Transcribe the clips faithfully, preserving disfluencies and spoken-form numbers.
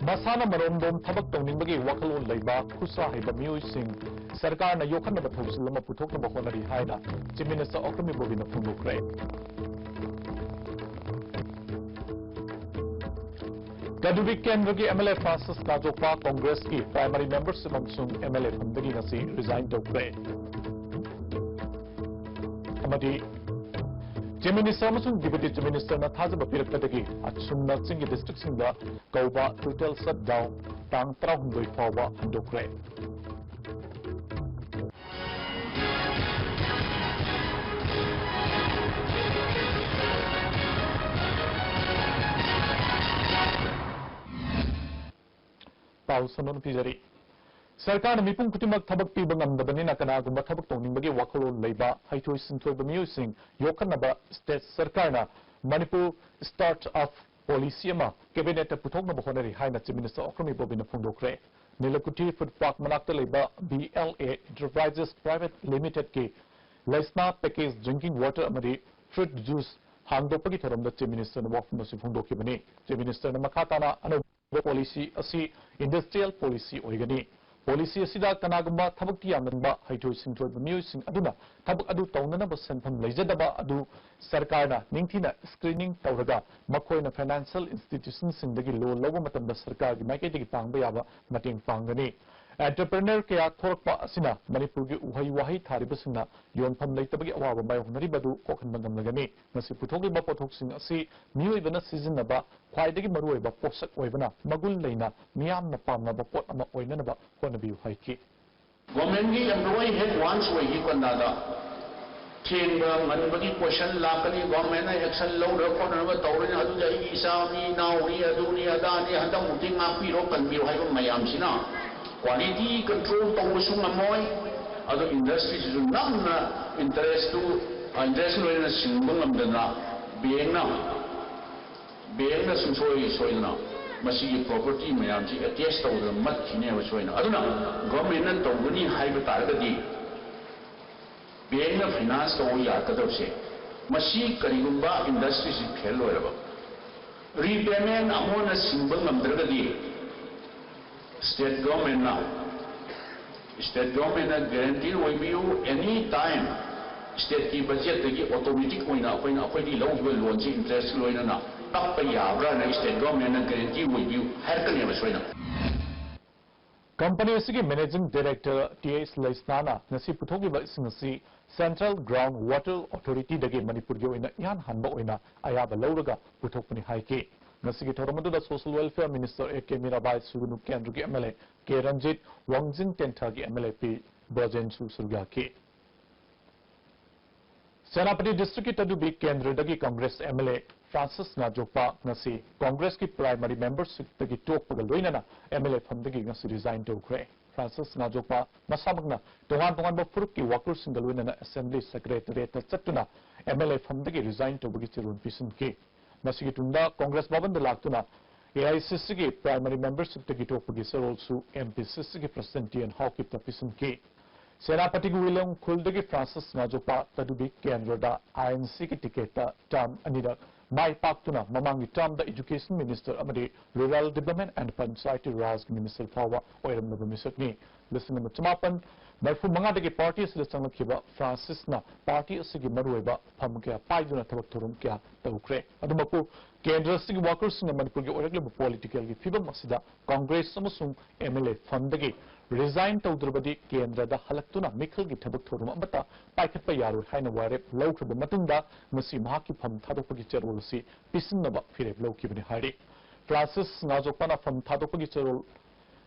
ꯃꯁꯥꯅ ꯃꯔꯣꯝꯗꯣꯝ ꯊꯕꯛ ꯇꯧꯅꯤꯡꯕꯒꯤ ꯋꯥꯈꯜꯂꯣꯟ ꯂꯩꯕ ꯈꯨꯠꯁꯥ ꯍꯩꯕ ꯃꯤꯑꯣꯏꯁꯤꯡ ꯁꯔꯀꯥꯔꯅ ꯌꯣꯛꯈꯠꯅꯕ ꯊꯧꯁꯤꯜ ꯑꯃ ꯄꯨꯊꯣꯛꯅꯕ ꯍꯣꯠꯅꯔꯤ ꯍꯥꯏꯅ Chief Minister Okram Ibobiaꯅ ꯐꯣꯡꯗꯣꯛꯈ꯭ꯔꯦ꯫ ꯀꯥꯡꯗꯨꯕꯤ ꯀꯦꯟꯗ꯭ꯔꯒꯤ M L A Francis ꯀꯥꯖꯣꯛꯄꯥ Congressꯀꯤ primary membership ꯑꯃꯁꯨꯡ M L A ꯐꯝꯗꯒꯤ ꯉꯁꯤ resign ꯇꯧꯈ꯭ꯔꯦ꯫ ꯑꯃꯗꯤ Chief Minister ꯑꯃꯁꯨꯡ Deputy Chief Ministerꯅ ꯊꯥꯖꯕ ꯄꯤꯔꯛꯄꯗꯒꯤ ꯑꯁꯨꯝꯅ ꯆꯤꯡꯒꯤ districtꯁꯤꯡꯗ ꯀꯧꯕ total shutdown ꯇꯥꯡ ꯇꯔꯥꯍꯨꯝꯗꯣꯏ ꯐꯥꯎꯕ ꯍꯟꯗꯣꯛꯈ꯭ꯔꯦ꯫ ꯄꯥꯎ ꯁꯟꯗꯣꯛꯅ ꯄꯤꯖꯔꯤ꯫ ꯁꯔꯀꯥꯔꯅ ꯃꯤꯄꯨꯝ ꯈꯨꯗꯤꯡꯃꯛ ꯊꯕꯛ ꯄꯤꯕ ꯉꯝꯗꯕꯅꯤꯅ ꯀꯅꯥꯒꯨꯝꯕ ꯊꯕꯛ ꯇꯧꯅꯤꯡꯕꯒꯤ ꯋꯥꯈꯜꯂꯣꯟ ꯂꯩꯕ ꯍꯩꯊꯣꯏ ꯁꯤꯡꯊꯣꯏꯕ ꯃꯤꯑꯣꯏꯁꯤꯡ ꯌꯣꯛꯈꯠꯅꯕ state ꯁꯔꯀꯥꯔꯅ Manipur Start Up Policy ꯑꯃ cabinetꯇ ꯄꯨꯊꯣꯛꯅꯕ ꯍꯣꯠꯅꯔꯤ ꯍꯥꯏꯅ Chief Minister Okram Ibobiaꯅ ꯐꯣꯡꯗꯣꯛꯈ꯭ꯔꯦ꯫ ꯅꯤꯂꯀꯨꯊꯤ Food Park ꯃꯅꯥꯛꯇ ꯂꯩꯕ B L A Enterprises Private Limitedꯀꯤ ꯂꯩꯁꯅꯥ package drinking water ꯑꯃꯗꯤ fruit juice ꯍꯥꯡꯗꯣꯛꯄꯒꯤ ꯊꯧꯔꯝꯗ Chief Ministerꯅ ꯋꯥꯐꯝ ꯑꯁꯤ ꯐꯣꯡꯗꯣꯛꯈꯤꯕꯅꯤ꯫ Chief Ministerꯅ ꯃꯈꯥ ꯇꯥꯅ ꯑꯅꯧꯕ policy ꯑꯁꯤ industrial policy ꯑꯣꯏꯒꯅꯤ꯫ Policy ꯑꯁꯤꯗ ꯀꯅꯥꯒꯨꯝꯕ ꯊꯕꯛꯇꯤ ꯌꯥꯝꯅ ꯆꯪꯕ ꯍꯩꯊꯣꯏ ꯁꯤꯡꯊꯣꯏꯕ ꯃꯤꯑꯣꯏꯁꯤꯡ ꯑꯗꯨꯅ ꯊꯕꯛ ꯑꯗꯨ ꯇꯧꯅꯅꯕ ꯁꯦꯟꯐꯝ ꯂꯩꯖꯗꯕ ꯑꯗꯨ ꯁꯔꯀꯥꯔꯅ ꯅꯤꯡꯊꯤꯅ screening ꯇꯧꯔꯒ ꯃꯈꯣꯏꯅ financial institutionꯁꯤꯡꯗꯒꯤ loan ꯂꯧꯕ ꯃꯇꯝꯗ ꯁꯔꯀꯥꯔꯒꯤ ꯃꯥꯏꯀꯩꯗꯒꯤ ꯄꯥꯡꯕ ꯌꯥꯕ ꯃꯇꯦꯡ ꯄꯥꯡꯒꯅꯤ꯫ Entrepreneur ꯀꯌꯥ ꯊꯣꯔꯛꯄ ꯑꯁꯤꯅ ꯃꯅꯤꯄꯨꯔꯒꯤ ꯎꯍꯩ ꯋꯥꯍꯩ ꯊꯥꯔꯤꯕꯁꯤꯡꯅ ꯌꯣꯟꯐꯝ ꯂꯩꯇꯕꯒꯤ ꯑꯋꯥꯕ ꯃꯥꯌꯣꯛꯅꯔꯤꯕ ꯑꯗꯨ ꯀꯣꯛꯍꯟꯕ ꯉꯝꯂꯒꯅꯤ꯫ ꯃꯁꯤ ꯄꯨꯊꯣꯛꯂꯤꯕ ꯄꯣꯠꯊꯣꯛꯁꯤꯡ ꯑꯁꯤ ꯃꯤꯑꯣꯏꯕꯅ ꯁꯤꯖꯤꯟꯅꯕ ꯈ꯭ꯋꯥꯏꯗꯒꯤ ꯃꯔꯨꯑꯣꯏꯕ ꯄꯣꯠꯁꯛ ꯑꯣꯏꯕꯅ ꯃꯒꯨꯟ ꯂꯩꯅ ꯃꯤꯌꯥꯝꯅ ꯄꯥꯝꯅꯕ ꯄꯣꯠ ꯑꯃ ꯑꯣꯏꯅꯅꯕ ꯍꯣꯠꯅꯕꯤꯌꯨ ꯍꯥꯏꯈꯤ꯫ Governmentꯀꯤ employee ꯍꯦꯛ once ꯑꯣꯏꯈꯤ ꯀꯟꯗꯥꯗ ꯊꯦꯡꯕ ꯉꯟꯕꯒꯤ question ꯂꯥꯛꯀꯅꯤ, governmentꯅ action ꯂꯧꯅꯕ ꯈꯣꯠꯅꯅꯕ ꯇꯧꯔꯅꯤ, ꯑꯗꯨꯗꯤ ꯑꯩꯒꯤ ꯏꯆꯥ ꯃꯤ ꯏꯅꯥꯎꯅꯤ, ꯑꯗꯨꯅꯤ ꯑꯗꯥꯅꯤ, ꯍꯟꯗꯛꯃꯨꯛꯇꯤ ꯉꯥꯛꯄꯤꯔꯣ ꯀꯟꯕꯤꯔꯣ ꯍꯥꯏꯕ ꯃꯌꯥꯝꯁꯤꯅ quality control ꯇꯧꯕꯁꯨ ꯉꯝꯃꯣꯏ꯫ ꯑꯗꯣ industryꯁꯤꯁꯨ ꯅꯝꯅ interestꯇꯨ, interest ꯂꯣꯏꯅꯅ ꯁꯤꯡꯕ ꯉꯝꯗꯅ bankꯅ bankꯅ ꯁꯨꯡꯁꯣꯏ ꯁꯣꯏꯗꯅ ꯃꯁꯤꯒꯤ property ꯃꯌꯥꯝꯁꯤ attach ꯇꯧꯗꯅ ꯃꯠꯈꯤꯅꯦꯕ ꯁꯣꯏꯅ꯫ ꯑꯗꯨꯅ governmentꯅ ꯇꯧꯒꯅꯤ ꯍꯥꯏꯕ ꯇꯥꯔꯒꯗꯤ bankꯅ finance ꯇꯧꯕ ꯌꯥꯔꯛꯀꯗꯕꯁꯦ ꯃꯁꯤ ꯀꯔꯤꯒꯨꯝꯕ industryꯁꯤ fail ꯑꯣꯏꯔꯕ, repayment ꯑꯃꯨꯛ ꯍꯟꯅ ꯁꯤꯡꯕ ꯉꯝꯗ꯭ꯔꯒꯗꯤ State government ꯅ state government ꯅ guarantee ꯑꯣꯏꯕꯤꯌꯨ, any time state ꯀꯤ budget ꯇꯒꯤ automatic ꯑꯣꯏꯅ ꯑꯩꯈꯣꯏꯅ, ꯑꯩꯈꯣꯏꯗꯤ ꯂꯧꯈꯤꯕ loan ꯁꯤ interest ꯂꯣꯏꯅꯅ ꯀꯛꯄ ꯌꯥꯕ꯭ꯔꯥꯅ state government ꯅ guarantee ꯑꯣꯏꯕꯤꯌꯨ ꯍꯥꯏꯔꯛꯀꯅꯦꯕ ꯁꯣꯏꯅ꯫ ꯀꯝꯄꯅꯤ ꯑꯁꯤꯒꯤ ꯃꯦꯅꯦꯖꯤꯡ ꯗꯥꯏꯔꯦꯛꯇꯔ ꯇꯤ ꯑꯩꯆ ꯂꯩꯁꯅꯥꯅ ꯉꯁꯤ ꯄꯨꯊꯣꯛꯂꯤꯕ ꯏꯁꯤꯡ ꯑꯁꯤ Central Ground Water Authority ꯗꯒꯤ ꯃꯅꯤꯄꯨꯔꯒꯤ ꯑꯣꯏꯅ ꯏꯍꯥꯟ ꯍꯥꯟꯕ ꯑꯣꯏꯅ ꯑꯌꯥꯕ ꯂꯧꯔꯒ ꯄꯨꯊꯣꯛꯄꯅꯤ ꯍꯥꯏꯈꯤ꯫ ꯉꯁꯤꯒꯤ ꯊꯧꯔꯝ ꯑꯗꯨꯗ Social Welfare Minister A K Mirabai ꯁꯨꯒꯨꯅꯨ ꯀꯦꯟꯗ꯭ꯔꯒꯤ M L A K Ranjit, ꯋꯥꯡꯖꯤꯡ ꯇꯦꯟꯊꯥꯒꯤ ꯑꯦꯝ ꯑꯦꯜ ꯑꯦ ꯄꯤ ꯕ꯭ꯔꯖꯦꯟꯁꯨ ꯁꯔꯨꯛ ꯌꯥꯈꯤ꯫ ꯁꯦꯅꯥꯄꯇꯤ ꯗꯤꯁꯇ꯭ꯔꯤꯛꯀꯤ ꯇꯗꯨꯕꯤ ꯀꯦꯟꯗ꯭ꯔꯗꯒꯤ Congress M L A Francis Ngayokpa ꯉꯁꯤ ꯀꯪꯒ꯭ꯔꯦꯁꯀꯤ ꯄ꯭ꯔꯥꯏꯃꯔꯤ ꯃꯦꯝꯕꯔꯁꯤꯞꯇꯒꯤ ꯇꯣꯛꯄꯒ ꯂꯣꯏꯅꯅ ꯑꯦꯝ ꯑꯦꯜ ꯑꯦ ꯐꯝꯗꯒꯤ ꯉꯁꯤ ꯔꯤꯖꯥꯏꯟ ꯇꯧꯈ꯭ꯔꯦ꯫ ꯐ꯭ꯔꯥꯟꯁꯤꯁ ꯉꯥꯖꯣꯛꯄ ꯃꯁꯥꯃꯛꯅ ꯇꯣꯉꯥꯟ ꯇꯣꯉꯥꯟꯕ ꯐꯨꯔꯨꯞꯀꯤ ꯋꯥꯀꯔꯁꯤꯡꯒ ꯂꯣꯏꯅꯅ ꯑꯦꯁꯦꯝꯕ꯭ꯂꯤ ꯁꯦꯀ꯭ꯔꯦꯇꯔꯤꯌꯦꯠꯇ ꯆꯠꯇꯨꯅ ꯑꯦꯝ ꯑꯦꯜ ꯑꯦ ꯐꯝꯗꯒꯤ ꯔꯤꯖꯥꯏꯟ ꯇꯧꯕꯒꯤ ꯆꯦꯔꯣꯜ ꯄꯤꯁꯤꯟꯈꯤ꯫ ꯃꯁꯤꯒꯤ ꯇꯨꯡꯗ ꯀꯪꯒ꯭ꯔꯦꯁ ꯚꯕꯟꯗ ꯂꯥꯛꯇꯨꯅ ꯑꯦ ꯑꯥꯏ ꯁꯤ ꯁꯤꯒꯤ ꯄ꯭ꯔꯥꯏꯃꯔꯤ ꯃꯦꯝꯕꯔꯁꯤꯞꯇꯒꯤ ꯇꯣꯛꯄꯒꯤ ꯆꯦꯔꯣꯜꯁꯨ ꯑꯦꯝ ꯄꯤ ꯁꯤ ꯁꯤꯒꯤ ꯄ꯭ꯔꯁꯤꯗꯦꯟ ꯇꯤ ꯑꯦꯟ ꯍꯥꯎꯀꯤꯞꯇ ꯄꯤꯁꯤꯟꯈꯤ꯫ ꯁꯦꯅꯥꯄꯇꯤꯒꯤ ꯋꯤꯂꯣꯡ ꯈꯨꯜꯗꯒꯤ ꯐ꯭ꯔꯥꯟꯁꯤꯁ ꯉꯥꯖꯣꯛꯄ ꯇꯗꯨꯕꯤ ꯀꯦꯟꯗ꯭ꯔꯗ ꯑꯥꯏ ꯑꯦꯟ ꯁꯤꯒꯤ ꯇꯤꯀꯦꯠꯇ ꯇꯔꯝ ꯑꯅꯤꯔꯛ ꯃꯥꯏ ꯄꯥꯛꯇꯨꯅ ꯃꯃꯥꯡꯒꯤ ꯇꯔꯝꯗ ꯏꯗꯨꯀꯦꯁꯟ ꯃꯤꯅꯤꯁꯇꯔ ꯑꯃꯗꯤ rural development and panchayati ꯔꯥꯖꯒꯤ minister ꯐꯥꯎꯕ ꯑꯣꯏꯔꯝꯂꯕ ꯃꯤꯁꯛꯅꯤ꯫ ꯂꯤꯁꯤꯡ ꯑꯃ ꯆꯃꯥꯄꯟ ꯃꯔꯤꯐꯨ ꯃꯉꯥꯗꯒꯤ ꯄꯥꯔꯇꯤ ꯑꯁꯤꯗ ꯆꯪꯂꯛꯈꯤꯕ ꯐ꯭ꯔꯥꯟꯁꯤꯁꯅ ꯄꯥꯔꯇꯤ ꯑꯁꯤꯒꯤ ꯃꯔꯨꯑꯣꯏꯕ ꯐꯝ ꯀꯌꯥ ꯄꯥꯏꯗꯨꯅ ꯊꯕꯛ ꯊꯧꯔꯝ ꯀꯌꯥ ꯇꯧꯈ꯭ꯔꯦ꯫ ꯑꯗꯨꯃꯛꯄꯨ ꯀꯦꯟꯗ꯭ꯔ ꯑꯁꯤꯒꯤ ꯋꯥꯀꯔꯁꯤꯡꯅ ꯃꯅꯤꯄꯨꯔꯒꯤ ꯑꯣꯏꯔꯛꯂꯤꯕ ꯄꯣꯂꯤꯇꯤꯀꯦꯜꯒꯤ ꯐꯤꯕꯝ ꯑꯁꯤꯗ ꯀꯪꯒ꯭ꯔꯦꯁ ꯑꯃꯁꯨꯡ ꯑꯦꯝ ꯑꯦꯜ ꯑꯦ ꯐꯝꯗꯒꯤ ꯔꯤꯖꯥꯏꯟ ꯇꯧꯗ꯭ꯔꯕꯗꯤ ꯀꯦꯟꯗ꯭ꯔꯗ ꯍꯜꯂꯛꯇꯨꯅ ꯃꯤꯈꯜꯒꯤ ꯊꯕꯛ ꯊꯧꯔꯝ ꯑꯃꯠꯇ ꯄꯥꯏꯈꯠꯄ ꯌꯥꯔꯣꯏ ꯍꯥꯏꯅ ꯋꯥꯔꯦꯞ ꯂꯧꯈ꯭ꯔꯕ ꯃꯇꯨꯡꯗ ꯉꯁꯤ ꯃꯍꯥꯛꯀꯤ ꯐꯝ ꯊꯥꯗꯣꯛꯄꯒꯤ ꯆꯦꯔꯣꯜ ꯑꯁꯤ ꯄꯤꯁꯤꯟꯅꯕ ꯐꯤꯔꯦꯞ ꯂꯧꯈꯤꯕꯅꯤ ꯍꯥꯏꯔꯤ꯫ ꯐ꯭ꯔꯥꯟꯁꯤꯁ ꯉꯥꯖꯣꯛꯄꯅ ꯐꯝ ꯊꯥꯗꯣꯛꯄꯒꯤ ꯆꯦꯔꯣꯜ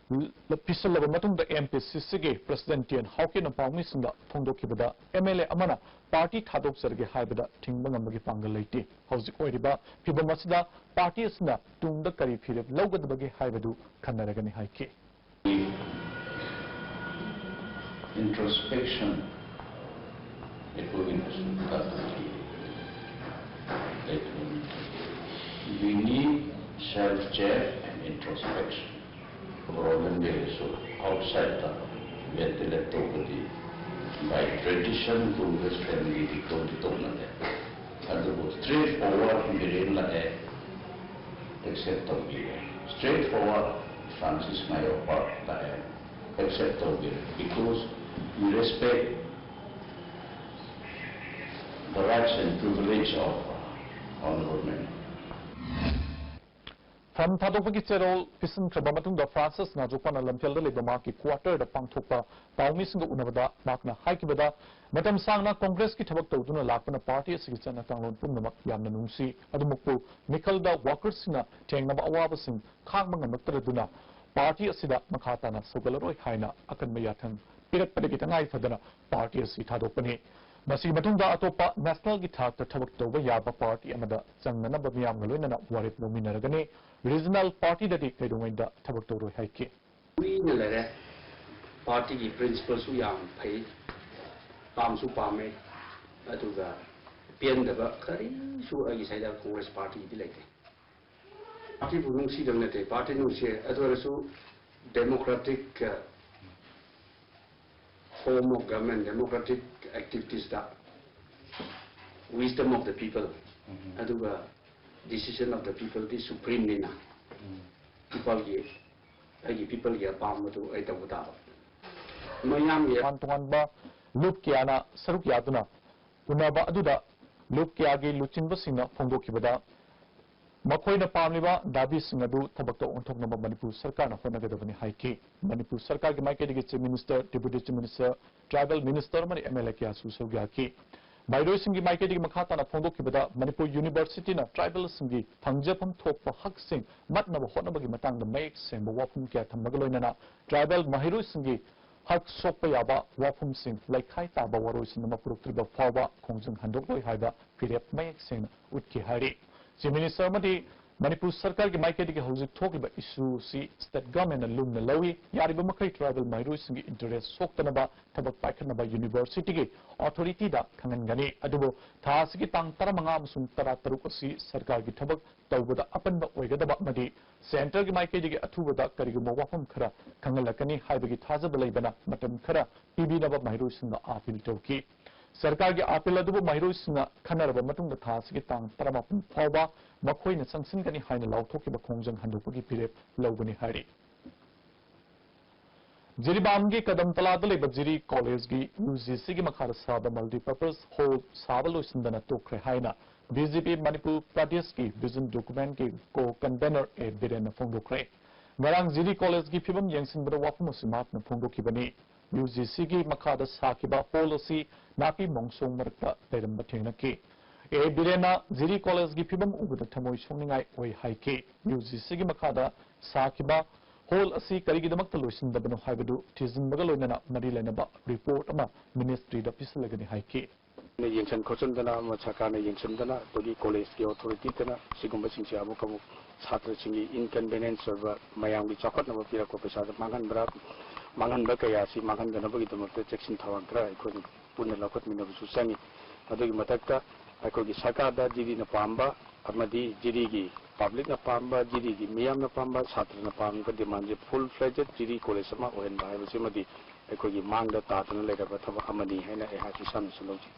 ꯄꯤꯁꯤꯜꯂꯕ ꯃꯇꯨꯡꯗ ꯑꯦꯝ ꯄꯤ ꯁꯤ ꯁꯤꯒꯤ ꯄ꯭ꯔꯁꯤꯗꯦꯟ ꯇꯤ ꯑꯦꯟ ꯍꯥꯎꯀꯤꯞꯅ ꯄꯥꯎꯃꯤꯁꯤꯡꯗ ꯐꯣꯡꯗꯣꯛꯈꯤꯕꯗ ꯑꯦꯝ ꯑꯦꯜ ꯑꯦ ꯑꯃꯅ ꯄꯥꯔꯇꯤ ꯊꯥꯗꯣꯛꯆꯔꯒꯦ ꯍꯥꯏꯕꯗ ꯊꯤꯡꯕ ꯉꯝꯕꯒꯤ ꯄꯥꯡꯒꯜ ꯂꯩꯇꯦ꯫ ꯍꯧꯖꯤꯛ ꯑꯣꯏꯔꯤꯕ ꯐꯤꯕꯝ ꯑꯁꯤꯗ ꯄꯥꯔꯇꯤ ꯑꯁꯤꯅ ꯇꯨꯡꯗ ꯀꯔꯤ ꯐꯤꯔꯦꯞ ꯂꯧꯒꯗꯕꯒꯦ ꯍꯥꯏꯕꯗꯨ ꯈꯟꯅꯔꯒꯅꯤ ꯍꯥꯏꯈꯤ꯫ Introspection ꯑꯩꯈꯣꯏꯒꯤꯅꯁꯨ ꯇꯥꯛꯄꯤꯔꯤ꯫ We need self check and introspection. Problem ꯂꯩꯔꯁꯨ ꯑꯥꯎꯠꯁꯥꯏꯗꯇ ꯚꯦꯟꯇꯤꯂꯦꯠ ꯇꯧꯕꯗꯤ by tradition Congress family ꯗꯤ ꯇꯧꯗꯤ ꯇꯧꯅꯗꯦ꯫ ꯑꯗꯨꯕꯨ straight forward ꯃꯤꯔꯦꯝ ꯂꯥꯛꯑꯦ, ꯑꯦꯛꯁꯦꯞ ꯇꯧꯕꯤꯔꯦ꯫ Straight forward Francis Ngayokpa ꯂꯥꯛꯑꯦ꯫ Accept ꯇꯧꯕꯤꯔꯦ, because we respect the rights and privilege of honorable member. ꯐꯝ ꯊꯥꯗꯣꯛꯄꯒꯤ ꯆꯦꯔꯣꯜ ꯄꯤꯁꯤꯟꯈ꯭ꯔꯕ ꯃꯇꯨꯡꯗ ꯐ꯭ꯔꯥꯟꯁꯤꯁ ꯉꯥꯖꯣꯛꯄꯥꯅ ꯂꯝꯐꯦꯜꯗ ꯂꯩꯕ ꯃꯍꯥꯛꯀꯤ ꯀ꯭ꯋꯥꯇꯔꯗ ꯄꯥꯡꯊꯣꯛꯄ ꯄꯥꯎꯃꯤꯁꯤꯡꯒ ꯎꯅꯕꯗ ꯃꯍꯥꯛꯅ ꯍꯥꯏꯈꯤꯕꯗ, ꯃꯇꯝ ꯁꯥꯡꯅ ꯀꯣꯡꯒ꯭ꯔꯦꯁꯀꯤ ꯊꯕꯛ ꯇꯧꯗꯨꯅ ꯂꯥꯛꯄꯅ ꯄꯥꯔꯇꯤ ꯑꯁꯤꯒꯤ ꯆꯠꯅ ꯀꯥꯡꯂꯣꯟ ꯄꯨꯝꯅꯃꯛ ꯌꯥꯝꯅ ꯅꯨꯡꯁꯤ꯫ ꯑꯗꯨꯃꯛꯄꯨ ꯃꯤꯈꯜꯗ ꯋꯥꯀꯔꯁꯤꯡꯅ ꯊꯦꯡꯅꯕ ꯑꯋꯥꯕꯁꯤꯡ ꯈꯥꯡꯕ ꯉꯝꯂꯛꯇ꯭ꯔꯗꯨꯅ ꯄꯥꯔꯇꯤ ꯑꯁꯤꯗ ꯃꯈꯥ ꯇꯥꯅ ꯁꯧꯒꯠꯂꯔꯣꯏ ꯍꯥꯏꯅ ꯑꯀꯟꯕ ꯌꯥꯊꯪ ꯄꯤꯔꯛꯄꯗꯒꯤ ꯇꯉꯥꯏ ꯐꯗꯅ ꯄꯥꯔꯇꯤ ꯑꯁꯤ ꯊꯥꯗꯣꯛꯄꯅꯤ꯫ ꯃꯁꯤꯒꯤ ꯃꯇꯨꯡꯗ ꯑꯇꯣꯞꯄ ꯅꯦꯁꯅꯦꯜꯒꯤ ꯊꯥꯛꯇ ꯊꯕꯛ ꯇꯧꯕ ꯌꯥꯕ ꯄꯥꯔꯇꯤ ꯑꯃꯗ ꯆꯪꯅꯅꯕ ꯃꯤꯌꯥꯝꯒ ꯂꯣꯏꯅꯅ ꯋꯥꯔꯦꯞ ꯂꯧꯃꯤꯟꯅꯔꯒꯅꯤ꯫ ꯔꯤꯖꯅꯦꯜ ꯄꯥꯔꯇꯤꯗꯗꯤ ꯀꯩꯗꯧꯉꯩꯗ ꯊꯕꯛ ꯇꯧꯔꯣꯏ ꯍꯥꯏꯈꯤ꯫ ꯀꯨꯏꯅ ꯂꯩꯔꯦ꯫ ꯄꯥꯔꯇꯤꯒꯤ ꯄ꯭ꯔꯤꯟꯁꯤꯄꯜꯁꯨ ꯌꯥꯝ ꯐꯩ, ꯄꯥꯝꯁꯨ ꯄꯥꯝꯃꯦ꯫ ꯑꯗꯨꯒ ꯄꯦꯟꯗꯕ ꯀꯔꯤꯁꯨ ꯑꯩꯒꯤ ꯁꯥꯏꯗ ꯀꯣꯡꯒ꯭ꯔꯦꯁ ꯄꯥꯔꯇꯤꯒꯤꯗꯤ ꯂꯩꯇꯦ꯫ ꯄꯥꯔꯇꯤꯕꯨ ꯅꯨꯡꯁꯤꯗꯕ ꯅꯠꯇꯦ, ꯄꯥꯔꯇꯤ ꯅꯨꯡꯁꯤꯌꯦ꯫ ꯑꯗꯨ ꯑꯣꯏꯔꯁꯨ democratic form of government, democratic activitiesꯇ wisdom of the people ꯑꯗꯨꯒ decision of the peopleꯗꯤ supremeꯅꯤꯅ peopleꯒꯤ, ꯑꯩꯒꯤ peopleꯒꯤ ꯑꯄꯥꯝꯕꯗꯨ ꯑꯩ ꯇꯧꯕ ꯇꯥꯕ꯫ ꯃꯌꯥꯝꯒꯤ ꯇꯣꯉꯥꯟ ꯇꯣꯉꯥꯟꯕ ꯂꯨꯞ ꯀꯌꯥꯅ ꯁꯔꯨꯛ ꯌꯥꯗꯨꯅ ꯎꯅꯕ ꯑꯗꯨꯗ ꯂꯨꯞ ꯀꯌꯥꯒꯤ ꯂꯨꯆꯤꯡꯕꯁꯤꯡꯅ ꯐꯣꯡꯗꯣꯛꯈꯤꯕꯗ, ꯃꯈꯣꯏꯅ ꯄꯥꯝꯂꯤꯕ ꯗꯥꯕꯤꯁꯤꯡ ꯑꯗꯨ ꯊꯕꯛꯇ ꯑꯣꯟꯊꯣꯛꯅꯕ ꯃꯅꯤꯄꯨꯔ ꯁꯔꯀꯥꯔꯅ ꯍꯣꯠꯅꯒꯗꯕꯅꯤ ꯍꯥꯏꯈꯤ꯫ ꯃꯅꯤꯄꯨꯔ ꯁꯔꯀꯥꯔꯒꯤ ꯃꯥꯏꯀꯩꯗꯒꯤ Chief Minister, Deputy Chief Minister, tribal minister ꯑꯃꯗꯤ MLA ꯀꯌꯥꯁꯨ ꯁꯔꯨꯛ ꯌꯥꯈꯤ꯫ ꯃꯍꯩꯔꯣꯏꯁꯤꯡꯒꯤ ꯃꯥꯏꯀꯩꯗꯒꯤ ꯃꯈꯥ ꯇꯥꯅ ꯐꯣꯡꯗꯣꯛꯈꯤꯕꯗ, ꯃꯅꯤꯄꯨꯔ ꯌꯨꯅꯤꯚꯔꯁꯤꯇꯤꯅ ꯇ꯭ꯔꯥꯏꯕꯦꯜꯁꯤꯡꯒꯤ ꯐꯪꯖꯐꯝ ꯊꯣꯛꯄ ꯍꯛꯁꯤꯡ ꯃꯠꯅꯕ ꯍꯣꯠꯅꯕꯒꯤ ꯃꯇꯥꯡꯗ ꯃꯌꯦꯛ ꯁꯦꯡꯕ ꯋꯥꯐꯝ ꯀꯌꯥ ꯊꯝꯕꯒ ꯂꯣꯏꯅꯅ ꯇ꯭ꯔꯥꯏꯕꯦꯜ ꯃꯍꯩꯔꯣꯏꯁꯤꯡꯒꯤ ꯍꯛ ꯁꯣꯛꯄ ꯌꯥꯕ ꯋꯥꯐꯝꯁꯤꯡ ꯂꯩꯈꯥꯏ ꯇꯥꯕ ꯋꯥꯔꯣꯏꯁꯤꯟ ꯑꯃ ꯄꯨꯔꯛꯇ꯭ꯔꯤꯕ ꯐꯥꯎꯕ ꯈꯣꯡꯖꯪ ꯍꯟꯗꯣꯛꯂꯣꯏ ꯍꯥꯏꯕ ꯐꯤꯔꯦꯞ ꯃꯌꯦꯛ ꯁꯦꯡꯅ ꯎꯠꯈꯤ ꯍꯥꯏꯔꯤ꯫ Chief Minister ꯑꯃꯗꯤ ꯃꯅꯤꯄꯨꯔ ꯁꯔꯀꯥꯔꯒꯤ ꯃꯥꯏꯀꯩꯗꯒꯤ ꯍꯧꯖꯤꯛ ꯊꯣꯛꯂꯤꯕ issue ꯑꯁꯤ state governmentꯅ ꯂꯨꯝꯅ ꯂꯧꯏ꯫ ꯌꯥꯔꯤꯕ ꯃꯈꯩ tribal ꯃꯍꯩꯔꯣꯏꯁꯤꯡꯒꯤ interest ꯁꯣꯛꯇꯅꯕ ꯊꯕꯛ ꯄꯥꯏꯈꯠꯅꯕ universityꯒꯤ authorityꯗ ꯈꯪꯍꯟꯒꯅꯤ꯫ ꯑꯗꯨꯕꯨ ꯊꯥ ꯑꯁꯤꯒꯤ ꯇꯥꯡ ꯇꯔꯥꯃꯉꯥ ꯑꯃꯁꯨꯡ ꯇꯔꯥꯇꯔꯨꯛ ꯑꯁꯤ ꯁꯔꯀꯥꯔꯒꯤ ꯊꯕꯛ ꯇꯧꯕꯗ ꯑꯄꯟꯕ ꯑꯣꯏꯒꯗꯕ ꯑꯃꯗꯤ centreꯒꯤ ꯃꯥꯏꯀꯩꯗꯒꯤ ꯑꯊꯨꯕꯗ ꯀꯔꯤꯒꯨꯝꯕ ꯋꯥꯐꯝ ꯈꯔ ꯈꯪꯍꯜꯂꯛꯀꯅꯤ ꯍꯥꯏꯕꯒꯤ ꯊꯥꯖꯕ ꯂꯩꯕꯅ ꯃꯇꯝ ꯈꯔ ꯄꯤꯕꯤꯅꯕ ꯃꯍꯩꯔꯣꯏꯁꯤꯡꯅ appeal ꯇꯧꯈꯤ꯫ ꯁꯔꯀꯥꯔꯒꯤ ꯑꯥꯄꯤꯜ ꯑꯗꯨꯕꯨ ꯃꯍꯩꯔꯣꯏꯁꯤꯡꯅ ꯈꯟꯅꯔꯕ ꯃꯇꯨꯡꯗ ꯊꯥ ꯑꯁꯤꯒꯤ ꯇꯥꯡ ꯇꯔꯥꯃꯥꯄꯟ ꯐꯥꯎꯕ ꯃꯈꯣꯏꯅ ꯆꯪꯁꯤꯟꯒꯅꯤ ꯍꯥꯏꯅ ꯂꯥꯎꯊꯣꯛꯈꯤꯕ ꯈꯣꯡꯖꯪ ꯍꯟꯗꯣꯛꯄꯒꯤ ꯐꯤꯔꯦꯞ ꯂꯧꯒꯅꯤ ꯍꯥꯏꯔꯤ꯫ ꯖꯤꯔꯤꯕꯥꯝꯒꯤ ꯀꯗꯝꯇꯂꯥꯗ ꯂꯩꯕ ꯖꯤꯔꯤ ꯀꯣꯂꯦꯖꯀꯤ ꯌꯨ ꯖꯤ ꯁꯤꯒꯤ ꯃꯈꯥꯗ ꯁꯥꯕ multipurpose hall ꯁꯥꯕ ꯂꯣꯏꯁꯤꯟꯗꯅ ꯇꯣꯛꯈ꯭ꯔꯦ ꯍꯥꯏꯅ ꯕꯤ ꯖꯦ ꯄꯤ ꯃꯅꯤꯄꯨꯔ ꯄ꯭ꯔꯗꯦꯁꯀꯤ vision documentꯀꯤ co-convener ꯑꯦ ꯕꯤꯔꯦꯟꯅ ꯐꯣꯡꯗꯣꯛꯈ꯭ꯔꯦ꯫ ꯉꯔꯥꯡ ꯖꯤꯔꯤ ꯀꯣꯂꯦꯖꯀꯤ ꯐꯤꯕꯝ ꯌꯦꯡꯁꯤꯟꯕꯗ ꯋꯥꯐꯝ ꯑꯁꯤ ꯃꯍꯥꯛꯅ ꯐꯣꯡꯗꯣꯛꯈꯤꯕꯅꯤ꯫ ꯌꯨ ꯖꯤ ꯁꯤꯒꯤ ꯃꯈꯥꯗ ꯁꯥꯈꯤꯕ ꯍꯣꯜ ꯑꯁꯤ ꯅꯥꯄꯤ ꯃꯣꯡꯁꯣꯡ ꯃꯔꯛꯇ ꯂꯩꯔꯝꯕ ꯊꯦꯡꯅꯈꯤ꯫ ꯑꯦ ꯕꯤꯔꯦꯟꯅ ꯖꯤꯔꯤ ꯀꯣꯂꯦꯖꯀꯤ ꯐꯤꯕꯝ ꯎꯕꯗ ꯊꯃꯣꯏ ꯁꯣꯛꯅꯤꯡꯉꯥꯏ ꯑꯣꯏ ꯍꯥꯏꯈꯤ꯫ ꯌꯨ ꯖꯤ ꯁꯤꯒꯤ ꯃꯈꯥꯗ ꯁꯥꯈꯤꯕ ꯍꯣꯜ ꯑꯁꯤ ꯀꯔꯤꯒꯤꯗꯃꯛꯇ ꯂꯣꯏꯁꯤꯟꯗꯕꯅꯣ ꯍꯥꯏꯕꯗꯨ ꯊꯤꯖꯤꯟꯕꯒ ꯂꯣꯏꯅꯅ ꯃꯔꯤ ꯂꯩꯅꯕ ꯔꯤꯄꯣꯔꯠ ꯑꯃ ꯃꯤꯅꯤꯁꯇ꯭ꯔꯤꯗ ꯄꯤꯁꯤꯜꯂꯒꯅꯤ ꯍꯥꯏꯈꯤ꯫ ꯌꯦꯡꯁꯤꯟ ꯈꯣꯠꯆꯤꯟꯗꯅ ꯑꯃ ꯁꯔꯀꯥꯔꯅ ꯌꯦꯡꯁꯤꯟꯗꯅ ꯑꯩꯈꯣꯏꯒꯤ ꯀꯣꯂꯦꯖꯀꯤ ꯑꯣꯊꯣꯔꯤꯇꯤꯗꯅ ꯁꯤꯒꯨꯝꯕꯁꯤꯡꯁꯦ ꯑꯃꯨꯛ ꯑꯃꯨꯛ ꯁꯥꯇ꯭ꯔꯁꯤꯡꯒꯤ ꯏꯟꯀꯟꯚꯤꯅꯤꯌꯦꯟꯁ ꯑꯣꯏꯕ ꯃꯌꯥꯝꯒꯤ ꯆꯥꯎꯈꯠꯅꯕ ꯄꯤꯔꯛꯄ ꯄꯩꯁꯥꯗ ꯃꯥꯡꯍꯟꯕ꯭ꯔꯥ, ꯃꯥꯡꯍꯟꯕ ꯀꯌꯥꯁꯤ ꯃꯥꯡꯍꯟꯗꯅꯕꯒꯤꯗꯃꯛꯇ ꯆꯦꯛꯁꯤꯟ ꯊꯧꯔꯥꯡ ꯈꯔ ꯑꯩꯈꯣꯏꯅ ꯄꯨꯟꯅ ꯂꯧꯈꯠꯃꯤꯟꯅꯕꯁꯨ ꯆꯪꯉꯤ꯫ ꯑꯗꯨꯒꯤ ꯃꯊꯛꯇ ꯑꯩꯈꯣꯏꯒꯤ ꯁꯔꯀꯥꯔꯗ ꯖꯤꯔꯤꯅ ꯄꯥꯝꯕ ꯑꯃꯗꯤ ꯖꯤꯔꯤꯒꯤ ꯄꯕ꯭ꯂꯤꯛꯅ ꯄꯥꯝꯕ, ꯖꯤꯔꯤꯒꯤ ꯃꯤꯌꯥꯝꯅ ꯄꯥꯝꯕ, ꯁꯥꯇ꯭ꯔꯅ ꯄꯥꯝꯕ ꯗꯤꯃꯥꯟꯁꯦ ꯐꯨꯜ ꯐ꯭ꯂꯦꯖꯦꯗ ꯖꯤꯔꯤ ꯀꯣꯂꯦꯖ ꯑꯃ ꯑꯣꯏꯍꯟꯕ ꯍꯥꯏꯕꯁꯤꯃꯗꯤ ꯑꯩꯈꯣꯏꯒꯤ ꯃꯥꯡꯗ ꯇꯥꯗꯨꯅ ꯂꯩꯔꯕ ꯊꯕꯛ ꯑꯃꯅꯤ ꯍꯥꯏꯅ ꯑꯩꯍꯥꯛ ꯏꯁꯥꯅꯁꯨ ꯂꯧꯖꯩ꯫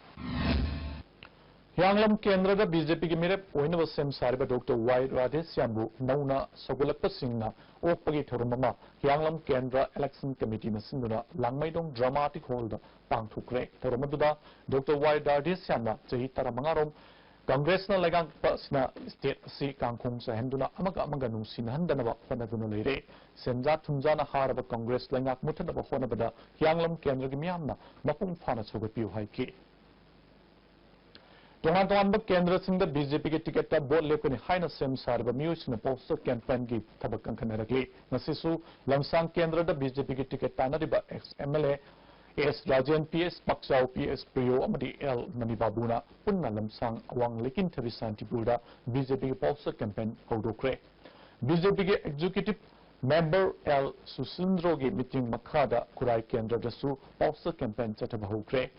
ꯍꯤꯌꯥꯡꯂꯝ ꯀꯦꯟꯗ꯭ꯔꯗ ꯕꯤ ꯖꯦ ꯄꯤꯒꯤ ꯃꯤꯔꯦꯞ ꯑꯣꯏꯅꯕ ꯁꯦꯝ ꯁꯥꯔꯤꯕ ꯗꯣꯛꯇꯔ ꯋꯥꯏ ꯔꯥꯙꯦꯁ꯭ꯌꯥꯝꯕꯨ ꯅꯧꯅ ꯁꯧꯒꯠꯂꯛꯄꯁꯤꯡꯅ ꯑꯣꯛꯄꯒꯤ ꯊꯧꯔꯝ ꯑꯃ ꯍꯤꯌꯥꯡꯂꯝ ꯀꯦꯟꯗ꯭ꯔ ꯏꯂꯦꯛꯁꯟ ꯀꯃꯤꯇꯤꯅ ꯁꯤꯟꯗꯨꯅ ꯂꯥꯡꯃꯩꯗꯣꯡ ꯗ꯭ꯔꯃꯥꯇꯤꯛ ꯍꯣꯜꯗ ꯄꯥꯡꯊꯣꯛꯈ꯭ꯔꯦ꯫ ꯊꯧꯔꯝ ꯑꯗꯨꯗ ꯗꯣꯛꯇꯔ ꯋꯥꯏ ꯔꯥꯙꯦꯁ꯭ꯌꯥꯝꯅ ꯆꯍꯤ ꯇꯔꯥꯃꯉꯥꯔꯣꯝ ꯀꯪꯒ꯭ꯔꯦꯁꯅ ꯂꯩꯉꯥꯛꯄ ꯑꯁꯤꯅ ꯁ꯭ꯇꯦꯠ ꯑꯁꯤ ꯀꯥꯡꯈꯣꯡ ꯆꯥꯏꯍꯟꯗꯨꯅ ꯑꯃꯒ ꯑꯃꯒ ꯅꯨꯡꯁꯤꯅꯍꯟꯗꯅꯕ ꯍꯣꯠꯅꯗꯨꯅ ꯂꯩꯔꯦ꯫ ꯁꯦꯟꯖꯥ ꯊꯨꯝꯖꯥꯅ ꯍꯥꯔꯕ ꯀꯪꯒ꯭ꯔꯦꯁ ꯂꯩꯉꯥꯛ ꯃꯨꯠꯊꯠꯅꯕ ꯍꯣꯠꯅꯕꯗ ꯍꯤꯌꯥꯡꯂꯝ ꯀꯦꯟꯗ꯭ꯔꯒꯤ ꯃꯤꯌꯥꯝꯅ ꯃꯄꯨꯡ ꯐꯥꯅ ꯁꯧꯒꯠꯄꯤꯌꯨ ꯍꯥꯏꯈꯤ꯫ ꯇꯣꯉꯥꯟ ꯇꯣꯉꯥꯟꯕ ꯀꯦꯟꯗ꯭ꯔꯁꯤꯡꯗ ꯕꯤ ꯖꯦ ꯄꯤꯒꯤ ꯇꯤꯀꯦꯠꯇ ꯚꯣꯠ ꯂꯦꯞꯀꯅꯤ ꯍꯥꯏꯅ ꯁꯦꯝ ꯁꯥꯔꯤꯕ ꯃꯤꯑꯣꯏꯁꯤꯡꯅ ꯄꯣꯁꯇꯔ ꯀꯦꯝꯄꯦꯟꯒꯤ ꯊꯕꯛ ꯀꯟꯈꯠꯅꯔꯛꯂꯤ꯫ ꯉꯁꯤꯁꯨ ꯂꯝꯁꯥꯡ ꯀꯦꯟꯗ꯭ꯔꯗ ꯕꯤ ꯖꯦ ꯄꯤꯒꯤ ꯇꯤꯀꯦꯠ ꯇꯥꯟꯅꯔꯤꯕ ex M L A S Rajen, P S Pakchao, P S Priyo ꯑꯃꯗꯤ ꯑꯦꯜ ꯃꯅꯤꯕꯥꯕꯨꯅ ꯄꯨꯟꯅ ꯂꯝꯁꯥꯡ ꯑꯋꯥꯡ ꯂꯩꯀꯤꯟꯊꯕꯤ ꯁꯥꯟꯇꯤꯄꯨꯔꯗ ꯕꯤ ꯖꯦ ꯄꯤꯒꯤ ꯄꯣꯁꯇꯔ ꯀꯦꯝꯄꯦꯟ ꯍꯧꯗꯣꯛꯈ꯭ꯔꯦ꯫ ꯕꯤ ꯖꯦ ꯄꯤꯒꯤ ꯑꯦꯛꯖꯤꯀ꯭ꯌꯨꯇꯤꯚ ꯃꯦꯝꯕꯔ ꯑꯦꯜ ꯁꯨꯁꯤꯟꯗ꯭ꯔꯣꯒꯤ ꯃꯤꯇꯤꯡ ꯃꯈꯥꯗ ꯈꯨꯔꯥꯏ ꯀꯦꯟꯗ꯭ꯔꯗꯁꯨ ꯄꯣꯁꯇꯔ ꯀꯦꯝꯄꯦꯟ ꯆꯠꯊꯕ ꯍꯧꯈ꯭ꯔꯦ꯫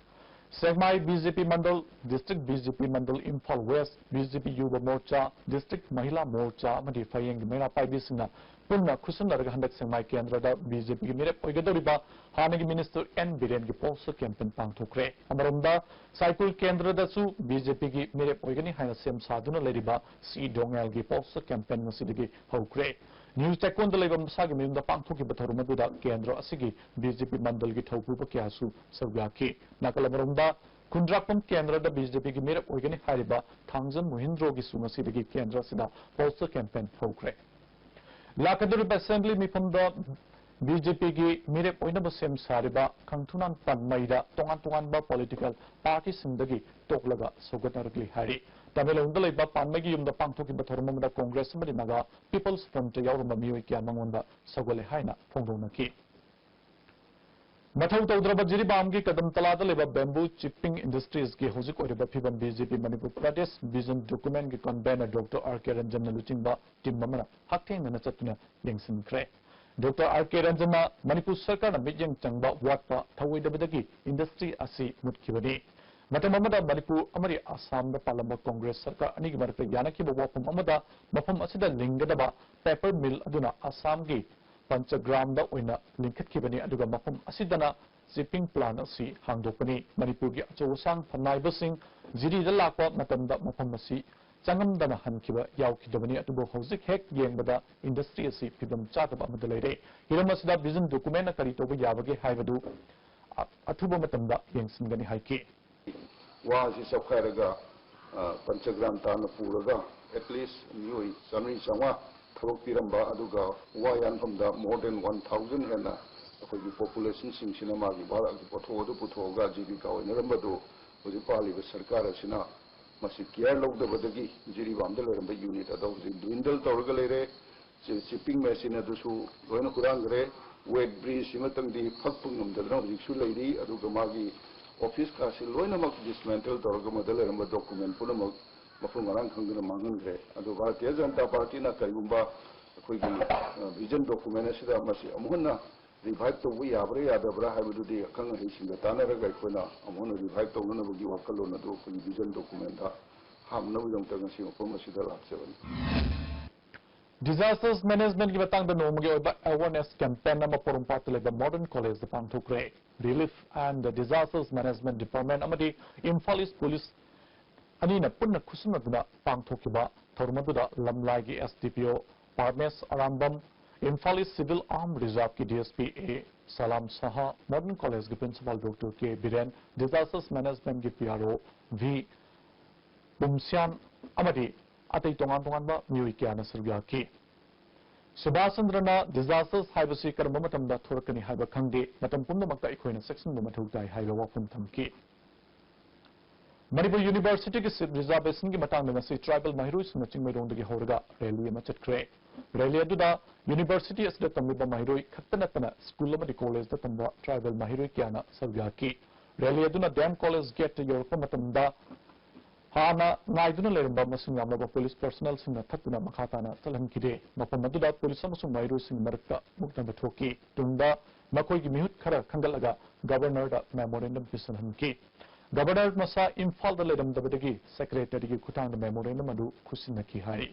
Sekmai B J P mandal, district B J P mandal Imphal west, B J P yuva morcha, district mahila ꯃꯣꯔꯆꯥ ꯑꯃꯗꯤ ꯐꯌꯦꯡꯒꯤ ꯃꯩꯔꯥ ꯄꯥꯏꯕꯤꯁꯤꯡꯅ ꯄꯨꯟꯅ ꯈꯨꯠꯁꯝꯅꯔꯒ ꯍꯟꯗꯛ ꯁꯦꯛꯃꯥꯏ ꯀꯦꯟꯗ꯭ꯔꯗ ꯕꯤ ꯖꯦ ꯄꯤꯒꯤ ꯃꯤꯔꯦꯞ ꯑꯣꯏꯒꯗꯧꯔꯤꯕ ꯍꯥꯟꯅꯒꯤ ꯃꯤꯅꯤꯁꯇꯔ ꯑꯦꯟ ꯕꯤꯔꯦꯟꯒꯤ ꯄꯣꯁꯇ ꯀꯦꯝꯄꯦꯟ ꯄꯥꯡꯊꯣꯛꯈ꯭ꯔꯦ꯫ ꯑꯃꯔꯣꯝꯗ ꯁꯥꯏꯀꯨꯜ ꯀꯦꯟꯗ꯭ꯔꯗꯁꯨ ꯕꯤ ꯖꯦ ꯄꯤꯒꯤ ꯃꯤꯔꯦꯞ ꯑꯣꯏꯒꯅꯤ ꯍꯥꯏꯅ ꯁꯦꯝ ꯁꯥꯗꯨꯅ ꯂꯩꯔꯤꯕ ꯁꯤ ꯗꯣꯉꯦꯜꯒꯤ ꯄꯣꯁꯇ ꯀꯦꯝꯄꯦꯟ ꯉꯁꯤꯗꯒꯤ ꯍꯧꯈ꯭ꯔꯦ꯫ ꯅ꯭ꯌꯨ ꯆꯦꯛꯀꯣꯟꯗ ꯂꯩꯕ ꯃꯁꯥꯒꯤ ꯃꯌꯨꯝꯗ ꯄꯥꯡꯊꯣꯛꯈꯤꯕ ꯊꯧꯔꯝ ꯑꯗꯨꯗ ꯀꯦꯟꯗ꯭ꯔ ꯑꯁꯤꯒꯤ ꯕꯤ ꯖꯦ ꯄꯤ ꯃꯟꯗꯜꯒꯤ ꯊꯧꯄꯨꯕ ꯀꯌꯥꯁꯨ ꯁꯔꯨꯛ ꯌꯥꯈꯤ꯫ ꯅꯥꯀꯜ ꯑꯃꯔꯣꯝꯗ ꯈꯨꯟꯗ꯭ꯔꯥꯛꯄꯝ ꯀꯦꯟꯗ꯭ꯔꯗ ꯕꯤ ꯖꯦ ꯄꯤꯒꯤ ꯃꯤꯔꯦꯞ ꯑꯣꯏꯒꯅꯤ ꯍꯥꯏꯔꯤꯕ ꯊꯥꯡꯖꯝ ꯃꯣꯍꯤꯟꯗ꯭ꯔꯣꯒꯤꯁꯨ ꯉꯁꯤꯗꯒꯤ ꯀꯦꯟꯗ꯭ꯔ ꯑꯁꯤꯗ ꯄꯣꯁꯇꯔ ꯀꯦꯝꯄꯦꯟ ꯍꯧꯈ꯭ꯔꯦ꯫ ꯂꯥꯛꯀꯗꯧꯔꯤꯕ ꯑꯦꯁꯦꯝꯕ꯭ꯂꯤ ꯃꯤꯐꯝꯗ ꯕꯤ ꯖꯦ ꯄꯤꯒꯤ ꯃꯤꯔꯦꯞ ꯑꯣꯏꯅꯕ ꯁꯦꯝ ꯁꯥꯔꯤꯕ ꯈꯪꯊꯨꯅꯥꯟ ꯄꯥꯟꯃꯩꯗ ꯇꯣꯉꯥꯟ ꯇꯣꯉꯥꯟꯕ ꯄꯣꯂꯤꯇꯤꯀꯦꯜ ꯄꯥꯔꯇꯤꯁꯤꯡꯗꯒꯤ ꯇꯣꯛꯂꯒ ꯁꯧꯒꯠꯅꯔꯛꯂꯤ ꯍꯥꯏꯔꯤ꯫ ꯇꯃꯦꯡꯂꯣꯡꯗ ꯂꯩꯕ ꯄꯥꯟꯃꯩꯒꯤ ꯌꯨꯝꯗ ꯄꯥꯡꯊꯣꯛꯈꯤꯕ ꯊꯧꯔꯝ ꯑꯃꯗ ꯀꯣꯡꯒ꯭ꯔꯦꯁ ꯑꯃꯗꯤ ꯅꯥꯒꯥ ꯄꯤꯄꯜꯁ ꯐ꯭ꯔꯟꯠꯇ ꯌꯥꯎꯔꯝꯕ ꯃꯤꯑꯣꯏ ꯀꯌꯥ ꯃꯉꯣꯟꯗ ꯁꯧꯒꯠꯂꯦ ꯍꯥꯏꯅ ꯐꯣꯡꯗꯣꯛꯅꯈꯤ꯫ ꯃꯊꯧ ꯇꯧꯗ꯭ꯔꯕ ꯖꯤꯔꯤꯕꯥꯝꯒꯤ ꯀꯗꯝꯇꯂꯥꯗ ꯂꯩꯕ ꯕꯦꯝꯕꯨ ꯆꯤꯞꯄꯤꯡ ꯏꯟꯗꯁꯇ꯭ꯔꯤꯁꯀꯤ ꯍꯧꯖꯤꯛ ꯑꯣꯏꯔꯤꯕ ꯐꯤꯕꯝ B J P Manipur Pradesh vision ꯗꯣꯀꯨꯃꯦꯟꯒꯤ ꯀꯟꯚꯦꯅꯔ ꯗꯣꯛꯇꯔ ꯑꯥꯔ ꯀꯦ ꯔꯟꯖꯟꯅ ꯂꯨꯆꯤꯡꯕ ꯇꯤꯝ ꯑꯃꯅ ꯍꯛꯊꯦꯡꯅꯅ ꯆꯠꯇꯨꯅ ꯌꯦꯡꯁꯤꯟꯈ꯭ꯔꯦ꯫ ꯗꯣꯛꯇꯔ ꯑꯥꯔ ꯀꯦ ꯔꯟꯖꯟꯅ ꯃꯅꯤꯄꯨꯔ ꯁꯔꯀꯥꯔꯅ ꯃꯤꯠꯌꯦꯡ ꯆꯪꯕ ꯋꯥꯠꯄ ꯊꯧꯑꯣꯏꯗꯕꯗꯒꯤ ꯏꯟꯗꯁꯇ꯭ꯔꯤ ꯑꯁꯤ ꯃꯨꯠꯈꯤꯕꯅꯤ꯫ ꯃꯇꯝ ꯑꯃꯗ ꯃꯅꯤꯄꯨꯔ ꯑꯃꯗꯤ ꯑꯁꯥꯝꯗ ꯄꯥꯜꯂꯝꯕ ꯀꯣꯡꯒ꯭ꯔꯦꯁ ꯁꯔꯀꯥꯔ ꯑꯅꯤꯒꯤ ꯃꯔꯛꯇ ꯌꯥꯅꯈꯤꯕ ꯋꯥꯐꯝ ꯑꯃꯗ ꯃꯐꯝ ꯑꯁꯤꯗ ꯂꯤꯡꯒꯗꯕ ꯄꯦꯄꯔ ꯃꯤꯜ ꯑꯗꯨꯅ ꯑꯁꯥꯝꯒꯤ ꯄꯟꯆꯒ꯭ꯔꯥꯝꯗ ꯑꯣꯏꯅ ꯂꯤꯡꯈꯠꯈꯤꯕꯅꯤ, ꯑꯗꯨꯒ ꯃꯐꯝ ꯑꯁꯤꯗꯅ ꯆꯤꯞꯄꯤꯡ ꯄ꯭ꯂꯥꯟ ꯑꯁꯤ ꯍꯥꯡꯗꯣꯛꯄꯅꯤ꯫ ꯃꯅꯤꯄꯨꯔꯒꯤ ꯑꯆꯧ ꯑꯁꯥꯡ ꯐꯝꯅꯥꯏꯕꯁꯤꯡ ꯖꯤꯔꯤꯗ ꯂꯥꯛꯄ ꯃꯇꯝꯗ ꯃꯐꯝ ꯑꯁꯤ ꯆꯪꯉꯝꯗꯅ ꯍꯟꯈꯤꯕ ꯌꯥꯎꯈꯤꯗꯕꯅꯤ, ꯑꯗꯨꯕꯨ ꯍꯧꯖꯤꯛ ꯍꯦꯛ ꯌꯦꯡꯕꯗ ꯏꯟꯗꯁꯇ꯭ꯔꯤ ꯑꯁꯤ ꯐꯤꯕꯝ ꯆꯥꯗꯕ ꯑꯃꯗ ꯂꯩꯔꯦ꯫ ꯍꯤꯔꯝ ꯑꯁꯤꯗ ꯚꯤꯖꯟ ꯗꯣꯀꯨꯃꯦꯟꯅ ꯀꯔꯤ ꯇꯧꯕ ꯌꯥꯕꯒꯦ ꯍꯥꯏꯕꯗꯨ ꯑ-, ꯑꯊꯨꯕ ꯃꯇꯝꯗ ꯌꯦꯡꯁꯤꯟꯒꯅꯤ ꯍꯥꯏꯈꯤ꯫ ꯋꯥ ꯑꯁꯤ ꯆꯞꯈꯥꯏꯔꯒ, ꯑ, ꯄꯟꯆꯒ꯭ꯔꯥꯝ ꯇꯥꯅ ꯄꯨꯔꯒ, at least ꯃꯤꯑꯣꯏ ꯆꯥꯃꯔꯤ ꯆꯥꯝꯃꯉꯥ ꯊꯕꯛ ꯄꯤꯔꯝꯕ, ꯑꯗꯨꯒ ꯋꯥ ꯌꯥꯟꯐꯝꯗ more than one thousand ꯍꯦꯟꯅ ꯑꯩꯈꯣꯏꯒꯤ ꯄꯣꯄꯨꯂꯦꯁꯟꯁꯤꯡꯁꯤꯅ ꯃꯥꯒꯤ ꯚꯥꯔꯠꯀꯤ ꯄꯣꯠꯊꯣꯛ ꯑꯗꯨ ꯄꯨꯊꯣꯛꯑꯒ ꯖꯤꯕꯤꯀꯥ ꯑꯣꯏꯅꯔꯝꯕꯗꯨ ꯍꯧꯖꯤꯛ ꯄꯥꯜꯂꯤꯕ ꯁꯔꯀꯥꯔ ꯑꯁꯤꯅ ꯃꯁꯤ ꯀꯤꯌꯔ ꯂꯧꯗꯕꯗꯒꯤ ꯖꯤꯔꯤꯕꯥꯝꯗ ꯂꯩꯔꯝꯕ ꯌꯨꯅꯤꯠ ꯑꯗꯣ ꯍꯧꯖꯤꯛ ꯗ꯭ꯋꯤꯟꯗꯜ ꯇꯧꯔꯒ ꯂꯩꯔꯦ꯫ ꯆꯤ-, ꯆꯤꯞꯄꯤꯡ ꯃꯦꯆꯤꯟ ꯑꯗꯨꯁꯨ ꯂꯣꯏꯅ ꯍꯨꯔꯥꯟꯈ꯭ꯔꯦ꯫ ꯋꯦꯠ ꯕ꯭ꯔꯤꯖ ꯑꯃꯇꯪꯗꯤ ꯐꯛꯄ ꯉꯝꯗꯗꯅ ꯍꯧꯖꯤꯛꯁꯨ ꯂꯩꯔꯤ, ꯑꯗꯨꯒ ꯃꯥꯒꯤ ꯑꯣꯐꯤꯁ ꯀꯥꯁꯤ ꯂꯣꯏꯅꯃꯛ ꯗꯤꯁꯃꯦꯟꯇꯜ ꯇꯧꯔꯒ ꯃꯗ ꯂꯩꯔꯝꯕ ꯗꯣꯀꯨꯃꯦꯟ ꯄꯨꯝꯅꯃꯛ ꯃꯐꯝ ꯃꯔꯥꯡ ꯈꯪꯗꯅ ꯃꯥꯡꯍꯟꯈ꯭ꯔꯦ꯫ ꯑꯗꯨ ꯚꯥꯔꯇꯤꯌ ꯖꯅꯇꯥ ꯄꯥꯔꯇꯤꯅ ꯀꯔꯤꯒꯨꯝꯕ ꯑꯩꯈꯣꯏꯒꯤ, ꯑ, ꯚꯤꯖꯟ ꯗꯣꯀꯨꯃꯦꯟ ꯑꯁꯤꯗ ꯃꯁꯤ ꯑꯃꯨꯛ ꯍꯟꯅ ꯔꯤꯚꯥꯏꯚ ꯇꯧꯕ ꯌꯥꯕ꯭ꯔꯥ ꯌꯥꯗꯕ꯭ꯔꯥ ꯍꯥꯏꯕꯗꯨꯗꯤ ꯑꯈꯪ ꯑꯍꯩꯁꯤꯡꯒ ꯇꯥꯟꯅꯔꯒ ꯑꯩꯈꯣꯏꯅ ꯑꯃꯨꯛ ꯍꯟꯅ ꯔꯤꯚꯥꯏꯚ ꯇꯧꯅꯅꯕꯒꯤ ꯋꯥꯈꯜꯂꯣꯟ ꯑꯗꯨ ꯑꯩꯈꯣꯏꯒꯤ ꯚꯤꯖꯟ ꯗꯣꯀꯨꯃꯦꯟꯗ ꯍꯥꯞꯅꯕꯒꯤꯗꯃꯛꯇ ꯉꯁꯤ ꯃꯐꯝ ꯑꯁꯤꯗ ꯂꯥꯛꯆꯕꯅꯤ꯫ Disasters Managementꯀꯤ ꯃꯇꯥꯡꯗ ꯅꯣꯡꯃꯒꯤ ꯑꯣꯏꯕ awareness campaign ꯑꯃ ꯄꯣꯔꯣꯝꯄꯥꯠꯇ ꯂꯩꯕ Modern Collegeꯇ ꯄꯥꯡꯊꯣꯛꯈ꯭ꯔꯦ꯫ Relief and Disasters Management Department ꯑꯃꯗꯤ ꯏꯝꯐꯥꯜ ꯏꯁ ꯄꯨꯂꯤꯁ ꯑꯅꯤꯅ ꯄꯨꯟꯅ ꯈꯨꯠꯁꯝꯅꯗꯨꯅ ꯄꯥꯡꯊꯣꯛꯈꯤꯕ ꯊꯧꯔꯝ ꯑꯗꯨꯗ ꯂꯝꯂꯥꯏꯒꯤ S D P O ꯄꯥꯔꯃꯦꯁ Arambam, Imphal is Civil Armed Reserveꯀꯤ D S P A Salam Shah, Modern Collegeꯀꯤ Principal Doctor K Biren, Disasters Managementꯀꯤ P R O V ꯄꯨꯝꯁ꯭ꯌꯥꯟ ꯑꯃꯗꯤ ꯑꯇꯩ ꯇꯣꯉꯥꯟ ꯇꯣꯉꯥꯟꯕ ꯃꯤꯑꯣꯏ ꯀꯌꯥꯅ ꯁꯔꯨꯛ ꯌꯥꯈꯤ꯫ ꯁꯨꯚꯥꯁ ꯆꯟꯗ꯭ꯔꯅ disasters ꯍꯥꯏꯕꯁꯤ ꯀꯔꯝꯕ ꯃꯇꯝꯗ ꯊꯣꯔꯛꯀꯅꯤ ꯍꯥꯏꯕ ꯈꯪꯗꯦ, ꯃꯇꯝ ꯄꯨꯝꯅꯃꯛꯇ ꯑꯩꯈꯣꯏꯅ ꯆꯦꯛꯁꯤꯟꯕ ꯃꯊꯧ ꯇꯥꯏ ꯍꯥꯏꯕ ꯋꯥꯐꯝ ꯊꯝꯈꯤ꯫ ꯃꯅꯤꯄꯨꯔ ꯌꯨꯅꯤꯚꯔꯁꯤꯇꯤꯒꯤ seat reservationꯒꯤ ꯃꯇꯥꯡꯗ ꯉꯁꯤ tribal ꯃꯍꯩꯔꯣꯏꯁꯤꯡꯅ ꯆꯤꯡꯃꯩꯔꯣꯡꯗꯒꯤ ꯍꯧꯔꯒ rally ꯑꯃ ꯆꯠꯈ꯭ꯔꯦ꯫ Rally ꯑꯗꯨꯗ ꯌꯨꯅꯤꯚꯔꯁꯤꯇꯤ ꯑꯁꯤꯗ ꯇꯝꯂꯤꯕ ꯃꯍꯩꯔꯣꯏ ꯈꯛꯇ ꯅꯠꯇꯅ school ꯑꯃꯗꯤ collegeꯇ ꯇꯝꯕ tribal ꯃꯍꯩꯔꯣꯏ ꯀꯌꯥꯅ ꯁꯔꯨꯛ ꯌꯥꯈꯤ꯫ Rally ꯑꯗꯨꯅ D M College gateꯇ ꯌꯧꯔꯛꯄ ꯃꯇꯝꯗ ꯍꯥꯟꯅ ꯉꯥꯏꯗꯨꯅ ꯂꯩꯔꯝꯕ ꯃꯁꯤꯡ ꯌꯥꯝꯂꯕ police personnelꯁꯤꯡꯅ ꯊꯠꯇꯨꯅ ꯃꯈꯥ ꯇꯥꯅ ꯆꯠꯍꯟꯈꯤꯗꯦ꯫ ꯃꯐꯝ ꯑꯗꯨꯗ police ꯑꯃꯁꯨꯡ ꯃꯍꯩꯔꯣꯏꯁꯤꯡꯒꯤ ꯃꯔꯛꯇ ꯃꯨꯛꯅꯕ ꯊꯣꯛꯈꯤ꯫ ꯇꯨꯡꯗ ꯃꯈꯣꯏꯒꯤ ꯃꯤꯍꯨꯠ ꯈꯔ ꯈꯟꯒꯠꯂꯒ governorꯗ memorandum ꯄꯤꯁꯤꯜꯍꯟꯈꯤ꯫ Governor ꯃꯁꯥ ꯏꯝꯐꯥꯜꯗ ꯂꯩꯔꯝꯗꯕꯗꯒꯤ secretaryꯒꯤ ꯈꯨꯠꯊꯥꯡꯗ memorandum ꯑꯗꯨ ꯈꯨꯠꯁꯤꯟꯅꯈꯤ ꯍꯥꯏꯔꯤ꯫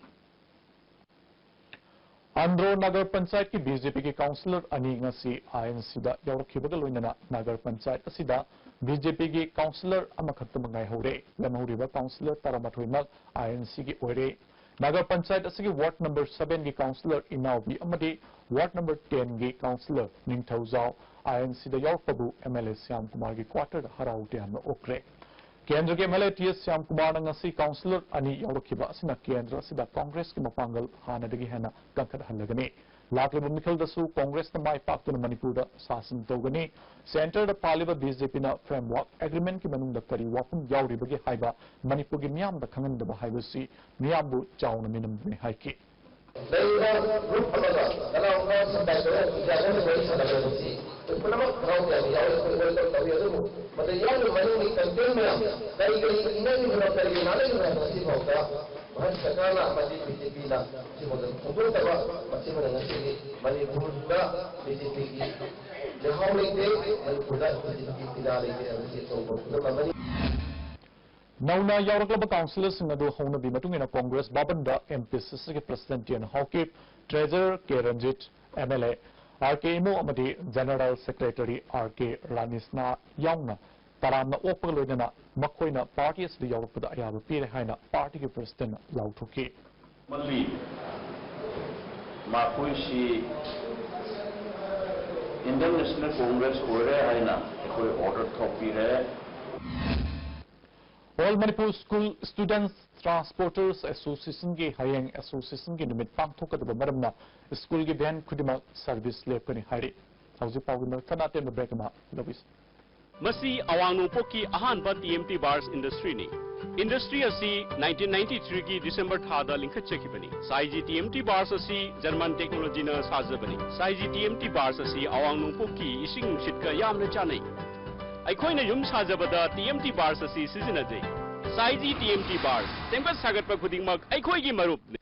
ꯑꯟꯗ꯭ꯔꯣ ꯅꯒꯔ ꯄꯟꯆꯥꯌꯠꯀꯤ BJPꯒꯤ councillor ꯑꯅꯤ ꯉꯁꯤ INCꯗ ꯌꯥꯎꯔꯛꯈꯤꯕꯒ ꯂꯣꯏꯅꯅ ꯅꯒꯔ ꯄꯟꯆꯥꯌꯠ ꯑꯁꯤꯗ BJPꯒꯤ councillor ꯑꯃꯈꯛꯇꯃꯛ ꯉꯥꯏꯍꯧꯔꯦ꯫ ꯂꯦꯝꯍꯧꯔꯤꯕ councillor ꯇꯔꯥꯃꯥꯊꯣꯏꯃꯛ INCꯒꯤ ꯑꯣꯏꯔꯦ꯫ ꯅꯒꯔ ꯄꯟꯆꯥꯌꯠ ꯑꯁꯤꯒꯤ ward number sevenꯒꯤ councillor ꯏꯅꯥꯎꯕꯤ ꯑꯃꯗꯤ ward number tenꯒꯤ councillor ꯅꯤꯡꯊꯧꯖꯥꯎ INCꯗ ꯌꯥꯎꯔꯛꯄꯕꯨ MLA Shyam ꯀꯨꯃꯥꯔꯒꯤ quarterꯗ ꯍꯔꯥꯎ ꯇꯌꯥꯝꯅ ꯑꯣꯛꯈ꯭ꯔꯦ꯫ ꯀꯦꯟꯗ꯭ꯔꯒꯤ MLA T S ꯁ꯭ꯌꯥꯝ ꯀꯨꯃꯥꯔꯅ ꯉꯁꯤ councillor ꯑꯅꯤ ꯌꯥꯎꯔꯛꯈꯤꯕ ꯑꯁꯤꯅ ꯀꯦꯟꯗ꯭ꯔ ꯑꯁꯤꯗ Congressꯀꯤ ꯃꯄꯥꯡꯒꯜ ꯍꯥꯟꯅꯗꯒꯤ ꯍꯦꯟꯅ ꯀꯟꯈꯠꯍꯜꯂꯒꯅꯤ꯫ ꯂꯥꯛꯂꯤꯕ ꯃꯤꯈꯜꯗꯁꯨ Congressꯅ ꯃꯥꯏ ꯄꯥꯛꯇꯨꯅ ꯃꯅꯤꯄꯨꯔꯗ ꯁꯥꯁꯟ ꯇꯧꯒꯅꯤ꯫ Centreꯗ ꯄꯥꯜꯂꯤꯕ BJPꯅ framework agreementꯀꯤ ꯃꯅꯨꯡꯗ ꯀꯔꯤ ꯋꯥꯐꯝ ꯌꯥꯎꯔꯤꯕꯒꯦ ꯍꯥꯏꯕ ꯃꯅꯤꯄꯨꯔꯒꯤ ꯃꯤꯌꯥꯝꯗ ꯈꯪꯍꯟꯗꯕ ꯍꯥꯏꯕꯁꯤ ꯃꯤꯌꯥꯝꯕꯨ ꯆꯥꯎꯅ ꯃꯤꯅꯝꯕꯅꯤ ꯍꯥꯏꯈꯤ꯫ ꯂꯩꯔꯤꯕ group ꯑꯃꯒ ꯀꯅꯥꯒꯨꯝꯕ ꯁꯝꯗꯥꯏ ꯇꯧꯔꯒ ꯏꯟꯗꯤꯌꯥꯒ ꯋꯥꯔꯤ ꯁꯥꯟꯅꯕ ꯍꯥꯏꯕꯁꯤ ꯑꯩꯈꯣꯏ ꯄꯨꯝꯅꯃꯛ ꯍꯔꯥꯎ ꯇꯌꯥꯝꯅ ꯌꯥꯎꯔꯤ, ꯑꯩꯈꯣꯏ welcome ꯇꯧꯏ꯫ ꯑꯗꯨꯕꯨ ꯃꯗꯨ ꯌꯥꯎꯔꯤꯕ ꯃꯅꯨꯡꯒꯤ content ꯃꯌꯥꯝ ꯀꯔꯤ ꯀꯔꯤ ꯏꯅꯔꯤꯕꯅꯣ, ꯀꯔꯤ ꯀꯔꯤ ꯅꯥꯅꯔꯤꯕꯅꯣ ꯍꯥꯏꯕ ꯉꯁꯤ ꯐꯥꯎꯗ ꯚꯥꯔꯠ ꯁꯔꯀꯥꯔꯅ ꯑꯃꯗꯤ BJPꯅ ꯉꯁꯤ ꯐꯥꯎꯗ ꯐꯣꯡꯗꯣꯛꯇꯕ, ꯃꯁꯤꯃꯅ ꯉꯁꯤꯒꯤ ꯃꯅꯤꯄꯨꯔꯗ ꯕꯤ ꯖꯦ ꯄꯤꯒꯤ ꯂꯩꯍꯥꯎ ꯂꯩꯇꯦ, ꯃꯅꯤꯄꯨꯔꯗ ꯕꯤ ꯖꯦ ꯄꯤꯒꯤ ꯄꯤꯗꯥ ꯂꯩꯇꯦ ꯍꯥꯏꯕꯁꯤ ꯑꯆꯧꯕ ꯈꯨꯗꯝ ꯑꯃꯅꯤ꯫ ꯅꯧꯅ ꯌꯥꯎꯔꯛꯂꯕ ꯀꯥꯎꯟꯁꯤꯂꯔꯁꯤꯡ ꯑꯗꯨ ꯍꯧꯅꯕꯤ ꯃꯇꯨꯡ ꯏꯟꯅ ꯀꯣꯡꯒ꯭ꯔꯦꯁ ꯚꯕꯟꯗ ꯑꯦꯝ ꯄꯤ ꯁꯤ ꯁꯤꯒꯤ president T N Haokip, treasurer K Ranjit, M L A R K Imo ꯑꯃꯗꯤ ꯖꯦꯅꯔꯦꯜ ꯁꯦꯀ꯭ꯔꯦꯇꯔꯤ ꯑꯥꯔ ꯀꯦ ꯔꯥꯅꯤꯁꯅꯥ ꯌꯥꯎꯅ ꯇꯔꯥꯝꯅ ꯑꯣꯛꯄꯒ ꯂꯣꯏꯅꯅ ꯃꯈꯣꯏꯅ ꯄꯥꯔꯇꯤ ꯑꯁꯤꯗ ꯌꯥꯎꯔꯛꯄꯗ ꯑꯌꯥꯕ ꯄꯤꯔꯦ ꯍꯥꯏꯅ ꯄꯥꯔꯇꯤꯒꯤ ꯄ꯭ꯔꯁꯤꯗꯦꯟꯅ ꯂꯥꯎꯊꯣꯛꯈꯤ꯫ ꯑꯃꯗꯤ ꯃꯈꯣꯏꯁꯤ ꯏꯟꯗꯤꯌꯟ ꯅꯦꯁꯅꯦꯜ ꯀꯣꯡꯒ꯭ꯔꯦꯁ ꯑꯣꯏꯔꯦ ꯍꯥꯏꯅ ꯑꯩꯈꯣꯏ ꯑꯣꯔꯗꯔ ꯊꯣꯛꯄꯤꯔꯦ꯫ All Manipur School Students Transporters Associationꯒꯤ ꯍꯌꯦꯡ ꯑꯦꯁꯣꯁꯤꯌꯦꯁꯟꯒꯤ ꯅꯨꯃꯤꯠ ꯄꯥꯡꯊꯣꯛꯀꯗꯕ ꯃꯔꯝꯅ ꯁ꯭ꯀꯨꯜꯒꯤ ꯚꯦꯟ ꯈꯨꯗꯤꯡꯃꯛ ꯁꯔꯚꯤꯁ ꯂꯦꯞꯀꯅꯤ ꯍꯥꯏꯔꯤ꯫ ꯍꯧꯖꯤꯛ ꯄꯥꯎꯒꯤ ꯃꯔꯛ ꯊꯠꯅ ꯑꯇꯦꯟꯕ ꯕ꯭ꯔꯦꯛ ꯑꯃ ꯂꯧꯕꯤꯁꯤ꯫ ꯃꯁꯤ ꯑꯋꯥꯡ ꯅꯣꯡꯄꯣꯛꯀꯤ ꯑꯍꯥꯟꯕ ꯇꯤ ꯑꯦꯝ ꯇꯤ ꯕꯥꯔꯁ ꯏꯟꯗꯁꯇ꯭ꯔꯤꯅꯤ꯫ ꯏꯟꯗꯁꯇ꯭ꯔꯤ ꯑꯁꯤ ꯅꯥꯏꯟꯇꯤꯟ ꯅꯥꯏꯟꯇꯤ ꯊ꯭ꯔꯤꯒꯤ ꯗꯤꯁꯦꯝꯕꯔ ꯊꯥꯗ ꯂꯤꯡꯈꯠꯆꯈꯤꯕꯅꯤ꯫ ꯁꯥꯏꯖꯤ ꯇꯤ ꯑꯦꯝ ꯇꯤ ꯕꯥꯔꯁ ꯑꯁꯤ ꯖꯔꯃꯟ ꯇꯦꯛꯅꯣꯂꯣꯖꯤꯅ ꯁꯥꯖꯕꯅꯤ꯫ ꯁꯥꯏꯖꯤ ꯇꯤ ꯑꯦꯝ ꯇꯤ ꯕꯥꯔꯁ ꯑꯁꯤ ꯑꯋꯥꯡ ꯅꯣꯡꯄꯣꯛꯀꯤ ꯏꯁꯤꯡ ꯅꯨꯡꯁꯤꯠꯀ ꯌꯥꯝꯅ ꯆꯥꯟꯅꯩ꯫ ꯑꯩꯈꯣꯏꯅ ꯌꯨꯝ ꯁꯥꯖꯕꯗ ꯇꯤ ꯑꯦꯝ ꯇꯤ ꯕꯥꯔꯁ ꯑꯁꯤ ꯁꯤꯖꯤꯟꯅꯖꯩ꯫ ꯁꯥꯏꯖꯤ ꯇꯤ ꯑꯦꯝ ꯇꯤ ꯕꯥꯔꯁ ꯁꯦꯝꯒꯠ ꯁꯥꯒꯠꯄ ꯈꯨꯗꯤꯡꯃꯛ ꯑꯩꯈꯣꯏꯒꯤ ꯃꯔꯨꯞꯅꯤ꯫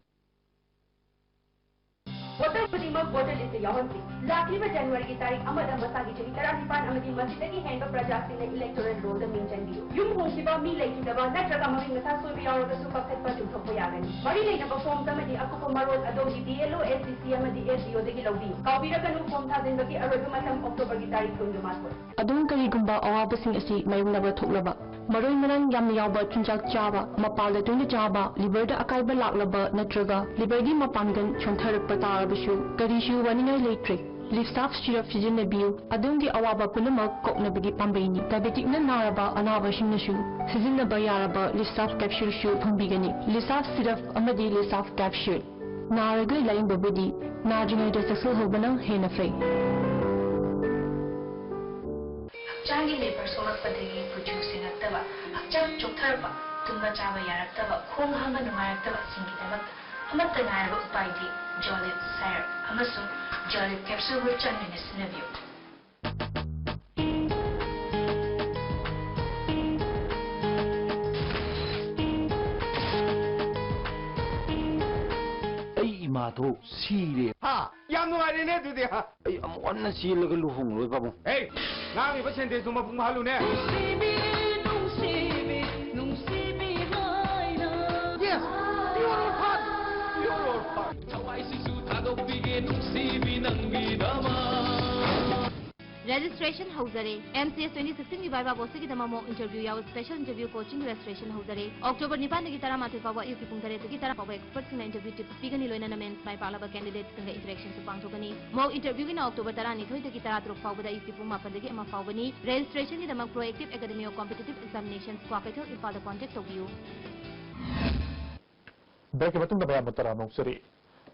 ꯚꯣꯇꯔ ꯈꯨꯗꯤꯡꯃꯛ ꯚꯣꯇꯔ ꯂꯤꯁꯇ ꯌꯥꯎꯍꯟꯁꯤ꯫ ꯂꯥꯛꯂꯤꯕ ꯖꯅꯋꯥꯔꯤꯒꯤ ꯇꯥꯔꯤꯛ ꯑꯃꯗ ꯃꯁꯥꯒꯤ ꯆꯍꯤ ꯇꯔꯥꯅꯤꯄꯥꯟ ꯑꯃꯗꯤ ꯃꯁꯤꯗꯒꯤ ꯍꯦꯟꯕ ꯄ꯭ꯔꯖꯥꯁꯤꯡꯅ ꯏꯂꯦꯛꯇꯣꯔꯦꯜ ꯔꯣꯜꯗ ꯃꯤꯡ ꯆꯟꯕꯤꯌꯨ꯫ ꯌꯨꯝ ꯍꯣꯡꯈꯤꯕ, ꯃꯤ ꯂꯩꯈꯤꯗꯕ ꯅꯠꯇ꯭ꯔꯒ ꯃꯃꯤꯡ ꯃꯊꯥ ꯁꯣꯏꯕ ꯌꯥꯎꯔꯒꯁꯨ ꯀꯛꯊꯠꯄ ꯆꯨꯝꯊꯣꯛꯄ ꯌꯥꯒꯅꯤ꯫ ꯃꯔꯤ ꯂꯩꯅꯕ ꯐꯣꯔꯝꯁ ꯑꯃꯗꯤ ꯑꯀꯨꯞꯄ ꯃꯔꯣꯜ ꯑꯗꯣꯝꯒꯤ ꯕꯤ ꯑꯦꯜ ꯑꯣ, ꯑꯦꯁ ꯗꯤ ꯁꯤ ꯑꯃꯗꯤ ꯑꯦꯁ ꯗꯤ ꯑꯣꯗꯒꯤ ꯂꯧꯕꯤꯌꯨ꯫ ꯀꯥꯎꯕꯤꯔꯒꯅꯨ, ꯐꯣꯔꯝ ꯊꯥꯖꯤꯟꯕꯒꯤ ꯑꯔꯣꯏꯕ ꯃꯇꯝ ꯑꯣꯛꯇꯣꯕꯔꯒꯤ ꯇꯥꯔꯤꯛ ꯀꯨꯟꯒ ꯃꯥꯊꯣꯏ꯫ ꯑꯗꯣꯝ ꯀꯔꯤꯒꯨꯝꯕ ꯑꯋꯥꯕꯁꯤꯡ ꯑꯁꯤ ꯃꯥꯌꯣꯛꯅꯕ ꯊꯣꯛꯂꯕ, ꯃꯔꯣꯏ ꯃꯔꯥꯡ ꯌꯥꯝꯅ ꯌꯥꯎꯕ ꯆꯤꯟꯖꯥꯛ ꯆꯥꯕ, ꯃꯄꯥꯜꯗ ꯇꯣꯏꯅ ꯆꯥꯕ, ꯂꯤꯚꯔꯗ ꯑꯀꯥꯏꯕ ꯂꯥꯛꯂꯕ ꯅꯠꯇ꯭ꯔꯒ ꯂꯤꯚꯔꯒꯤ ꯃꯄꯥꯡꯒꯜ ꯁꯣꯟꯊꯔꯛꯄ ꯇꯥꯔꯕꯁꯨ ꯀꯔꯤꯁꯨ ꯋꯥꯅꯤꯡꯉꯥꯏ ꯂꯩꯇ꯭ꯔꯦ꯫ ꯂꯤꯁꯥꯐ ꯁꯤꯔꯞ ꯁꯤꯖꯤꯟꯅꯕꯤꯌꯨ꯫ ꯑꯗꯣꯝꯒꯤ ꯑꯋꯥꯕ ꯄꯨꯝꯅꯃꯛ ꯀꯣꯛꯅꯕꯒꯤ ꯄꯥꯝꯕꯩꯅꯤ꯫ ꯗꯥꯏꯕꯦꯇꯤꯛꯅ ꯅꯥꯔꯕ ꯑꯅꯥꯕꯁꯤꯡꯅꯁꯨ ꯁꯤꯖꯤꯟꯅꯕ ꯌꯥꯔꯕ ꯂꯤꯁꯥꯐ ꯀꯦꯞꯁꯨꯜꯁꯨ ꯐꯪꯕꯤꯒꯅꯤ꯫ ꯂꯤꯁꯥꯐ ꯁꯤꯔꯞ ꯑꯃꯗꯤ ꯂꯤꯁꯥꯐ ꯀꯦꯞꯁꯨꯜ꯫ ꯅꯥꯔꯒ ꯂꯥꯌꯦꯡꯕꯕꯨꯗꯤ ꯅꯥꯗ꯭ꯔꯤꯉꯩꯗ ꯆꯦꯛꯁꯤꯜꯍꯧꯕꯅ ꯍꯦꯟꯅ ꯐꯩ꯫ ꯍꯛꯆꯥꯡꯒꯤ ꯂꯦꯕꯔ ꯁꯣꯛꯂꯛꯄꯗꯒꯤ ꯀꯨꯆꯨ ꯁꯦꯡꯉꯛꯇꯕ, ꯍꯛꯆꯥꯡ ꯆꯣꯛꯊꯔꯛꯄ, ꯇꯨꯝꯕ ꯆꯥꯕ ꯌꯥꯔꯛꯇꯕ, ꯈꯣꯡ ꯍꯥꯝꯕ ꯅꯨꯡꯉꯥꯏꯔꯛꯇꯕꯁꯤꯡꯒꯤꯗꯃꯛꯇ ꯑꯃꯠꯇ ꯉꯥꯏꯔꯕ ꯎꯄꯥꯏꯗꯤ ꯖꯣꯂꯤꯞ ꯁꯥꯏꯔꯞ ꯑꯃꯁꯨꯡ ꯖꯣꯂꯤꯞ ꯀꯦꯞꯁꯨꯜꯕꯨ ꯆꯥꯡ ꯅꯥꯏꯅ ꯁꯤꯖꯤꯟꯅꯕꯤꯌꯨ꯫ ꯑꯩ ꯏꯃꯥ ꯊꯣꯛ ꯁꯤꯔꯦ꯫ ꯍꯥ? ꯌꯥꯝ ꯅꯨꯡꯉꯥꯏꯔꯦꯅꯦ ꯑꯗꯨꯗꯤ꯫ ꯍꯥ? ꯑꯩ ꯑꯃꯨꯛ ꯍꯟꯅ ꯆꯦꯜꯂꯒ ꯂꯨꯍꯣꯡꯂꯣꯏ ꯄꯥꯕꯨꯡ꯫ ꯑꯦ, ꯉꯥꯡꯉꯤꯕ ꯁꯦꯟꯇꯦꯟꯁꯇꯨ ꯃꯄꯨꯡ ꯐꯥꯍꯜꯂꯨꯅꯦ꯫ ꯅꯨꯡꯁꯤꯕꯤ, ꯅꯨꯡꯁꯤꯕꯤ, ꯅꯨꯡꯁꯤꯕꯤ ꯍꯥꯏꯅ꯫ Yes, pure orphan, pure orphan. ꯊꯋꯥꯏꯁꯤꯁꯨ ꯊꯥꯗꯣꯛꯄꯤꯒꯦ ꯅꯨꯡꯁꯤꯕꯤ ꯅꯪꯒꯤꯗꯃꯛ꯫ Registration ꯍꯧꯖꯔꯦ꯫ M C S twenty sixteen ꯒꯤ viva ꯕꯣꯁꯇꯒꯤꯗꯃꯛ mock interview ꯌꯥꯎꯕ special interview coaching registration ꯍꯧꯖꯔꯦ꯫ October ꯅꯤꯄꯥꯟꯗꯒꯤ ꯇꯔꯥꯃꯥꯊꯣꯏ ꯐꯥꯎꯕ ꯑꯌꯨꯛꯀꯤ ꯄꯨꯡ ꯇꯔꯦꯠꯇꯒꯤ ꯇꯔꯥ ꯐꯥꯎꯕ expertꯁꯤꯡꯅ interview tips ꯄꯤꯒꯅꯤ, ꯂꯣꯏꯅꯅ mains ꯃꯥꯏ ꯄꯥꯛꯂꯕ candidatesꯁꯤꯡꯒ interactionꯁꯨ ꯄꯥꯡꯊꯣꯛꯀꯅꯤ꯫ Mock interviewꯒꯤꯅ October ꯇꯔꯥꯅꯤꯊꯣꯏꯗꯒꯤ ꯇꯔꯥꯇꯔꯨꯛ ꯐꯥꯎꯕꯗ ꯑꯌꯨꯛꯀꯤ ꯄꯨꯡ ꯃꯥꯄꯟꯗꯒꯤ ꯑꯃ ꯐꯥꯎꯕꯅꯤ꯫ Registrationꯒꯤꯗꯃꯛ Proactive Academy of Competitive Examinations, Kwakeithel, ꯏꯝꯐꯥꯜꯗ contact ꯇꯧꯕꯤꯌꯨ꯫ ꯕ꯭ꯔꯦꯛꯀꯤ ꯃꯇꯨꯡꯗ ꯃꯌꯥꯝꯕꯨ ꯇꯔꯥꯝꯅ ꯑꯣꯛꯆꯔꯤ꯫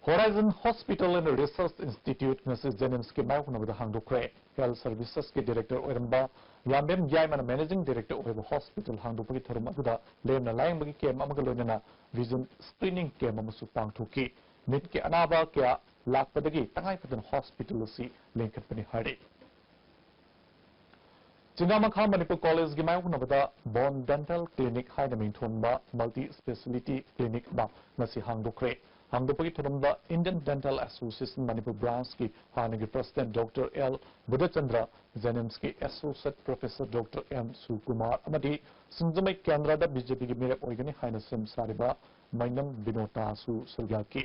Horizon Hospital and Research Institute ꯉꯁꯤ JNIMSꯀꯤ ꯃꯥꯌꯣꯛꯅꯕꯗ ꯍꯥꯡꯗꯣꯛꯈ꯭ꯔꯦ꯫ Health Servicesꯀꯤ director ꯑꯣꯏꯔꯝꯕ ꯌꯥꯝꯕꯦꯝ ꯌꯥꯏꯃꯅ managing director ꯑꯣꯏꯕ hospital ꯍꯥꯡꯗꯣꯛꯄꯒꯤ ꯊꯧꯔꯝ ꯑꯗꯨꯗ ꯂꯦꯝꯅ ꯂꯥꯌꯦꯡꯕꯒꯤ camp ꯑꯃꯒ ꯂꯣꯏꯅꯅ vision screening camp ꯑꯃꯁꯨ ꯄꯥꯡꯊꯣꯛꯈꯤ꯫ ꯃꯤꯠꯀꯤ ꯑꯅꯥꯕ ꯀꯌꯥ ꯂꯥꯛꯄꯗꯒꯤ ꯇꯉꯥꯏ ꯐꯗꯅ hospital ꯑꯁꯤ ꯂꯤꯡꯈꯠꯄꯅꯤ ꯍꯥꯏꯔꯤ꯫ ꯆꯤꯡꯉꯥꯃꯈꯥ ꯃꯅꯤꯄꯨꯔ ꯀꯣꯂꯦꯖꯒꯤ ꯃꯥꯌꯣꯛꯅꯕꯗ Bone Dental Clinic ꯍꯥꯏꯅ ꯃꯤꯡꯊꯣꯟꯕ multi speciality clinic ꯑꯃ ꯉꯁꯤ ꯍꯥꯡꯗꯣꯛꯈ꯭ꯔꯦ꯫ ꯍꯥꯡꯗꯣꯛꯄꯒꯤ ꯊꯧꯔꯝꯗ Indian Dental Association ꯃꯅꯤꯄꯨꯔ branchꯀꯤ ꯍꯥꯟꯅꯒꯤ president Doctor L Budhachandra, JNIMSꯀꯤ associate professor Doctor M ꯁꯨꯀꯨꯃꯥꯔ ꯑꯃꯗꯤ ꯁꯤꯡꯖꯃꯩ ꯀꯦꯟꯗ꯭ꯔꯗ BJPꯒꯤ ꯃꯤꯔꯦꯞ ꯑꯣꯏꯒꯅꯤ ꯍꯥꯏꯅ ꯁꯦꯝ ꯁꯥꯔꯤꯕ ꯃꯩꯅꯝ ꯕꯤꯅꯣꯇꯥꯁꯨ ꯁꯔꯨꯛ ꯌꯥꯈꯤ꯫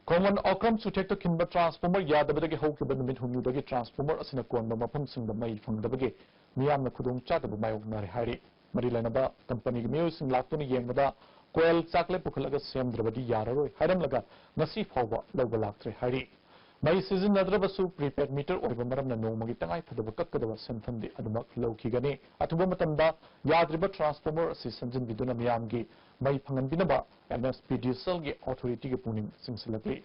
ꯈꯣꯡꯃꯟ ꯑꯣꯀ꯭ꯔꯝ ꯆꯨꯊꯦꯛꯇ ꯈꯤꯟꯕ transformer ꯌꯥꯗꯕꯗꯒꯤ ꯍꯧꯈꯤꯕ ꯅꯨꯃꯤꯠ ꯍꯨꯝꯅꯤꯗꯒꯤ transformer ꯑꯁꯤꯅ ꯀꯣꯟꯕ ꯃꯐꯝꯁꯤꯡꯗ ꯃꯩ ꯐꯪꯗꯕꯒꯤ ꯃꯤꯌꯥꯝꯅ ꯈꯨꯗꯣꯡꯆꯥꯗꯕ ꯃꯥꯌꯣꯛꯅꯔꯦ ꯍꯥꯏꯔꯤ꯫ ꯃꯔꯤ ꯂꯩꯅꯕ companyꯒꯤ ꯃꯤꯑꯣꯏꯁꯤꯡ ꯂꯥꯛꯇꯨꯅ ꯌꯦꯡꯕꯗ coil ꯆꯥꯛꯂꯦ ꯄꯨꯈꯠꯂꯒ ꯁꯦꯝꯗ꯭ꯔꯕꯗꯤ ꯌꯥꯔꯔꯣꯏ ꯍꯥꯏꯔꯝꯂꯒ ꯉꯁꯤ ꯐꯥꯎꯕ ꯂꯧꯕ ꯂꯥꯛꯇ꯭ꯔꯦ ꯍꯥꯏꯔꯤ꯫ ꯃꯩ ꯁꯤꯖꯤꯟꯅꯗ꯭ꯔꯕꯁꯨ prepaid meter ꯑꯣꯏꯕ ꯃꯔꯝꯅ ꯅꯣꯡꯃꯒꯤ ꯇꯉꯥꯏ ꯐꯗꯕ ꯀꯛꯀꯗꯕ ꯁꯦꯟꯐꯝꯗꯤ ꯑꯗꯨꯃꯛ ꯂꯧꯈꯤꯒꯅꯤ꯫ ꯑꯊꯨꯕ ꯃꯇꯝꯗ ꯌꯥꯗ꯭ꯔꯤꯕ transformer ꯑꯁꯤ ꯁꯦꯝꯖꯤꯟꯕꯤꯗꯨꯅ ꯃꯤꯌꯥꯝꯒꯤ ꯃꯩ ꯐꯪꯍꯟꯕꯤꯅꯕ MSPDCLꯒꯤ authorityꯒꯤ ꯄꯨꯛꯅꯤꯡ ꯆꯤꯡꯁꯤꯜꯂꯛꯂꯤ꯫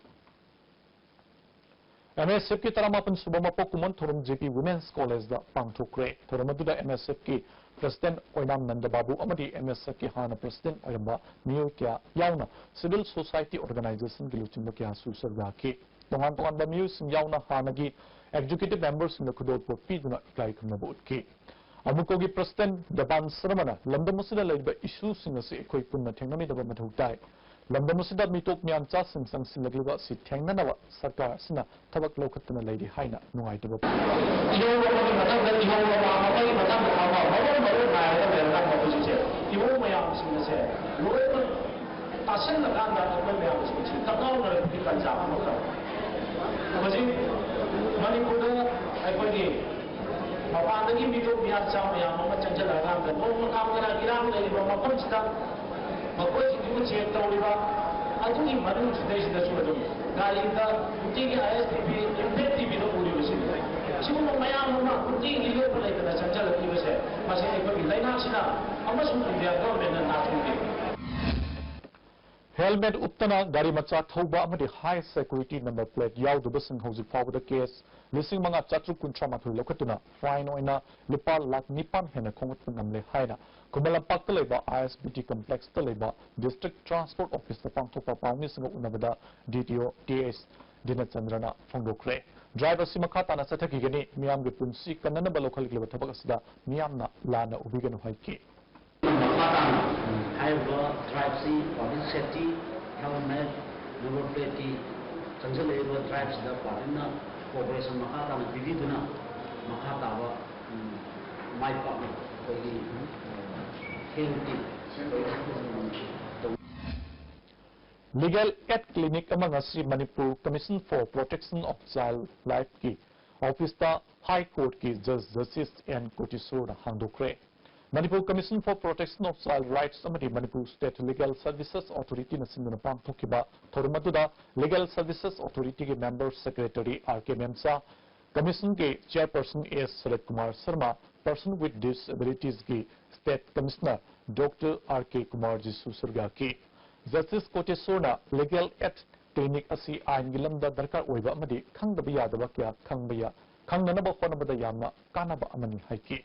MSFꯀꯤ ꯇꯔꯥꯃꯥꯄꯟ ꯁꯨꯕ ꯃꯄꯣꯛ ꯀꯨꯝꯑꯣꯟ ꯊꯧꯔꯝ JP Women's Collegeꯗ ꯄꯥꯡꯊꯣꯛꯈ꯭ꯔꯦ꯫ ꯊꯧꯔꯝ ꯑꯗꯨꯗ MSFꯀꯤ president ꯑꯣꯏꯅꯥꯝ ꯅꯟꯗ ꯕꯥꯕꯨ ꯑꯃꯗꯤ MSFꯀꯤ ꯍꯥꯟꯅ president ꯑꯣꯏꯔꯝꯕ ꯃꯤꯑꯣꯏ ꯀꯌꯥ ꯌꯥꯎꯅ civil society organizationꯒꯤ ꯂꯨꯆꯤꯡꯕ ꯀꯌꯥꯁꯨ ꯁꯔꯨꯛ ꯌꯥꯈꯤ꯫ ꯇꯣꯉꯥꯟ ꯇꯣꯉꯥꯟꯕ ꯃꯤꯑꯣꯏꯁꯤꯡ ꯌꯥꯎꯅ ꯍꯥꯟꯅꯒꯤ executive memberꯁꯤꯡꯗ ꯈꯨꯗꯣꯜꯄꯣꯠ ꯄꯤꯗꯨꯅ ꯏꯀꯥꯏ ꯈꯨꯝꯅꯕ ꯎꯠꯈꯤ꯫ ꯑꯃꯨꯀꯣꯒꯤ president ꯗꯕꯥꯟ ꯁꯔꯃꯅ ꯂꯝꯗꯝ ꯑꯁꯤꯗ ꯂꯩꯔꯤꯕ issueꯁꯤꯡ ꯑꯁꯤ ꯑꯩꯈꯣꯏ ꯄꯨꯟꯅ ꯊꯦꯡꯅꯃꯤꯟꯅꯕ ꯃꯊꯧ ꯇꯥꯏ꯫ ꯂꯝꯗꯝ ꯑꯁꯤꯗ ꯃꯤꯇꯣꯞ ꯃꯤꯌꯥꯟꯆꯥꯁꯤꯡ ꯆꯪꯁꯤꯜꯂꯛꯂꯤꯕ ꯑꯁꯤ ꯊꯦꯡꯅꯅꯕ ꯁꯔꯀꯥꯔ ꯑꯁꯤꯅ ꯊꯕꯛ ꯂꯧꯈꯠꯇꯨꯅ ꯂꯩꯔꯤ ꯍꯥꯏꯅ ꯅꯨꯡꯉꯥꯏꯇꯕ ꯐꯣꯡꯗꯣꯛꯈꯤ꯫ ꯏꯍꯧ ꯑꯃꯒꯤ ꯃꯊꯪꯗ ꯏꯍꯧ ꯑꯃ, ꯑꯃꯒꯤ ꯃꯊꯪꯗ ꯑꯃ, ꯃꯔꯣꯟ ꯃꯔꯣꯟ ꯉꯥꯏꯔꯒ ꯂꯩꯔꯀꯥꯟꯗ ꯍꯧꯖꯤꯛꯁꯦ ꯏꯍꯧ ꯃꯌꯥꯝꯁꯤꯡ ꯑꯁꯦ ꯂꯣꯏꯅ ꯇꯥꯁꯤꯜꯂꯀꯥꯟꯗ ꯑꯩꯈꯣꯏ ꯃꯌꯥꯝꯁꯤꯡꯁꯤ ꯀꯛꯉꯥꯎꯅꯔꯛꯄꯒꯤ ꯇꯥꯟꯖꯥ ꯑꯃꯈꯛ꯫ ꯍꯧꯖꯤꯛ ꯃꯅꯤꯄꯨꯔꯗ ꯑꯩꯈꯣꯏꯒꯤ ꯃꯄꯥꯟꯗꯒꯤ ꯃꯤꯇꯣꯞ ꯃꯤꯌꯥꯟꯆꯥ ꯃꯌꯥꯝ ꯑꯃ ꯆꯪꯁꯤꯜꯂꯛꯑꯀꯥꯟꯗ ꯅꯣꯡꯃ ꯀꯥꯡꯒꯅ ꯏꯔꯥꯡ ꯂꯩꯔꯤꯕ ꯃꯐꯝꯁꯤꯗ ꯃꯈꯣꯏꯁꯤꯡꯁꯤꯕꯨ ꯆꯦꯛ ꯇꯧꯔꯤꯕ ꯑꯗꯨꯒꯤ ꯃꯅꯨꯡꯁꯤꯗꯩꯁꯤꯗꯁꯨ ꯑꯗꯨꯝ ꯒꯥꯔꯤꯗ ꯅꯨꯡꯇꯤꯒꯤ ꯑꯥꯏ ꯑꯦꯁ ꯇꯤ ꯚꯤ, ꯏꯝꯄꯦꯛ ꯇꯤ ꯚꯤꯗ ꯎꯔꯤꯕꯁꯤꯡ ꯁꯤꯒꯨꯝꯕ ꯃꯌꯥꯝ ꯑꯃ ꯅꯨꯡꯇꯤꯒꯤ ꯂꯦꯞꯄ ꯂꯩꯇꯅ ꯆꯪꯁꯤꯜꯂꯛꯂꯤꯕꯁꯦ, ꯃꯁꯤ ꯑꯩꯈꯣꯏꯒꯤ ꯂꯩꯉꯥꯛꯁꯤꯅ ꯑꯃꯁꯨꯡ ꯏꯟꯗꯤꯌꯥ ꯒꯚꯔꯟꯃꯦꯟꯠꯅ ꯅꯥꯊꯩꯗꯦ꯫ ꯍꯦꯜꯃꯦꯠ ꯎꯞꯇꯅ ꯒꯥꯔꯤ ꯃꯆꯥ ꯊꯧꯕ ꯑꯃꯗꯤ ꯍꯥꯏ ꯁꯦꯀ꯭ꯌꯨꯔꯤꯇꯤ ꯅꯝꯕꯔ ꯄ꯭ꯂꯦꯠ ꯌꯥꯎꯗꯕꯁꯤꯡ ꯍꯧꯖꯤꯛ ꯐꯥꯎꯕꯗ ꯀꯦꯁ ꯂꯤꯁꯤꯡ ꯃꯉꯥ ꯆꯥꯇ꯭ꯔꯨꯛ ꯀꯨꯟꯊ꯭ꯔꯥ ꯃꯥꯊꯣꯏ ꯂꯧꯈꯠꯇꯨꯅ ꯐꯥꯏꯟ ꯑꯣꯏꯅ ꯂꯨꯄꯥ ꯂꯥꯈ ꯅꯤꯄꯥꯟ ꯍꯦꯟꯅ ꯈꯣꯝꯒꯠꯄ ꯉꯝꯂꯦ ꯍꯥꯏꯅ ꯈꯨꯃꯟ ꯂꯝꯄꯥꯛꯇ ꯂꯩꯕ ꯑꯥꯏ ꯑꯦꯁ ꯕꯤ ꯇꯤ ꯀꯝꯄ꯭ꯂꯦꯛꯁꯇ ꯂꯩꯕ ꯗꯤꯁꯇ꯭ꯔꯤꯛ ꯇ꯭ꯔꯥꯟꯁꯄꯣꯔꯠ ꯑꯣꯐꯤꯁꯇ ꯄꯥꯡꯊꯣꯛꯄ ꯄꯥꯎꯃꯤꯁꯤꯡꯒ ꯎꯅꯕꯗ ꯗꯤ ꯇꯤ ꯑꯣ ꯇꯤ ꯑꯦꯁ ꯗꯤꯅꯆꯟꯗ꯭ꯔꯅ ꯐꯣꯡꯗꯣꯛꯈ꯭ꯔꯦ꯫ ꯗ꯭ꯔꯥꯏꯚ ꯑꯁꯤ ꯃꯈꯥ ꯇꯥꯅ ꯆꯠꯊꯈꯤꯒꯅꯤ꯫ ꯃꯤꯌꯥꯝꯒꯤ ꯄꯨꯟꯁꯤ ꯀꯟꯅꯅꯕ ꯂꯧꯈꯠꯂꯛꯂꯤꯕ ꯊꯕꯛ ꯑꯁꯤꯗ ꯃꯤꯌꯥꯝꯅ ꯂꯥꯟꯅ ꯎꯕꯤꯒꯅꯨ ꯍꯥꯏꯈꯤ꯫ ꯃꯈꯥ ꯇꯥꯅ ꯍꯥꯏꯔꯤꯕ ꯗ꯭ꯔꯥꯏꯚꯁꯤ ꯄꯕ꯭ꯂꯤꯛ ꯁꯦꯐꯇꯤ, ꯍꯦꯜꯃꯦꯠ, ꯅꯝꯕꯔ ꯄ꯭ꯂꯦꯠꯀꯤ ꯆꯪꯁꯤꯜꯂꯛꯏꯕ ꯗ꯭ꯔꯥꯏꯚꯁꯤꯗ ꯄꯥꯕ꯭ꯂꯤꯛꯅ ꯀꯣꯑꯣꯄꯔꯦꯁꯟ ꯃꯈꯥ ꯇꯥꯅ ꯄꯤꯕꯤꯗꯨꯅ ꯃꯈꯥ ꯇꯥꯕ, ꯎꯝ, ꯃꯥꯏ ꯄꯥꯛꯅ ꯑꯩꯈꯣꯏꯒꯤ, ꯑ, ꯍꯦꯜꯊꯀꯤ ꯑꯩꯈꯣꯏꯒꯤ ꯇꯧ- ꯂꯤꯒꯦꯜ ꯑꯦꯗ ꯀ꯭ꯂꯤꯅꯤꯛ ꯑꯃ ꯉꯁꯤ Manipur commission for protection of child ꯂꯥꯏꯐꯀꯤ ꯑꯣꯐꯤꯁꯇ ꯍꯥꯏ ꯀꯣꯔꯠꯀꯤ ꯖꯖ ꯖꯁꯇꯤꯁ ꯑꯦꯟ ꯀꯣꯇꯦꯁꯣꯔꯅ ꯍꯥꯡꯗꯣꯛꯈ꯭ꯔꯦ꯫ Manipur commission for protection of child rights ꯑꯃꯗꯤ ꯃꯅꯤꯄꯨꯔ ꯁ꯭ꯇꯦꯠ ꯂꯤꯒꯦꯜ ꯁꯔꯚꯤꯁꯦꯁ ꯑꯣꯊꯣꯔꯤꯇꯤꯅ ꯁꯤꯟꯗꯨꯅ ꯄꯥꯡꯊꯣꯛꯈꯤꯕ ꯊꯧꯔꯝ ꯑꯗꯨꯗ ꯂꯤꯒꯦꯜ ꯁꯔꯚꯤꯁꯦꯁ ꯑꯣꯊꯣꯔꯤꯇꯤꯒꯤ member secretary R K Memcha, ꯀꯃꯤꯁꯟꯒꯤ chairperson S Sarat Kumar Sharma, person with ꯗꯤꯁꯑꯦꯕꯤꯂꯤꯇꯤꯁꯀꯤ state commissioner doctor R K Kumar Jishu ꯁꯨꯔꯒꯥꯀꯤ, ꯖꯁꯇꯤꯁ ꯀꯣꯇꯦꯁꯣꯔꯅ ꯂꯤꯒꯦꯜ ꯑꯦꯗ ꯀ꯭ꯂꯤꯅꯤꯛ ꯑꯁꯤ ꯑꯥꯏꯟꯒꯤ ꯂꯝꯗ ꯗꯔꯀꯥꯔ ꯑꯣꯏꯕ ꯑꯃꯗꯤ ꯈꯪꯗꯕ ꯌꯥꯗꯕ ꯀꯌꯥ ꯈꯪꯕ ꯌꯥ-, ꯈꯪꯅꯅꯕ ꯍꯣꯠꯅꯕꯗ ꯌꯥꯝꯅ ꯀꯥꯟꯅꯕ ꯑꯃꯅꯤ ꯍꯥꯏꯈꯤ꯫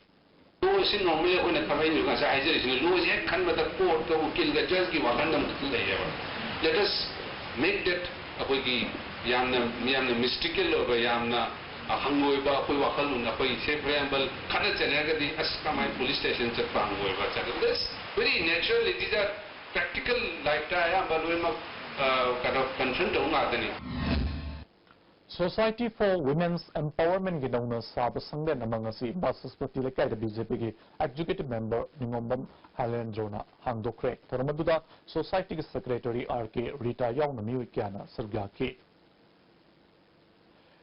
ꯂꯣ ꯑꯁꯤ normally ꯑꯩꯈꯣꯏꯅ ꯊꯕꯛ ꯉꯁꯥꯏ ꯍꯥꯏꯖꯔꯤꯁꯤꯅ, ꯂꯣꯁꯦ ꯍꯦꯛ ꯈꯟꯕꯗ ꯀꯣꯔꯠꯀ ꯎꯀꯤꯜꯒ ꯖꯖꯀꯤ ꯋꯥꯈꯜꯗ ꯑꯃꯈꯛꯇ ꯂꯩꯌꯦꯕ꯫ Let us make that ꯑꯩꯈꯣꯏꯒꯤ ꯌꯥꯝꯅ ꯃꯤꯌꯥꯝꯅ mystical ꯑꯣꯏꯕ, ꯌꯥꯝꯅ, ꯑ, ꯍꯪꯒꯣꯏꯕ, ꯑꯩꯈꯣꯏ ꯋꯥꯈꯜꯂꯣꯟꯗ ꯑꯩꯈꯣꯏ, say for example, ꯈꯠꯅ ꯆꯩꯅꯔꯒꯗꯤ ꯑꯁ ꯀꯃꯥꯏꯅ ꯄꯨꯂꯤꯁ ꯁ꯭ꯇꯦꯁꯟ ꯆꯠꯄ ꯍꯪꯒꯣꯏꯕ ꯆꯠꯄ? That's very natural, it is a practical ꯂꯥꯏꯐꯇ ꯑꯌꯥꯝꯕ ꯂꯣꯏꯅꯃꯛ ꯀꯩꯅꯣ ꯀꯟꯁꯔꯟ ꯇꯧꯕ ꯉꯥꯛꯇꯅꯤ꯫ Society for Women's Empowermentꯒꯤ ꯅꯧꯅ ꯁꯥꯕ ꯁꯪꯂꯦꯟ ꯑꯃ ꯉꯁꯤ ꯕꯥꯆꯁꯄꯇꯤ ꯂꯩꯀꯥꯏꯗ BJPꯒꯤ Executive Member ꯅꯤꯉꯣꯝꯕꯝ ꯍꯥꯏꯂꯦꯟꯗ꯭ꯔꯣꯅ ꯍꯥꯡꯗꯣꯛꯈ꯭ꯔꯦ꯫ ꯊꯧꯔꯝ ꯑꯗꯨꯗ Societyꯒꯤ Secretary R K ꯔꯤꯇꯥ ꯌꯥꯎꯅ ꯃꯤꯑꯣꯏ ꯀꯌꯥꯅ ꯁꯔꯨꯛ ꯌꯥꯈꯤ꯫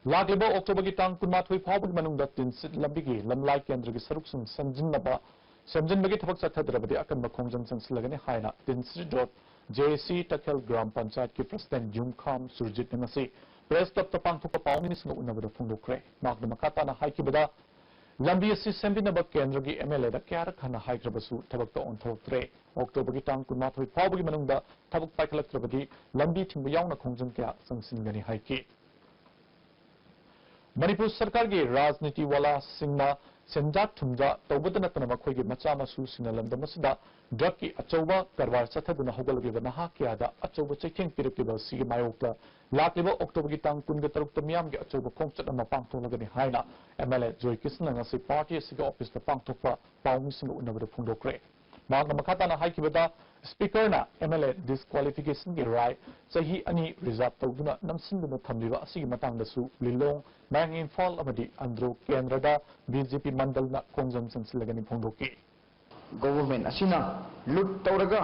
ꯂꯥꯛꯂꯤꯕ ꯑꯣꯛꯇꯣꯕꯔꯒꯤ ꯇꯥꯡ ꯀꯨꯟꯃꯥꯊꯣꯏ ꯐꯥꯎꯕꯒꯤ ꯃꯅꯨꯡꯗ ꯇꯤꯟꯁꯤꯠ ꯂꯝꯕꯤꯒꯤ ꯂꯝꯂꯥꯏ ꯀꯦꯟꯗ꯭ꯔꯒꯤ ꯁꯔꯨꯛꯁꯤꯡ ꯁꯦꯝꯖꯤꯟꯅꯕ ꯁꯦꯝꯖꯤꯟꯕꯒꯤ ꯊꯕꯛ ꯆꯠꯊꯗ꯭ꯔꯕꯗꯤ ꯑꯀꯟꯕ ꯈꯣꯡꯖꯪ ꯆꯪꯁꯤꯜꯂꯒꯅꯤ ꯍꯥꯏꯅ ꯇꯤꯟꯁꯤꯠ ꯔꯣꯗ JAC ꯇꯈꯦꯜ ꯒ꯭ꯔꯥꯝ ꯄꯟꯆꯥꯌꯠꯀꯤ President ꯌꯨꯝꯈꯥꯝ ꯁꯨꯔꯖꯤꯠꯅ ꯉꯁꯤ Press Clubꯇ ꯄꯥꯡꯊꯣꯛꯄ ꯄꯥꯎꯃꯤꯁꯤꯡꯒ ꯎꯅꯕꯗ ꯐꯣꯡꯗꯣꯛꯈ꯭ꯔꯦ꯫ ꯃꯍꯥꯛꯅ ꯃꯈꯥ ꯇꯥꯅ ꯍꯥꯏꯈꯤꯕꯗ, ꯂꯝꯕꯤ ꯑꯁꯤ ꯁꯦꯝꯕꯤꯅꯕ ꯀꯦꯟꯗ꯭ꯔꯒꯤ MLAꯗ ꯀꯌꯥꯔꯛ ꯍꯟꯅ ꯍꯥꯏꯈ꯭ꯔꯕꯁꯨ ꯊꯕꯛꯇ ꯑꯣꯟꯊꯣꯔꯛꯇ꯭ꯔꯦ꯫ ꯑꯣꯛꯇꯣꯕꯔꯒꯤ ꯇꯥꯡ ꯀꯨꯟꯃꯥꯊꯣꯏ ꯐꯥꯎꯕꯒꯤ ꯃꯅꯨꯡꯗ ꯊꯕꯛ ꯄꯥꯏꯈꯠꯂꯛꯇ꯭ꯔꯕꯗꯤ ꯂꯝꯕꯤ ꯊꯤꯡꯕ ꯌꯥꯎꯅ ꯈꯣꯡꯖꯪ ꯀꯌꯥ ꯆꯪꯁꯤꯟꯒꯅꯤ ꯍꯥꯏꯈꯤ꯫ ꯃꯅꯤꯄꯨꯔ ꯁꯔꯀꯥꯔꯒꯤ ꯔꯥꯖꯅꯤꯇꯤ ꯋꯥꯂꯥꯁꯤꯡꯅ ꯁꯦꯟꯖꯥ ꯊꯨꯝꯖꯥ ꯇꯧꯕꯗ ꯅꯠꯇꯅ ꯃꯈꯣꯏꯒꯤ ꯃꯆꯥ ꯃꯁꯨꯁꯤꯡꯅ ꯂꯝꯗꯝ ꯑꯁꯤꯗ ꯗ꯭ꯔꯒꯀꯤ ꯑꯆꯧꯕ ꯀꯔꯕꯥꯔ ꯆꯠꯊꯗꯨꯅ ꯍꯧꯒꯠꯂꯛꯂꯤꯕ ꯅꯍꯥ ꯀꯌꯥꯗ ꯑꯆꯧꯕ ꯆꯩꯊꯦꯡ ꯄꯤꯔꯛꯂꯤꯕ ꯑꯁꯤꯒꯤ ꯃꯥꯌꯣꯛꯇ ꯂꯥꯛꯂꯤꯕ ꯑꯣꯛꯇꯣꯕꯔꯒꯤ ꯇꯥꯡ ꯀꯨꯟꯒ ꯇꯔꯨꯛꯇ ꯃꯤꯌꯥꯝꯒꯤ ꯑꯆꯧꯕ ꯈꯣꯡꯆꯠ ꯑꯃ ꯄꯥꯡꯊꯣꯛꯂꯒꯅꯤ ꯍꯥꯏꯅ MLA ꯖꯣꯏꯀꯤꯁꯟꯅ ꯉꯁꯤ ꯄꯥꯔꯇꯤ ꯑꯁꯤꯒꯤ ꯑꯣꯐꯤꯁꯇ ꯄꯥꯡꯊꯣꯛꯄ ꯄꯥꯎꯃꯤꯁꯤꯡꯒ ꯎꯅꯕꯗ ꯐꯣꯡꯗꯣꯛꯈ꯭ꯔꯦ꯫ ꯃꯍꯥꯛꯅ ꯃꯈꯥ ꯇꯥꯅ ꯍꯥꯏꯈꯤꯕꯗ, Speakerꯅ MLA disqualificationꯒꯤ ꯔꯥꯏ ꯆꯍꯤ ꯑꯅꯤ reserve ꯇꯧꯗꯨꯅ ꯅꯝꯁꯤꯟꯗꯨꯅ ꯊꯝꯂꯤꯕ ꯑꯁꯤꯒꯤ ꯃꯇꯥꯡꯗꯁꯨ ꯂꯤꯂꯣꯡ, ꯃꯌꯥꯡ ꯏꯝꯐꯥꯜ ꯑꯃꯗꯤ ꯑꯟꯗ꯭ꯔꯣ ꯀꯦꯟꯗ꯭ꯔꯗ BJP ꯃꯟꯗꯜꯅ ꯈꯣꯡꯖꯪ ꯆꯪꯁꯤꯜꯂꯒꯅꯤ ꯐꯣꯡꯗꯣꯛꯈꯤ꯫ Government ꯑꯁꯤꯅ ꯂꯨꯠ ꯇꯧꯔꯒ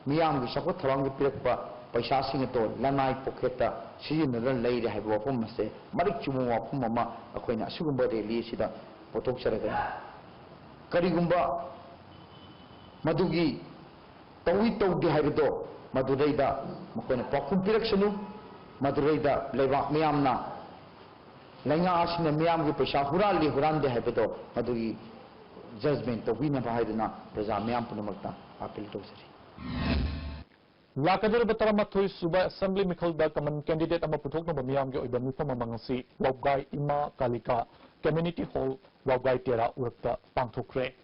ꯃꯤꯌꯥꯝꯒꯤ ꯆꯥꯎꯈꯠ ꯊꯧꯔꯥꯡꯒꯤ ꯄꯤꯔꯛꯄ ꯄꯩꯁꯥꯁꯤꯡ ꯑꯗꯣ ꯂꯅꯥꯏ ꯄꯣꯀꯦꯠꯇ ꯁꯤꯖꯤꯟꯅꯗꯨꯅ ꯂꯩꯔꯦ ꯍꯥꯏꯕ ꯋꯥꯐꯝ ꯑꯁꯦ ꯃꯔꯤꯛ ꯆꯨꯝꯕ ꯋꯥꯐꯝ ꯑꯃ ꯑꯩꯈꯣꯏꯅ ꯑꯁꯤꯒꯨꯝꯕ rally ꯑꯁꯤꯗ ꯄꯨꯊꯣꯛꯆꯔꯒꯅꯤ꯫ ꯀꯔꯤꯒꯨꯝꯕ ꯃꯗꯨꯒꯤ ꯇꯧꯏ ꯇꯧꯗꯦ ꯍꯥꯏꯕꯗꯣ ꯃꯗꯨꯗꯩꯗ ꯃꯈꯣꯏꯅ ꯄꯥꯎꯈꯨꯝ ꯄꯤꯔꯛꯁꯅꯨ꯫ ꯃꯗꯨꯗꯩꯗ ꯂꯩꯕꯥꯛ ꯃꯤꯌꯥꯝꯅ, ꯂꯩꯉꯥꯛ ꯑꯁꯤꯅ ꯃꯤꯌꯥꯝꯒꯤ ꯄꯩꯁꯥ ꯍꯨꯔꯥꯜꯂꯤ ꯍꯨꯔꯥꯟꯗꯦ ꯍꯥꯏꯕꯗꯣ ꯃꯗꯨꯒꯤ judgment ꯇꯧꯕꯤꯅꯕ ꯍꯥꯏꯗꯨꯅ ꯄ꯭ꯔꯖꯥ ꯃꯤꯌꯥꯝ ꯄꯨꯝꯅꯃꯛꯇ appeal ꯇꯧꯖꯔꯤ꯫ ꯂꯥꯛꯀꯗꯧꯔꯤꯕ ꯇꯔꯥꯃꯥꯊꯣꯏ ꯁꯨꯕ Assembly ꯃꯤꯈꯜꯗ common candidate ꯑꯃ ꯄꯨꯊꯣꯛꯅꯕ ꯃꯤꯌꯥꯝꯒꯤ ꯑꯣꯏꯕ ꯃꯤꯐꯝ ꯑꯃ ꯉꯁꯤ ꯋꯥꯕꯒꯥꯏ ꯏꯃꯥ ꯀꯥꯂꯤꯀꯥ Community Hall, ꯋꯥꯕꯒꯥꯏ ꯇꯦꯔꯥ ꯎꯔꯛꯇ ꯄꯥꯡꯊꯣꯛꯈ꯭ꯔꯦ꯫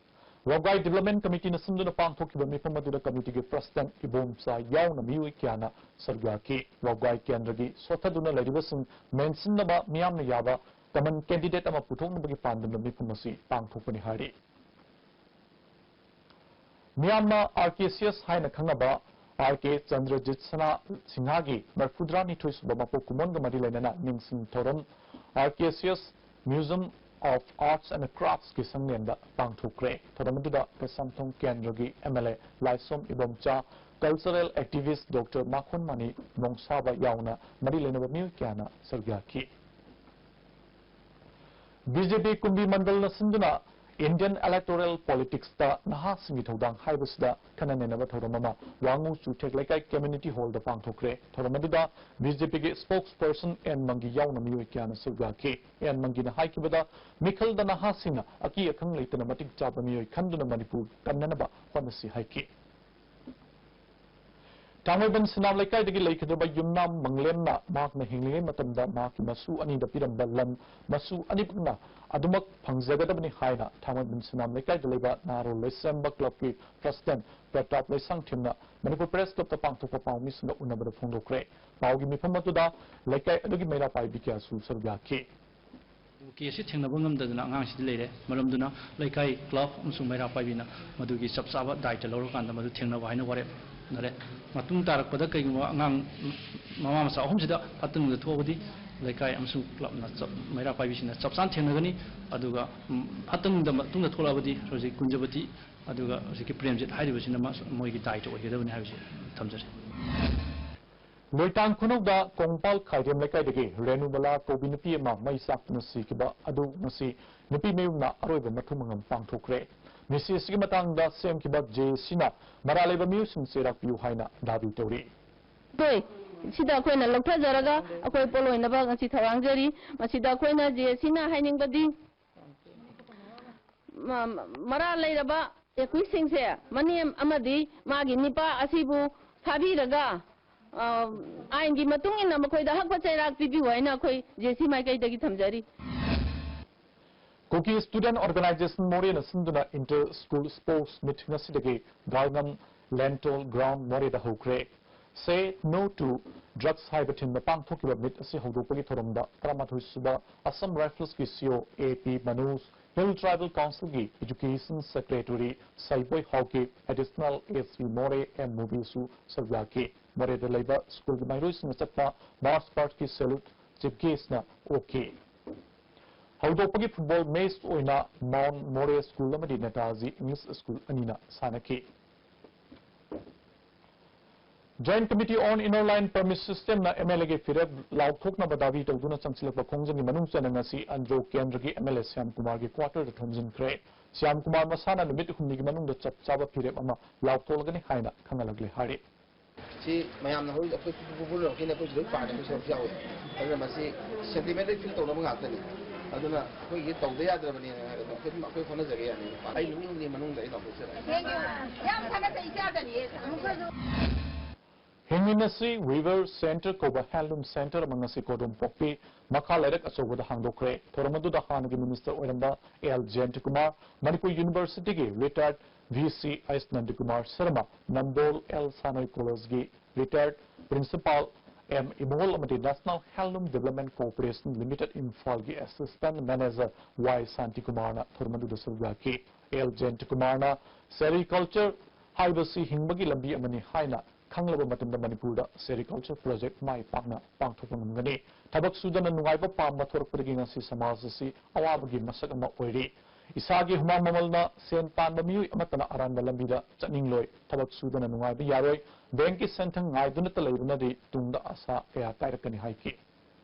ꯋꯥꯕꯒꯥꯏ Development Committeeꯅ ꯁꯤꯟꯗꯨꯅ ꯄꯥꯡꯊꯣꯛꯈꯤꯕ ꯃꯤꯐꯝ ꯑꯗꯨꯗ committeeꯒꯤ President ꯏꯕꯣꯝꯆꯥ ꯌꯥꯎꯅ ꯃꯤꯑꯣꯏ ꯀꯌꯥꯅ ꯁꯔꯨꯛ ꯌꯥꯈꯤ꯫ ꯋꯥꯕꯒꯥꯏ ꯀꯦꯟꯗ꯭ꯔꯒꯤ ꯁꯣꯠꯊꯗꯨꯅ ꯂꯩꯔꯤꯕꯁꯤꯡ ꯃꯦꯟꯁꯤꯟꯅꯕ ꯃꯤꯌꯥꯝꯅ ꯌꯥꯕ common candidate ꯑꯃ ꯄꯨꯊꯣꯛꯅꯕꯒꯤ ꯄꯥꯟꯗꯝꯗ ꯃꯤꯐꯝ ꯑꯁꯤ ꯄꯥꯡꯊꯣꯛꯄꯅꯤ ꯍꯥꯏꯔꯤ꯫ ꯃꯤꯌꯥꯝꯅ ꯑꯥꯔ ꯀꯦ ꯁꯤ ꯑꯦꯁ ꯍꯥꯏꯅ ꯈꯪꯅꯕ ꯑꯥꯔ ꯀꯦ ꯆꯟꯗ꯭ꯔꯖꯤꯠ ꯁꯅꯥ ꯁꯤꯡꯍꯒꯤ ꯃꯔꯤꯐꯨꯇꯔꯥꯅꯤꯊꯣꯏ ꯁꯨꯕ ꯃꯄꯣꯛ ꯀꯨꯝꯑꯣꯟꯒ ꯃꯔꯤ ꯂꯩꯅꯅ ꯅꯤꯡꯁꯤꯡ ꯊꯧꯔꯝ R K C S Museum of Arts and Craftsꯀꯤ ꯁꯪꯂꯦꯟꯗ ꯄꯥꯡꯊꯣꯛꯈ꯭ꯔꯦ꯫ ꯊꯧꯔꯝ ꯑꯗꯨꯗ ꯀꯩꯁꯥꯝꯊꯣꯡ ꯀꯦꯟꯗ꯭ꯔꯒꯤ M L A Laisom Ibomcha, cultural activist Doctor Makhonmani Mongsaba ꯌꯥꯎꯅ ꯃꯔꯤ ꯂꯩꯅꯕ ꯃꯤꯑꯣꯏ ꯀꯌꯥꯅ ꯁꯔꯨꯛ ꯌꯥꯈꯤ꯫ ꯕꯤ ꯖꯦ ꯄꯤ ꯀꯨꯝꯕꯤ ꯃꯟꯗꯜꯅ ꯁꯤꯟꯗꯨꯅ Indian electoral politicsꯇ ꯅꯍꯥꯁꯤꯡꯒꯤ ꯊꯧꯗꯥꯡ ꯍꯥꯏꯕꯁꯤꯗ ꯈꯟꯅ ꯅꯩꯅꯕ ꯊꯧꯔꯝ ꯑꯃ ꯋꯥꯉꯨ ꯆꯨꯊꯦꯛ ꯂꯩꯀꯥꯏ community hallꯗ ꯄꯥꯡꯊꯣꯛꯈ꯭ꯔꯦ꯫ ꯊꯧꯔꯝ ꯑꯗꯨꯗ ꯕꯤ ꯖꯦ ꯄꯤꯒꯤ spokesperson ꯑꯦꯟ ꯃꯪꯒꯤ ꯌꯥꯎꯅ ꯃꯤꯑꯣꯏ ꯀꯌꯥꯅ ꯁꯔꯨꯛ ꯌꯥꯈꯤ꯫ ꯑꯦꯟ ꯃꯪꯒꯤꯅ ꯍꯥꯏꯈꯤꯕꯗ, ꯃꯤꯈꯜꯗ ꯅꯍꯥꯁꯤꯡꯅ ꯑꯀꯤ ꯑꯈꯪ ꯂꯩꯇꯅ ꯃꯇꯤꯛ ꯆꯥꯕ ꯃꯤꯑꯣꯏ ꯈꯟꯗꯨꯅ ꯃꯅꯤꯄꯨꯔ ꯀꯟꯅꯅꯕ ꯍꯣꯠꯅꯁꯤ ꯍꯥꯏꯈꯤ꯫ ꯊꯥꯡꯃꯩꯕꯟ ꯁꯤꯅꯥꯝ ꯂꯩꯀꯥꯏꯗꯒꯤ ꯂꯩꯈꯤꯗ꯭ꯔꯕ ꯌꯨꯝꯅꯥꯝ ꯃꯪꯂꯦꯝꯅ ꯃꯍꯥꯛꯅ ꯍꯤꯡꯂꯤꯉꯩ ꯃꯇꯝꯗ ꯃꯍꯥꯛꯀꯤ ꯃꯁꯨ ꯑꯅꯤꯗ ꯄꯤꯔꯝꯕ ꯂꯟ ꯃꯁꯨ ꯑꯅꯤꯃꯛꯅ ꯑꯗꯨꯃꯛ ꯐꯪꯖꯒꯗꯕꯅꯤ ꯍꯥꯏꯅ ꯊꯥꯡꯃꯩꯕꯟ ꯁꯤꯅꯥꯝ ꯂꯩꯀꯥꯏꯗ ꯂꯩꯕ ꯅꯍꯥꯔꯣꯜ ꯂꯩꯁꯦꯝꯕ clubꯀꯤ president ꯄ꯭ꯔꯇꯥꯞ ꯂꯩꯁꯥꯡꯊꯦꯝꯅ ꯃꯅꯤꯄꯨꯔ Press Clubꯇ ꯄꯥꯡꯊꯣꯛꯄ ꯄꯥꯎꯃꯤꯁꯤꯡꯒ ꯎꯅꯕꯗ ꯐꯣꯡꯗꯣꯛꯈ꯭ꯔꯦ꯫ ꯄꯥꯎꯒꯤ ꯃꯤꯐꯝ ꯑꯗꯨꯗ ꯂꯩꯀꯥꯏ ꯑꯗꯨꯒꯤ ꯃꯩꯔꯥ ꯄꯥꯏꯕꯤ ꯀꯌꯥꯁꯨ ꯁꯔꯨꯛ ꯌꯥꯈꯤ꯫ ꯀꯦꯁꯁꯤ ꯊꯦꯡꯅꯕ ꯉꯝꯗꯗꯅ ꯑꯉꯥꯡꯁꯤꯗꯤ ꯂꯩꯔꯦ꯫ ꯃꯔꯝꯗꯨꯅ ꯂꯩꯀꯥꯏ club ꯑꯃꯁꯨꯡ ꯃꯩꯔꯥ ꯄꯥꯏꯕꯤꯅ ꯃꯗꯨꯒꯤ ꯆꯞ ꯆꯥꯕ ꯗꯥꯏꯇ ꯂꯧꯔꯀꯥꯟꯗ ꯃꯗꯨ ꯊꯦꯡꯅꯕ ꯍꯥꯏꯅ ꯋꯥꯔꯦꯞꯅꯔꯦ꯫ ꯃꯇꯨꯡ ꯇꯥꯔꯛꯄꯗ ꯀꯩꯒꯨꯝꯕ ꯑꯉꯥꯡ ꯃꯃꯥ ꯃꯆꯥ ꯑꯍꯨꯝꯁꯤꯗ ꯐꯠꯇ ꯅꯨꯡꯗ ꯊꯣꯛꯑꯕꯗꯤ ꯂꯩꯀꯥꯏ ꯑꯃꯁꯨꯡ clubꯅ ꯆꯞ, ꯃꯩꯔꯥ ꯄꯥꯏꯕꯤꯁꯤꯡꯅ ꯆꯞ ꯆꯥꯅ ꯊꯦꯡꯅꯒꯅꯤ꯫ ꯑꯗꯨꯒ, ꯎꯝ, ꯐꯠꯇ ꯅꯨꯡꯗ ꯃꯇꯨꯡꯗ ꯊꯣꯛꯂꯛꯑꯕꯗꯤ ꯍꯧꯖꯤꯛ ꯀꯨꯟꯖꯕꯇꯤ ꯑꯗꯨꯒ ꯍꯧꯖꯤꯛꯀꯤ ꯄ꯭ꯔꯦꯝꯖꯤꯠ ꯍꯥꯏꯔꯤꯕꯁꯤꯅ ꯃ-, ꯃꯣꯏꯒꯤ ꯗꯥꯏꯇ ꯑꯣꯏꯒꯗꯕꯅꯤ ꯍꯥꯏꯕꯁꯤ ꯊꯝꯖꯔꯤ꯫ ꯂꯣꯏꯇꯥꯡ ꯈꯨꯅꯧꯗ ꯀꯣꯡꯄꯥꯜ ꯈꯥꯏꯔꯦꯝ ꯂꯩꯀꯥꯏꯗꯒꯤ ꯔꯦꯅꯨꯕꯂꯥ ꯀꯧꯕꯤ ꯅꯨꯄꯤ ꯑꯃ ꯃꯩ ꯆꯥꯛꯇꯨꯅ ꯁꯤꯈꯤꯕ ꯑꯗꯨ ꯉꯁꯤ ꯅꯨꯄꯤ ꯃꯌꯨꯝꯅ ꯑꯔꯣꯏꯕ ꯃꯊꯧ ꯃꯉꯝ ꯄꯥꯡꯊꯣꯛꯈ꯭ꯔꯦ꯫ ꯃꯤꯁꯤ ꯑꯁꯤꯒꯤ ꯃꯇꯥꯡꯗ ꯁꯦꯝꯈꯤꯕ ꯖꯦ ꯑꯦ ꯁꯤꯅ ꯃꯔꯥ ꯂꯩꯕ ꯃꯤꯑꯣꯏꯁꯤꯡ ꯆꯩꯔꯥꯛ ꯄꯤꯌꯨ ꯍꯥꯏꯅ ꯗꯥꯕꯤ ꯇꯧꯔꯤ꯫ ꯑꯩꯈꯣꯏ ꯁꯤꯗ ꯑꯩꯈꯣꯏꯅ ꯂꯧꯊꯖꯔꯒ ꯑꯩꯈꯣꯏ ꯄꯣꯠꯂꯣꯏꯅꯕ ꯉꯁꯤ ꯊꯧꯔꯥꯡꯖꯔꯤ꯫ ꯃꯁꯤꯗ ꯑꯩꯈꯣꯏꯅ ꯖꯦ ꯑꯦ ꯁꯤꯅ ꯍꯥꯏꯅꯤꯡꯕꯗꯤ, ꯃ-, ꯃ-, ꯃꯔꯥ ꯂꯩꯔꯕ ꯑꯦꯀ꯭ꯌꯨꯁꯁꯤꯡꯁꯦ ꯃꯅꯦꯝ ꯑꯃꯗꯤ ꯃꯥꯒꯤ ꯅꯤꯄꯥ ꯑꯁꯤꯕꯨ ꯐꯥꯕꯤꯔꯒ, ꯑ, ꯑꯥꯏꯟꯒꯤ ꯃꯇꯨꯡ ꯏꯟꯅ ꯃꯈꯣꯏꯗ ꯍꯛꯄ ꯆꯩꯔꯥꯛ ꯄꯤꯕꯤꯌꯨ ꯍꯥꯏꯅ ꯑꯩꯈꯣꯏ ꯖꯦ ꯑꯦ ꯁꯤ ꯃꯥꯏꯀꯩꯗꯒꯤ ꯊꯝꯖꯔꯤ꯫ ꯀꯨꯀꯤ Student Organisation ꯃꯣꯔꯦꯅ ꯁꯤꯟꯗꯨꯅ Inter School Sports Meet ꯉꯁꯤꯗꯒꯤ ꯒꯥꯜꯉꯝ ꯂꯦꯟꯇꯣꯜ ground ꯃꯣꯔꯦꯗ ꯍꯧꯈ꯭ꯔꯦ꯫ Say No to Drugs ꯍꯥꯏꯕ ꯊꯤꯝꯗ ꯄꯥꯡꯊꯣꯛꯈꯤꯕ ꯃꯤꯠ ꯑꯁꯤ ꯍꯧꯗꯣꯛꯄꯒꯤ ꯊꯧꯔꯝꯗ ꯇꯔꯥꯃꯥꯊꯣꯏ ꯁꯨꯕ Assam Rifles ꯀꯤ C O A P Manoj, Hill Tribal Council ꯒꯤ Education Secretary ꯁꯩꯕꯣꯏ Haokip, Additional S P More M ꯃꯨꯕꯤꯁꯨ ꯁꯔꯨꯛ ꯌꯥꯈꯤ꯫ ꯃꯣꯔꯦꯗ ꯂꯩꯕ ꯁ꯭ꯀꯨꯜꯒꯤ ꯃꯍꯩꯔꯣꯏꯁꯤꯡꯅ ꯆꯠꯄ March Past ꯀꯤ salute Chief Guest ꯅ ꯑꯣꯛꯈꯤ꯫ ꯍꯧꯗꯣꯛꯄꯒꯤ football match ꯑꯣꯏꯅ Mount More School ꯑꯃꯗꯤ Netaji English School ꯑꯅꯤꯅ ꯁꯥꯟꯅꯈꯤ꯫ Joint Committee on Inner Line Permit System ꯅ M L A ꯒꯤ ꯐꯤꯔꯦꯞ ꯂꯥꯎꯊꯣꯛꯅꯕ ꯗꯥꯕꯤ ꯇꯧꯗꯨꯅ ꯆꯪꯁꯤꯜꯂꯛꯄ ꯈꯣꯡꯖꯪꯒꯤ ꯃꯅꯨꯡ ꯆꯟꯅ ꯉꯁꯤ ꯑꯟꯗ꯭ꯔꯣ ꯀꯦꯟꯗ꯭ꯔꯒꯤ M L A Shyam ꯀꯨꯃꯥꯔꯒꯤ quarter ꯗ ꯊꯣꯝꯖꯤꯟꯈ꯭ꯔꯦ꯫ ꯁ꯭ꯌꯥꯝ ꯀꯨꯃꯥꯔ ꯃꯁꯥꯅ ꯅꯨꯃꯤꯠ ꯍꯨꯝꯅꯤꯒꯤ ꯃꯅꯨꯡꯗ ꯆꯞ ꯆꯥꯕ ꯐꯤꯔꯦꯞ ꯑꯃ ꯂꯥꯎꯊꯣꯛꯂꯒꯅꯤ ꯍꯥꯏꯅ ꯈꯪꯍꯜꯂꯛꯂꯦ ꯍꯥꯏꯔꯤ꯫ ꯁꯤ ꯃꯌꯥꯝꯅ ꯍꯧꯖꯤꯛ ꯑꯩꯈꯣꯏ ꯄꯨꯄꯨ ꯄꯨꯄꯨ ꯂꯩꯔꯛꯈꯤꯅꯦ, ꯑꯩꯈꯣꯏꯁꯨ ꯂꯣꯏ ꯄꯥꯔꯦ, ꯑꯩꯈꯣꯏ ꯁꯔꯨꯛ ꯌꯥꯎꯋꯦ꯫ ꯑꯗꯨꯅ ꯃꯁꯤ sentimental feel ꯇꯧꯅꯕ ꯉꯥꯛꯇꯅꯤ꯫ ꯑꯗꯨꯅ ꯑꯩꯈꯣꯏꯒꯤ ꯇꯧꯗ ꯌꯥꯗ꯭ꯔꯕꯅꯦꯅ ꯍꯥꯏꯔꯒ ꯑꯗꯨꯝ ꯑꯩꯈꯣꯏ ꯑꯗꯨꯝ ꯑꯩꯈꯣꯏ ꯍꯣꯠꯅꯖꯒꯦ ꯌꯥꯅꯤ꯫ ꯑꯩ ꯅꯨꯃꯤꯠ ꯍꯨꯝꯅꯤ ꯃꯅꯨꯡꯗ ꯑꯩ ꯂꯥꯎꯊꯣꯛꯆꯔꯛꯑꯒꯦ꯫ ꯌꯥꯝ ꯊꯥꯒꯠꯆꯩ, ꯏꯆꯥꯗꯅꯤ꯫ ꯍꯤꯡꯃꯤꯟꯅꯁꯤ Weaver Centre ꯀꯧꯕ handloom centre ꯑꯃ ꯉꯁꯤ ꯀꯣꯗꯣꯝꯄꯣꯛꯄꯤ ꯃꯈꯥ ꯂꯩꯔꯛ ꯑꯆꯧꯕꯗ ꯍꯥꯡꯗꯣꯛꯈ꯭ꯔꯦ꯫ ꯊꯧꯔꯝ ꯑꯗꯨꯗ ꯍꯥꯟꯅꯒꯤ minister ꯑꯣꯏꯔꯝꯕ ꯑꯦꯜ ꯖꯌꯟꯇꯀꯨꯃꯥꯔ, ꯃꯅꯤꯄꯨꯔ University ꯒꯤ retired V C H Nandakumar Sharma, Nambol L Sanoi College ꯒꯤ retired principal ꯑꯦꯝ ꯏꯃꯣꯍꯣꯜ ꯑꯃꯗꯤ National Handloom Development Corporation Limited ꯏꯝꯐꯥꯜꯒꯤ assistant manager ꯋꯥꯏ ꯁꯥꯟꯇꯤꯀꯨꯃꯥꯔꯅ ꯊꯧꯔꯝ ꯑꯗꯨꯗ ꯁꯔꯨꯛ ꯌꯥꯈꯤ꯫ ꯑꯦꯜ ꯖꯌꯟꯇꯀꯨꯃꯥꯔꯅ sericulture ꯍꯥꯏꯕꯁꯤ ꯍꯤꯡꯕꯒꯤ ꯂꯝꯕꯤ ꯑꯃꯅꯤ ꯍꯥꯏꯅ ꯈꯪꯂꯕ ꯃꯇꯝꯗ ꯃꯅꯤꯄꯨꯔꯗ sericulture project ꯃꯥꯏ ꯄꯥꯛꯅ ꯄꯥꯡꯊꯣꯛꯄ ꯉꯝꯒꯅꯤ꯫ ꯊꯕꯛ ꯁꯨꯗꯅ ꯅꯨꯡꯉꯥꯏꯕ ꯄꯥꯝꯕ ꯊꯣꯔꯛꯄꯗꯒꯤ ꯉꯁꯤ ꯁꯃꯥꯖ ꯑꯁꯤ ꯑꯋꯥꯕꯒꯤ ꯃꯁꯛ ꯑꯃ ꯑꯣꯏꯔꯤ꯫ ꯏꯁꯥꯒꯤ ꯍꯨꯃꯥꯡ ꯃꯃꯜꯅ ꯁꯦꯟ ꯇꯥꯟꯕ ꯃꯤꯑꯣꯏ ꯑꯃꯠꯇꯅ ꯑꯔꯥꯟꯕ ꯂꯝꯕꯤꯗ ꯆꯠꯅꯤꯡꯂꯣꯏ꯫ ꯊꯕꯛ ꯁꯨꯗꯅ ꯅꯨꯡꯉꯥꯏꯕ ꯌꯥꯔꯣꯏ꯫ Bankꯀꯤ ꯁꯦꯟꯊꯪ ꯉꯥꯏꯗꯨꯅꯇ ꯂꯩꯕꯅꯗꯤ ꯇꯨꯡꯗ ꯑꯁꯥ ꯀꯌꯥ ꯀꯥꯏꯔꯛꯀꯅꯤ ꯍꯥꯏꯈꯤ꯫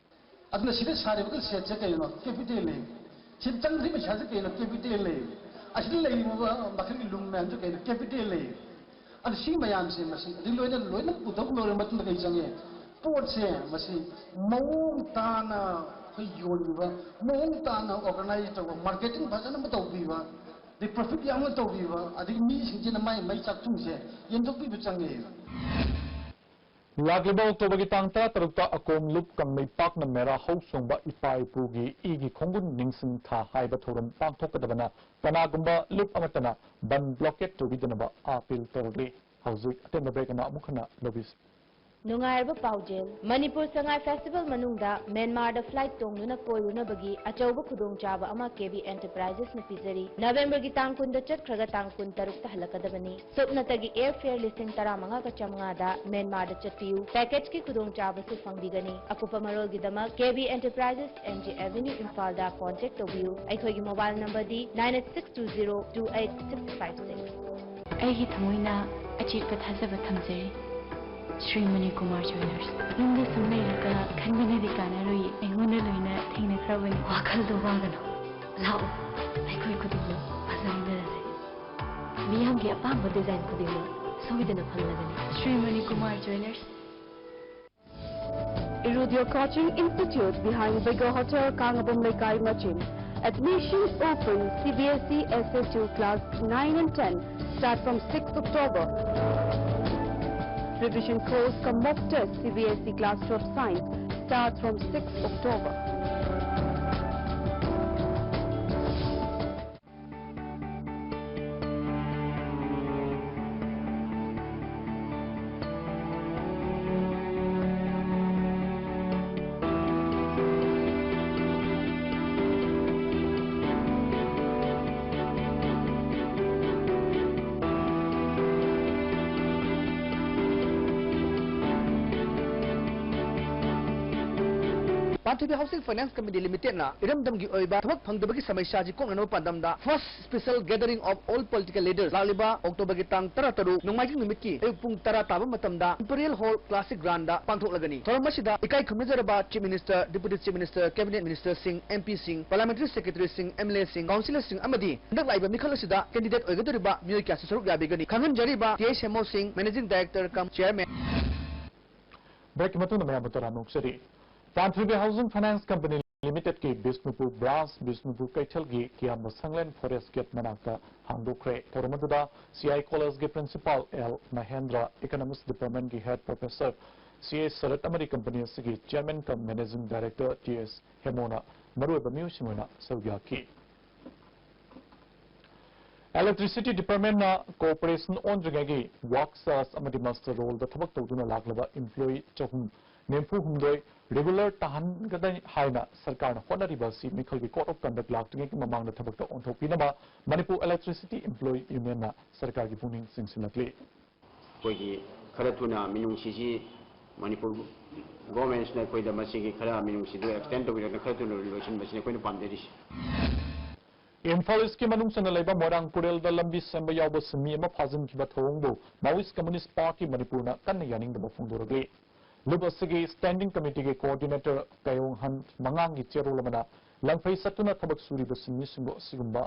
ꯑꯗꯨꯅ ꯁꯤꯗ ꯁꯥꯔꯤꯕ ꯁꯦꯠꯁꯦ ꯀꯩꯅꯣ? Capital ꯅꯤ꯫ ꯁꯤꯗ ꯆꯪꯗ꯭ꯔꯤ ꯄꯩꯁꯥꯁꯦ ꯀꯩꯅꯣ? Capital ꯅꯤ꯫ ꯑꯁꯤꯗ ꯂꯩꯔꯤꯕ ꯃꯈꯜꯒꯤ ꯂꯨꯝ ꯃꯌꯥꯝꯁꯦ ꯀꯩꯅꯣ? Capital ꯅꯤ꯫ ꯑꯗꯨ ꯁꯤ ꯃꯌꯥꯝꯁꯦ ꯃꯁꯤ ꯑꯗꯨ ꯂꯣꯏꯅ, ꯂꯣꯏꯅ ꯄꯨꯊꯣꯛ ꯂꯣꯏꯔ ꯃꯇꯨꯡꯗ ꯀꯩ ꯆꯪꯉꯦ? ꯄꯣꯠꯁꯦ ꯃꯁꯤ ꯃꯑꯣꯡ ꯇꯥꯅ ꯑꯩꯈꯣꯏ ꯌꯣꯟꯕꯤꯕ, ꯃꯑꯣꯡ ꯇꯥꯅ organize ꯇꯧꯕ, marketing ꯐꯖꯅ ꯑꯃ ꯇꯧꯕꯤꯕ, ꯑꯗꯩ profit ꯌꯥꯝꯅ ꯇꯧꯕꯤꯕ, ꯑꯗꯒꯤ ꯃꯤꯁꯤꯡꯁꯤꯅ ꯃꯥꯏ ꯃꯩ ꯆꯥꯛꯊꯨꯡꯁꯦ ꯌꯦꯟꯊꯣꯛꯄꯤꯕ ꯆꯪꯉꯦ꯫ ꯂꯥꯛꯂꯤꯕ Octoberꯒꯤ ꯇꯥꯡ ꯇꯔꯥꯇꯔꯨꯛꯇ ꯑꯀꯣꯝ ꯂꯨꯞ ꯀꯪꯂꯩꯄꯥꯛꯅ ꯃꯦꯔꯥ ꯍꯧ ꯆꯣꯡꯕ ꯏꯄꯥ ꯏꯄꯨꯒꯤ ꯏꯒꯤ ꯈꯣꯡꯒꯨꯟ ꯅꯤꯡꯁꯤꯡ ꯊꯥ ꯍꯥꯏꯕ ꯊꯧꯔꯝ ꯄꯥꯡꯊꯣꯛꯀꯗꯕꯅ ꯀꯅꯥꯒꯨꯝꯕ ꯂꯨꯞ ꯑꯃꯠꯇꯅ ꯕꯟ blockade ꯇꯧꯕꯤꯗꯅꯕ appeal ꯇꯧꯔꯤ꯫ ꯍꯧꯖꯤꯛ ꯑꯇꯦꯟꯕ break ꯑꯃ ꯑꯃꯨꯛ ꯍꯟꯅ ꯂꯧꯕꯤꯁꯤ꯫ ꯅꯨꯡꯉꯥꯏꯔꯕ ꯄꯥꯎꯖꯦꯜ, ꯃꯅꯤꯄꯨꯔ ꯁꯉꯥꯏ ꯐꯦꯁꯇꯤꯚꯦꯜ ꯃꯅꯨꯡꯗ ꯃ꯭ꯌꯥꯟꯃꯥꯔꯗ ꯐ꯭ꯂꯥꯏꯠ ꯇꯣꯡꯗꯨꯅ ꯀꯣꯏꯔꯨꯅꯕꯒꯤ ꯑꯆꯧꯕ ꯈꯨꯗꯣꯡꯆꯥꯕ ꯑꯃ ꯀꯦ ꯕꯤ ꯑꯦꯟꯇꯔꯄ꯭ꯔꯥꯏꯖꯦꯁꯅ ꯄꯤꯖꯔꯤ꯫ ꯅꯕꯦꯝꯕꯔꯒꯤ ꯇꯥꯡ ꯀꯨꯟꯗ ꯆꯠꯈ꯭ꯔꯒ ꯇꯥꯡ ꯀꯨꯟꯇꯔꯨꯛꯇ ꯍꯜꯂꯛꯀꯗꯕꯅꯤ꯫ ꯁꯨꯞꯅꯇꯒꯤ ꯑꯦꯌꯔ ꯐꯦꯌꯔ ꯂꯤꯁꯤꯡ ꯇꯔꯥꯃꯉꯥꯒ ꯆꯥꯃꯉꯥꯗ ꯃ꯭ꯌꯥꯟꯃꯥꯔꯗ ꯆꯠꯄꯤꯌꯨ꯫ ꯄꯦꯀꯦꯖꯀꯤ ꯈꯨꯗꯣꯡꯆꯥꯕꯁꯨ ꯐꯪꯕꯤꯒꯅꯤ꯫ ꯑꯀꯨꯞꯄ ꯃꯔꯣꯜꯒꯤꯗꯃꯛ ꯀꯦ ꯕꯤ ꯑꯦꯟꯇꯔꯄ꯭ꯔꯥꯏꯖꯦꯁ, ꯑꯦꯝ ꯖꯤ ꯑꯦꯚꯦꯅ꯭ꯌꯨ, ꯏꯝꯐꯥꯜꯗ ꯀꯣꯟꯇꯦꯛ ꯇꯧꯕꯤꯌꯨ꯫ ꯑꯩꯈꯣꯏꯒꯤ mobile ꯅꯝꯕꯔꯗꯤ nine eight six two zero two eight six five six꯫ ꯑꯩꯒꯤ ꯊꯃꯣꯏꯅ ꯑꯆꯦꯠꯄ ꯊꯥꯖꯕ ꯊꯝꯖꯔꯤ꯫ ꯁ꯭ꯔꯤ ꯃꯅꯤꯀꯨꯃꯥꯔ ꯖ꯭ꯋꯦꯂꯔꯁ꯫ ꯌꯨꯝꯗ ꯁꯨꯝ ꯂꯩꯔꯒ ꯈꯟꯕꯅꯗꯤ ꯀꯥꯟꯅꯔꯣꯏꯌꯦ꯫ ꯑꯩꯉꯣꯟꯗ ꯂꯣꯏꯅ ꯊꯦꯡꯅꯈ꯭ꯔꯕꯅꯤ꯫ ꯋꯥꯈꯜꯗꯣ ꯋꯥꯒꯅꯨ꯫ ꯂꯥꯛꯑꯣ, ꯑꯩꯈꯣꯏ ꯈꯨꯗꯤꯡꯃꯛ ꯐꯖꯃꯤꯟꯅꯔꯁꯦ꯫ ꯃꯤꯌꯥꯝꯒꯤ ꯑꯄꯥꯝꯕ ꯗꯤꯖꯥꯏꯟ ꯈꯨꯗꯤꯡꯃꯛ ꯁꯣꯏꯗꯅ ꯐꯪꯂꯒꯅꯤ꯫ Shri Manikumar ꯖ꯭ꯋꯦꯂꯔꯁ꯫ Irudio Coaching Institute behind Bega Hotel, Kangabom Leikai, Machin. Admission open. C B S E S A two class nine and ten start from sixth October. Revision course cum mock test, C B S E class twelve science starts from sixth October. Panthoibi Housing Finance Company Limited ꯅ ꯏꯔꯝꯗꯝꯒꯤ ꯑꯣꯏꯕ ꯊꯕꯛ ꯐꯪꯗꯕꯒꯤ ꯁꯃꯁ꯭ꯌꯥꯁꯤ ꯀꯣꯛꯅꯅꯕ ꯄꯥꯟꯗꯝꯗ First Special Gathering of All Political Leaders ꯂꯥꯛꯂꯤꯕ ꯑꯣꯛꯇꯣꯕꯔꯒꯤ ꯇꯥꯡ ꯇꯔꯥꯇꯔꯨꯛ ꯅꯣꯡꯃꯥꯏꯖꯤꯡ ꯅꯨꯃꯤꯠꯀꯤ ꯑꯌꯨꯛ ꯄꯨꯡ ꯇꯔꯥ ꯇꯥꯕ ꯃꯇꯝꯗ Imperial Hall Classic Ground ꯗ ꯄꯥꯡꯊꯣꯛꯂꯒꯅꯤ꯫ ꯊꯧꯔꯝ ꯑꯁꯤꯗ ꯏꯀꯥꯏ ꯈꯨꯝꯅꯖꯔꯕ Chief Minister, Deputy Chief Minister, Cabinet Minister ꯁꯤꯡ, M P ꯁꯤꯡ, Parliamentary Secretary ꯁꯤꯡ, M L A ꯁꯤꯡ, Councillor ꯁꯤꯡ ꯑꯃꯗꯤ ꯍꯟꯗꯛ ꯂꯥꯛꯏꯕ ꯃꯤꯈꯜ ꯑꯁꯤꯗ candidate ꯑꯣꯏꯒꯗꯧꯔꯤꯕ ꯃꯤꯑꯣꯏ ꯀꯌꯥꯁꯨ ꯁꯔꯨꯛ ꯌꯥꯕꯤꯒꯅꯤ꯫ ꯈꯪꯍꯟꯖꯔꯤꯕ T H ꯍꯦꯃꯣ ꯁꯤꯡ, Managing Director cum Chairman꯫ Break ꯀꯤ ꯃꯇꯨꯡꯗ ꯃꯌꯥꯝꯕꯨ ꯇꯔꯥꯝꯅ ꯑꯣꯛꯆꯔꯤ꯫ ꯄꯥꯟꯊꯣꯏꯕꯤ Housing Finance Company Limited ꯀꯤ ꯕꯤꯁꯅꯨꯄꯨꯔ branch, ꯕꯤꯁꯅꯨꯄꯨꯔ ꯀꯩꯊꯦꯜꯒꯤ ꯀꯤꯌꯥꯝꯕ ꯁꯪꯂꯦꯟ forest gate ꯃꯅꯥꯛꯇ ꯍꯥꯡꯗꯣꯛꯈ꯭ꯔꯦ꯫ ꯊꯧꯔꯝ ꯑꯗꯨꯗ C I College ꯒꯤ Principal L Mahendra, Economics Department ꯀꯤ Head Professor C A ꯁꯔꯠ ꯑꯃꯗꯤ company ꯑꯁꯤꯒꯤ Chairman cum Managing Director T S ꯍꯦꯃꯣꯅ ꯃꯔꯨꯑꯣꯏꯕ ꯃꯤꯑꯣꯏꯁꯤꯡ ꯑꯣꯏꯅ ꯁꯔꯨꯛ ꯌꯥꯈꯤ꯫ Electricity Department ꯅ corporation ꯑꯣꯟꯗ꯭ꯔꯤꯉꯩꯒꯤ work charge ꯑꯃꯗꯤ muster roll ꯗ ꯊꯕꯛ ꯇꯧꯗꯨꯅ ꯂꯥꯛꯂꯕ employee ꯆꯍꯨꯝ ꯅꯤꯐꯨ ꯍꯨꯝꯗꯣꯏ regular ꯇꯥꯍꯟꯒꯅꯤ ꯍꯥꯏꯅ ꯁꯔꯀꯥꯔꯅ ꯍꯣꯠꯅꯔꯤꯕ ꯑꯁꯤ ꯃꯤꯈꯜꯒꯤ code of conduct ꯂꯥꯛꯇ꯭ꯔꯤꯉꯩꯒꯤ ꯃꯃꯥꯡꯗ ꯊꯕꯛꯇ ꯑꯣꯟꯊꯣꯛꯄꯤꯅꯕ Manipur Electricity Employee Union ꯅ ꯁꯔꯀꯥꯔꯒꯤ ꯄꯨꯛꯅꯤꯡ ꯆꯤꯡꯁꯤꯜꯂꯛꯂꯤ꯫ ꯑꯩꯈꯣꯏꯒꯤ ꯈꯔ ꯊꯨꯅ ꯃꯤꯅꯨꯡꯁꯤꯁꯤ ꯃꯅꯤꯄꯨꯔ government ꯅ ꯑꯩꯈꯣꯏꯗ ꯃꯁꯤꯒꯤ ꯈꯔ ꯃꯤꯅꯨꯡꯁꯤꯗꯨ extend ꯇꯧꯕꯤꯔꯛꯇꯅ ꯈꯔ ꯊꯨꯅ ꯂꯣꯏꯁꯤꯟꯕꯁꯤꯅꯤ ꯑꯩꯈꯣꯏꯅ ꯄꯥꯝꯖꯔꯤꯁꯤ꯫ ꯏꯝꯐꯥꯜ ꯏꯁꯀꯤ ꯃꯅꯨꯡ ꯆꯟꯅ ꯂꯩꯕ ꯃꯣꯏꯔꯥꯡ ꯄꯨꯔꯦꯜꯗ ꯂꯝꯕꯤ ꯁꯦꯝꯕ ꯌꯥꯎꯕ ꯁꯤꯟꯃꯤ ꯑꯃ ꯐꯥꯖꯤꯟꯈꯤꯕ ꯊꯧꯑꯣꯡꯕꯨ Maoist Communist Party ꯃꯅꯤꯄꯨꯔꯅ ꯀꯟꯅ ꯌꯥꯅꯤꯡꯗꯕ ꯐꯣꯡꯗꯣꯔꯛꯂꯤ꯫ ꯂꯨꯞ ꯑꯁꯤꯒꯤ standing committee ꯒꯤ coordinator ꯀꯌꯣꯡꯍꯟ ꯃꯉꯥꯡꯒꯤ ꯆꯦꯔꯣꯜ ꯑꯃꯅ ꯂꯪꯐꯩ ꯆꯠꯇꯨꯅ ꯊꯕꯛ ꯁꯨꯔꯤꯕ ꯁꯤꯟꯃꯤꯁꯤꯡꯕꯨ ꯑꯁꯤꯒꯨꯝꯕ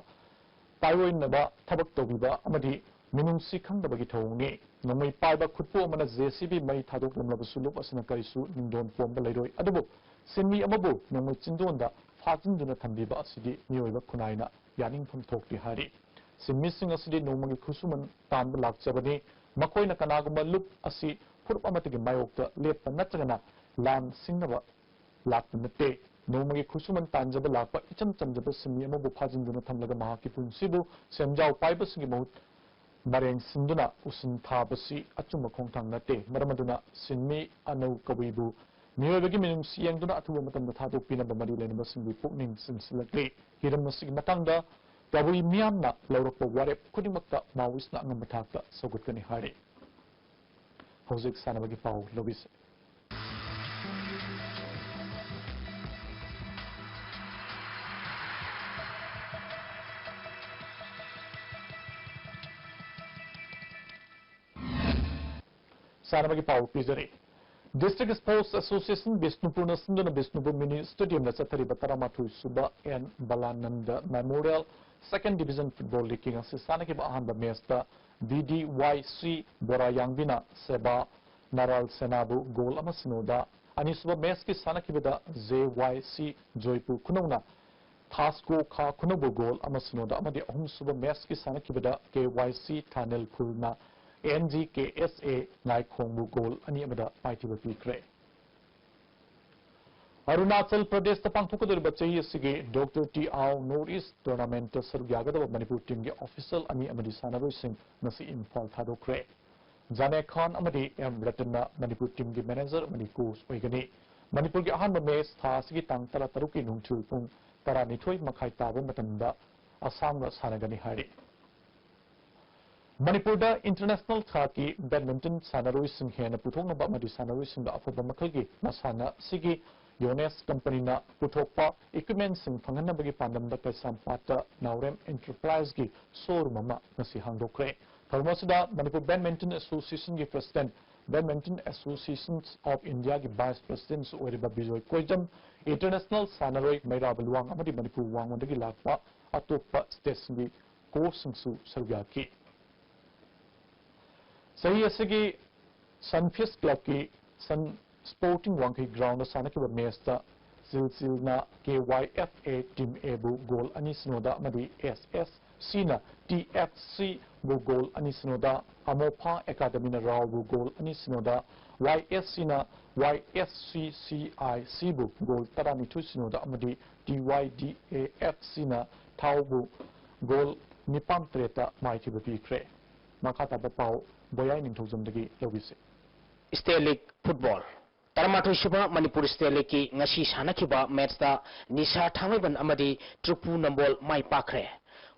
ꯄꯥꯏꯑꯣꯏꯅꯕ ꯊꯕꯛ ꯇꯧꯕꯤꯕ ꯑꯃꯗꯤ ꯃꯤꯅꯨꯡꯁꯤ ꯈꯪꯗꯕꯒꯤ ꯊꯧꯑꯣꯡꯅꯤ꯫ ꯅꯣꯡꯃꯩ ꯄꯥꯏꯕ ꯈꯨꯠꯄꯨ ꯑꯃꯅ J C B ꯃꯩ ꯊꯥꯗꯣꯛꯂꯝꯂꯕꯁꯨ ꯂꯨꯞ ꯑꯁꯤꯅ ꯀꯔꯤꯁꯨ ꯅꯤꯡꯗꯣꯟ ꯄꯣꯝꯕ ꯂꯩꯔꯣꯏ꯫ ꯑꯗꯨꯕꯨ ꯁꯤꯟꯃꯤ ꯑꯃꯕꯨ ꯅꯣꯡꯃꯩ ꯆꯤꯟꯗꯣꯟꯗ ꯐꯥꯖꯤꯟꯗꯨꯅ ꯊꯝꯕꯤꯕ ꯑꯁꯤꯗꯤ ꯃꯤꯑꯣꯏꯕ ꯈꯨꯟꯅꯥꯏꯅ ꯌꯥꯅꯤꯡꯐꯝ ꯊꯣꯛꯇꯦ ꯍꯥꯏꯔꯤ꯫ ꯁꯤꯟꯃꯤꯁꯤꯡ ꯑꯁꯤꯗꯤ ꯅꯣꯡꯃꯒꯤ ꯈꯨꯠꯁꯨꯃꯟ ꯇꯥꯟꯕ ꯂꯥꯛꯆꯕꯅꯤ꯫ ꯃꯈꯣꯏꯅ ꯀꯅꯥꯒꯨꯝꯕ ꯂꯨꯞ ꯑꯁꯤ ꯐꯨꯔꯨꯞ ꯑꯃꯠꯇꯒꯤ ꯃꯥꯌꯣꯛꯇ ꯂꯦꯞꯄ ꯅꯠꯇ꯭ꯔꯒꯅ ꯂꯥꯟ ꯁꯤꯡꯅꯕ ꯂꯥꯛꯄ ꯅꯠꯇꯦ꯫ ꯅꯣꯡꯃꯒꯤ ꯈꯨꯠꯁꯨꯃꯟ ꯇꯥꯟꯖꯕ ꯂꯥꯛꯄ ꯏꯆꯝ ꯆꯝꯖꯕ ꯁꯤꯟꯃꯤ ꯑꯃꯕꯨ ꯐꯥꯖꯤꯟꯗꯨꯅ ꯊꯝꯂꯒ ꯃꯍꯥꯛꯀꯤ ꯄꯨꯟꯁꯤꯕꯨ ꯁꯦꯟꯖꯥꯎ ꯄꯥꯏꯕꯁꯤꯡꯒꯤ ꯃꯍꯨꯠ ꯃꯔꯦꯡ ꯁꯤꯟꯗꯨꯅ ꯎꯁꯤꯟ ꯊꯥꯕꯁꯤ ꯑꯆꯨꯝꯕ ꯈꯣꯡꯊꯥꯡ ꯅꯠꯇꯦ꯫ ꯃꯔꯝ ꯑꯗꯨꯅ ꯁꯤꯟꯃꯤ ꯑꯅꯧ ꯀꯕꯨꯏꯕꯨ ꯃꯤꯑꯣꯏꯕꯒꯤ ꯃꯤꯅꯨꯡꯁꯤ ꯌꯦꯡꯗꯨꯅ ꯑꯊꯨꯕ ꯃꯇꯝꯗ ꯊꯥꯗꯣꯛꯄꯤꯅꯕ ꯃꯔꯤ ꯂꯩꯅꯕꯁꯤꯡꯕꯨ ꯄꯨꯛꯅꯤꯡ ꯆꯤꯡꯁꯤꯜꯂꯛꯂꯤ꯫ ꯍꯤꯔꯝ ꯑꯁꯤꯒꯤ ꯃꯇꯥꯡꯗ ꯀꯕꯨꯏ ꯃꯤꯌꯥꯝꯅ ꯂꯧꯔꯛꯄ ꯋꯥꯔꯦꯞ ꯈꯨꯗꯤꯡꯃꯛꯇ Maoist ꯅ ꯑꯉꯝꯕ ꯊꯥꯛꯇ ꯁꯧꯒꯠꯀꯅꯤ ꯍꯥꯏꯔꯤ꯫ ꯍꯧꯖꯤꯛ ꯁꯥꯟꯅꯕꯒꯤ ꯄꯥꯎ ꯂꯧꯕꯤꯁꯤ꯫ ꯁꯥꯟꯅꯕꯒꯤ ꯄꯥꯎ ꯄꯤꯖꯔꯤ꯫ District Sports Association ꯕꯤꯁꯅꯨꯄꯨꯔꯅ ꯁꯤꯟꯗꯨꯅ ꯕꯤꯁꯅꯨꯄꯨꯔ Mini Stadium ꯗ ꯆꯠꯊꯔꯤꯕ ꯇꯔꯥꯃꯥꯊꯣꯏ ꯁꯨꯕ and ꯕꯂꯥꯅꯟꯗ Memorial Second Division Football League ꯀꯤ ꯉꯁꯤ ꯁꯥꯟꯅꯈꯤꯕ ꯑꯍꯥꯟꯕ match ꯇ B D Y C ꯕꯣꯔꯥ ꯌꯥꯡꯕꯤꯅ ꯁꯦꯕꯥ ꯅꯔꯥꯜ ꯁꯦꯅꯥꯕꯨ goal ꯑꯃ ꯁꯤꯅꯣꯗ, ꯑꯅꯤꯁꯨꯕ match ꯀꯤ ꯁꯥꯟꯅꯈꯤꯕꯗ J Y C ꯖꯣꯏꯄꯨ ꯈꯨꯅꯧꯅ ꯊꯥꯁꯀꯣ ꯈꯥ ꯈꯨꯅꯧꯕꯨ goal ꯑꯃ ꯁꯤꯅꯣꯗ ꯑꯃꯗꯤ ꯑꯍꯨꯝꯁꯨꯕ match ꯀꯤ ꯁꯥꯟꯅꯈꯤꯕꯗ K Y C ꯊꯥꯅꯦꯜ ꯈꯨꯜꯅ N G K S A ꯉꯥꯏꯈꯣꯡꯕꯨ goal ꯑꯅꯤ ꯑꯃꯗ ꯃꯥꯏꯊꯤꯕ ꯄꯤꯈ꯭ꯔꯦ꯫ ꯑꯔꯨꯅꯥꯆꯜ ꯄ꯭ꯔꯗꯦꯁꯇ ꯄꯥꯡꯊꯣꯛꯀꯗꯧꯔꯤꯕ ꯆꯍꯤ ꯑꯁꯤꯒꯤ ꯗꯣꯛꯇꯔ ꯇꯤ ꯑꯥꯎ ꯅꯣꯔꯠ ꯏꯁ ꯇꯣꯔꯅꯥꯃꯦꯟꯠꯇ ꯁꯔꯨꯛ ꯌꯥꯒꯗꯕ ꯃꯅꯤꯄꯨꯔ ꯇꯤꯝꯒꯤ ꯑꯣꯐꯤꯁꯤꯌꯦꯜ ꯑꯅꯤ ꯑꯃꯗꯤ ꯁꯥꯟꯅꯔꯣꯏꯁꯤꯡ ꯉꯁꯤ ꯏꯝꯐꯥꯜ ꯊꯥꯗꯣꯛꯈ꯭ꯔꯦ꯫ ꯖꯥꯅꯦ ꯈꯥꯟ ꯑꯃꯗꯤ ꯑꯦꯝ ꯔꯇꯟꯅ ꯃꯅꯤꯄꯨꯔ ꯇꯤꯝꯒꯤ ꯃꯦꯅꯦꯖꯔ ꯑꯃꯗꯤ ꯀꯣꯆ ꯑꯣꯏꯒꯅꯤ꯫ ꯃꯅꯤꯄꯨꯔꯒꯤ ꯑꯍꯥꯟꯕ ꯃꯦꯆ ꯊꯥ ꯑꯁꯤꯒꯤ ꯇꯥꯡ ꯇꯔꯥꯇꯔꯨꯛꯀꯤ ꯅꯨꯡꯊꯤꯜ ꯄꯨꯡ ꯇꯔꯥꯅꯤꯊꯣꯏ ꯃꯈꯥꯏ ꯇꯥꯕ ꯃꯇꯝꯗ ꯑꯁꯥꯝꯒ ꯁꯥꯟꯅꯒꯅꯤ ꯍꯥꯏꯔꯤ꯫ ꯃꯅꯤꯄꯨꯔꯗ ꯏꯟꯇꯔꯅꯦꯁꯅꯦꯜ ꯊꯥꯛꯀꯤ ꯕꯦꯗꯃꯤꯟꯇꯟ ꯁꯥꯟꯅꯔꯣꯏꯁꯤꯡ ꯍꯦꯟꯅ ꯄꯨꯊꯣꯛꯅꯕ ꯑꯃꯗꯤ ꯁꯥꯟꯅꯔꯣꯏꯁꯤꯡꯗ ꯑꯐꯕ ꯃꯈꯜꯒꯤ ꯃꯁꯥꯟꯅ ꯑꯁꯤꯒꯤ ꯌꯣꯅꯦꯁ ꯀꯝꯄꯅꯤꯅ ꯄꯨꯊꯣꯛꯄ ꯏꯀ꯭ꯋꯤꯞꯃꯦꯟꯁꯤꯡ ꯐꯪꯍꯟꯅꯕꯒꯤ ꯄꯥꯟꯗꯝꯗ ꯀꯩꯁꯥꯝꯄꯥꯠꯇ ꯅꯥꯎꯔꯦꯝ ꯑꯦꯟꯇꯔꯄ꯭ꯔꯥꯏꯖꯀꯤ ꯁꯣꯔꯨꯝ ꯑꯃ ꯉꯁꯤ ꯍꯥꯡꯗꯣꯛꯈ꯭ꯔꯦ꯫ ꯊꯧꯔꯝ ꯑꯁꯤꯗ ꯃꯅꯤꯄꯨꯔ ꯕꯦꯗꯃꯤꯟꯇꯟ ꯑꯦꯁꯣꯁꯤꯌꯦꯁꯟꯒꯤ ꯄ꯭ꯔꯁꯤꯗꯦꯟꯠ, ꯕꯦꯗꯃꯤꯟꯇꯟ ꯑꯦꯁꯣꯁꯤꯌꯦꯁꯟ ꯑꯣꯐ ꯏꯟꯗꯤꯌꯥꯒꯤ ꯚꯥꯏꯁ ꯄ꯭ꯔꯁꯤꯗꯦꯟꯠꯁꯨ ꯑꯣꯏꯔꯤꯕ ꯕꯤꯖꯣꯏ ꯀꯣꯏꯖꯝ, ꯏꯟꯇꯔꯅꯦꯁꯅꯦꯜ ꯁꯥꯟꯅꯔꯣꯏ ꯃꯩꯔꯥꯕ ꯂꯨꯋꯥꯡ ꯑꯃꯗꯤ ꯃꯅꯤꯄꯨꯔ ꯋꯥꯡꯃꯗꯒꯤ ꯂꯥꯛꯄ ꯑꯇꯣꯞꯄ ꯁ꯭ꯇꯦꯠꯁꯤꯡꯒꯤ ꯀꯣꯆꯁꯤꯡꯁꯨ ꯁꯔꯨꯛ ꯌꯥꯈꯤ꯫ ꯆꯍꯤ ꯑꯁꯤꯒꯤ ꯁꯟꯐꯤꯁ ꯀ꯭ꯂꯕꯀꯤ ꯁꯟ ꯁ꯭ꯄꯣꯔꯇꯤꯡ ꯋꯥꯡꯈꯩ ꯒ꯭ꯔꯥꯎꯟꯗ ꯁꯥꯟꯅꯈꯤꯕ ꯃꯦꯆꯇ ꯁꯤꯜꯆꯤꯜꯅ K Y F A team ꯑꯦꯕꯨ goal ꯑꯅꯤ ꯁꯤꯅꯣꯗ ꯑꯃꯗꯤ ꯑꯦꯁ ꯑꯦꯁ ꯁꯤꯅ ꯇꯤ ꯑꯦꯐ ꯁꯤꯕꯨ ꯒꯣꯜ ꯑꯅꯤ ꯁꯤꯅꯣꯗ, ꯑꯃꯣꯐꯥ ꯑꯦꯀꯥꯗꯃꯤꯅ ꯔꯥꯎꯕꯨ ꯒꯣꯜ ꯑꯅꯤ ꯁꯤꯅꯣꯗ, ꯋꯥꯏ ꯑꯦꯁ ꯁꯤꯅ ꯋꯥꯏ ꯑꯦꯁ ꯁꯤ ꯁꯤ ꯑꯥꯏ ꯁꯤꯕꯨ ꯒꯣꯜ ꯇꯔꯥꯅꯤꯊꯣꯏ ꯁꯤꯅꯣꯗ ꯑꯃꯗꯤ T Y D A F ꯁꯤꯅ ꯊꯥꯎꯕꯨ ꯒꯣꯜ ꯅꯤꯄꯥꯟ ꯇꯔꯦꯠꯇ ꯃꯥꯏꯊꯤꯕ ꯄꯤꯈ꯭ꯔꯦ꯫ ꯃꯈꯥ ꯇꯥꯕ ꯄꯥꯎ ꯕꯣꯌꯥꯏ ꯅꯤꯡꯊꯧꯖꯝꯗꯒꯤ ꯂꯧꯕꯤꯁꯤ꯫ State league football. ꯇꯔꯥꯃꯥꯊꯣꯏ ꯁꯨꯕ ꯃꯅꯤꯄꯨꯔ ꯁ꯭ꯇꯦꯠ ꯂꯤꯒꯀꯤ ꯉꯁꯤ ꯁꯥꯟꯅꯈꯤꯕ ꯃꯦꯆꯇ ꯅꯤꯁꯥ ꯊꯥꯡꯃꯩꯕꯟ ꯑꯃꯗꯤ ꯇ꯭ꯔꯨꯄꯨ ꯅꯝꯕꯣꯜ ꯃꯥꯏ ꯄꯥꯛꯈ꯭ꯔꯦ꯫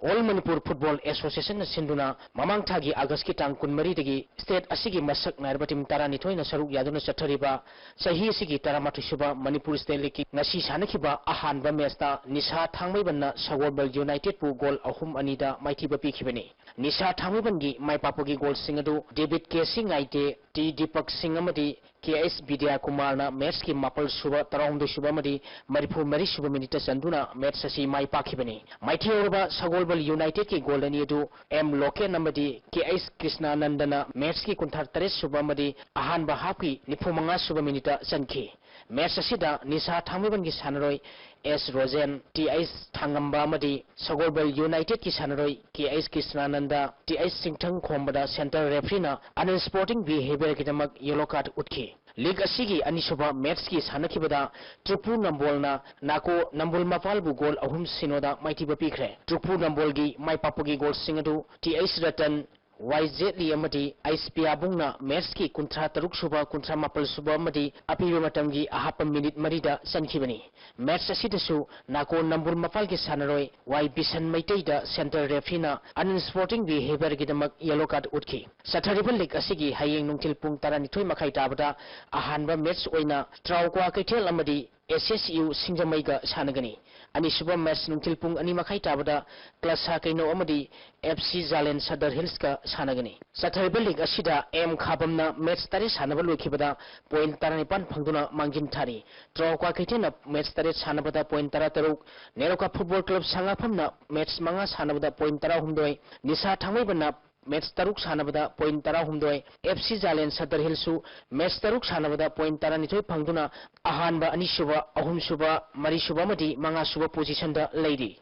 ꯑꯣꯜ ꯃꯅꯤꯄꯨꯔ ꯐꯨꯠꯕꯣꯜ ꯑꯦꯁꯣꯁꯤꯌꯦꯁꯟꯅ ꯁꯤꯟꯗꯨꯅ ꯃꯃꯥꯡ ꯊꯥꯒꯤ ꯑꯥꯒꯁꯀꯤ ꯇꯥꯡ ꯀꯨꯟꯃꯔꯤꯗꯒꯤ ꯁ꯭ꯇꯦꯠ ꯑꯁꯤꯒꯤ ꯃꯁꯛ ꯅꯥꯏꯔꯕ ꯇꯤꯝ ꯇꯔꯥꯅꯤꯊꯣꯏꯅ ꯁꯔꯨꯛ ꯌꯥꯗꯨꯅ ꯆꯠꯊꯔꯤꯕ ꯆꯍꯤ ꯑꯁꯤꯒꯤ ꯇꯔꯥꯃꯥꯊꯣꯏ ꯁꯨꯕ ꯃꯅꯤꯄꯨꯔ ꯁ꯭ꯇꯦꯠ ꯂꯤꯒꯀꯤ ꯉꯁꯤ ꯁꯥꯟꯅꯈꯤꯕ ꯑꯍꯥꯟꯕ ꯃꯦꯆꯇ ꯅꯤꯁꯥ ꯊꯥꯡꯃꯩꯕꯟꯅ ꯁꯒꯣꯜꯕꯜ ꯌꯨꯅꯥꯏꯇꯦꯗꯄꯨ ꯒꯣꯜ ꯑꯍꯨꯝ ꯑꯅꯤꯗ ꯃꯥꯏꯊꯤꯕ ꯄꯤꯈꯤꯕꯅꯤ꯫ ꯅꯤꯁꯥ ꯊꯥꯡꯃꯩꯕꯟꯒꯤ ꯃꯥꯏ ꯄꯥꯛꯄꯒꯤ ꯒꯣꯜꯁꯤꯡ ꯑꯗꯨ debit K C ꯉꯥꯏꯇꯦ, T Deepak ꯁꯤꯡ ꯑꯃꯗꯤ ꯀꯦ ꯑꯩꯆ ꯕꯤꯗ꯭ꯌꯥꯀꯨꯃꯥꯔꯅ ꯃꯦꯆꯀꯤ ꯃꯥꯄꯜ ꯁꯨꯕ, ꯇꯔꯥꯍꯨꯝꯗꯣꯏ ꯁꯨꯕ ꯑꯃꯗꯤ ꯃꯔꯤꯐꯨ ꯃꯔꯤ ꯁꯨꯕ ꯃꯤꯅꯤꯠꯇ ꯆꯟꯗꯨꯅ ꯃꯦꯆ ꯑꯁꯤ ꯃꯥꯏ ꯄꯥꯛꯈꯤꯕꯅꯤ꯫ ꯃꯥꯏꯊꯤꯍꯧꯔꯕ ꯁꯒꯣꯜꯕꯜ ꯌꯨꯅꯥꯏꯇꯦꯗꯀꯤ ꯒꯣꯜ ꯑꯅꯤ ꯑꯗꯨ ꯑꯦꯝ ꯂꯣꯀꯦꯟ ꯑꯃꯗꯤ ꯀꯦ ꯑꯩꯆ ꯀ꯭ꯔꯤꯁꯅꯥꯅꯟꯗꯅ ꯃꯦꯆꯀꯤ ꯀꯨꯟꯊ꯭ꯔꯥ ꯇꯔꯦꯠ ꯁꯨꯕ ꯑꯃꯗꯤ ꯑꯍꯥꯟꯕ ꯍꯥꯞꯀꯤ ꯅꯤꯐꯨ ꯃꯉꯥ ꯁꯨꯕ ꯃꯤꯅꯤꯠꯇ ꯆꯟꯈꯤ꯫ ꯃꯦꯆ ꯑꯁꯤꯗ ꯅꯤꯁꯥ ꯊꯥꯡꯃꯩꯕꯟꯒꯤ ꯁꯥꯟꯅꯔꯣꯏ ꯑꯦꯁ ꯔꯣꯖꯦꯟ, ꯇꯤ ꯑꯩꯆ ꯊꯥꯡꯉꯝꯕ ꯑꯃꯗꯤ ꯁꯒꯣꯜꯕꯜ ꯌꯨꯅꯥꯏꯇꯦꯗꯀꯤ ꯁꯥꯟꯅꯔꯣꯏ K H Krishnananda, T H Chingthang ꯈꯣꯝꯕꯗ ꯁꯦꯟꯇꯔ ꯔꯦꯐ꯭ꯔꯤꯅ ꯑꯟꯁ꯭ꯄꯣꯔꯇꯤꯡ ꯕꯤꯍꯦꯕꯤꯌꯔꯒꯤꯗꯃꯛ ꯌꯦꯂꯣ ꯀꯥꯔꯗ ꯎꯠꯈꯤ꯫ League ꯑꯁꯤꯒꯤ ꯑꯅꯤꯁꯨꯕ matchꯀꯤ ꯁꯥꯟꯅꯈꯤꯕꯗ ꯇ꯭ꯔꯨꯄꯨ ꯅꯝꯕꯣꯜꯅ ꯅꯥꯀꯣ ꯅꯝꯕꯣꯜ ꯃꯄꯥꯜꯕꯨ goal ꯑꯍꯨꯝ ꯁꯤꯅꯣꯗ ꯃꯥꯏꯊꯤꯕ ꯄꯤꯈ꯭ꯔꯦ꯫ ꯇ꯭ꯔꯨꯄꯨ ꯅꯝꯕꯣꯜꯒꯤ ꯃꯥꯏ ꯄꯥꯛꯄꯒꯤ goalꯁꯤꯡ ꯑꯗꯨ ꯇꯤ ꯑꯩꯆ ꯔꯇꯟ, ꯋꯥꯏ ꯖꯦꯠꯂꯤ ꯑꯃꯗꯤ ꯑꯩꯆ ꯄꯤꯌꯥꯕꯨꯡꯅ matchꯀꯤ ꯀꯨꯟꯊ꯭ꯔꯥ ꯇꯔꯨꯛ ꯁꯨꯕ, ꯀꯨꯟꯊ꯭ꯔꯥ ꯃꯥꯄꯜ ꯁꯨꯕ ꯑꯃꯗꯤ ꯑꯄꯤꯕ ꯃꯇꯝꯒꯤ ꯑꯍꯥꯞꯄ minute ꯃꯔꯤꯗ ꯆꯟꯈꯤꯕꯅꯤ꯫ Match ꯑꯁꯤꯗꯁꯨ ꯅꯥꯀꯣ ꯅꯝꯕꯣꯜ ꯃꯄꯥꯜꯒꯤ ꯁꯥꯟꯅꯔꯣꯏ ꯋꯥꯏ ꯕꯤꯁꯟ ꯃꯩꯇꯩꯗ centre refereeꯅ unsporting behaviourꯒꯤꯗꯃꯛ yellow card ꯎꯠꯈꯤ꯫ ꯆꯠꯊꯔꯤꯕ league ꯑꯁꯤꯒꯤ ꯍꯌꯦꯡ ꯅꯨꯡꯊꯤꯜ ꯄꯨꯡ ꯇꯔꯥꯅꯤꯊꯣꯏ ꯃꯈꯥꯏ ꯇꯥꯕꯗ ꯑꯍꯥꯟꯕ match ꯑꯣꯏꯅ ꯇ꯭ꯔꯥꯎꯀ꯭ꯋꯥ ꯀꯩꯊꯦꯜ ꯑꯃꯗꯤ ꯑꯦꯁ ꯑꯦꯁ ꯌꯨ ꯁꯤꯡꯖꯃꯩꯒ ꯁꯥꯟꯅꯒꯅꯤ꯫ ꯑꯅꯤꯁꯨꯕ match ꯅꯨꯡꯊꯤꯜ ꯄꯨꯡ ꯑꯅꯤ ꯃꯈꯥꯏ ꯇꯥꯕꯗ ꯀ꯭ꯂꯁꯥ ꯀꯩꯅꯧ ꯑꯃꯗꯤ ꯑꯦꯐ ꯁꯤ ꯖꯥꯂꯦꯟ ꯁꯗꯔ ꯍꯤꯜꯁꯀ ꯁꯥꯟꯅꯒꯅꯤ꯫ ꯆꯠꯊꯔꯤꯕ league ꯑꯁꯤꯗ ꯑꯦꯝ ꯈꯥꯕꯝꯅ match ꯇꯔꯦꯠ ꯁꯥꯟꯅꯕ ꯂꯣꯏꯈꯤꯕꯗ point ꯇꯔꯥꯅꯤꯄꯥꯟ ꯐꯪꯗꯨꯅ ꯃꯥꯡꯖꯤꯟ ꯊꯥꯔꯤ꯫ ꯇ꯭ꯔꯥꯎꯀ꯭ꯋꯥ ꯀꯩꯊꯦꯜꯅ match ꯇꯔꯦꯠ ꯁꯥꯟꯅꯕꯗ point ꯇꯔꯥꯇꯔꯨꯛ, ꯅꯦꯔꯣꯀꯥ Football Club ꯁꯉꯥꯐꯝꯅ match ꯃꯉꯥ ꯁꯥꯟꯅꯕꯗ point ꯇꯔꯥꯍꯨꯝꯗꯣꯏ, ꯅꯤꯁꯥ ꯊꯥꯡꯃꯩꯕꯟꯅ match ꯇꯔꯨꯛ ꯁꯥꯟꯅꯕꯗ point ꯇꯔꯥꯍꯨꯝꯗꯣꯏ, ꯑꯦꯐ ꯁꯤ ꯖꯥꯂꯦꯟ ꯁꯗꯔ ꯍꯤꯜꯁꯁꯨ match ꯇꯔꯨꯛ ꯁꯥꯟꯅꯕꯗ point ꯇꯔꯥꯅꯤꯊꯣꯏ ꯐꯪꯗꯨꯅ ꯑꯍꯥꯟꯕ, ꯑꯅꯤꯁꯨꯕ, ꯑꯍꯨꯝꯁꯨꯕ, ꯃꯔꯤꯁꯨꯕ ꯑꯃꯗꯤ ꯃꯉꯥꯁꯨꯕ positionꯗ ꯂꯩꯔꯤ꯫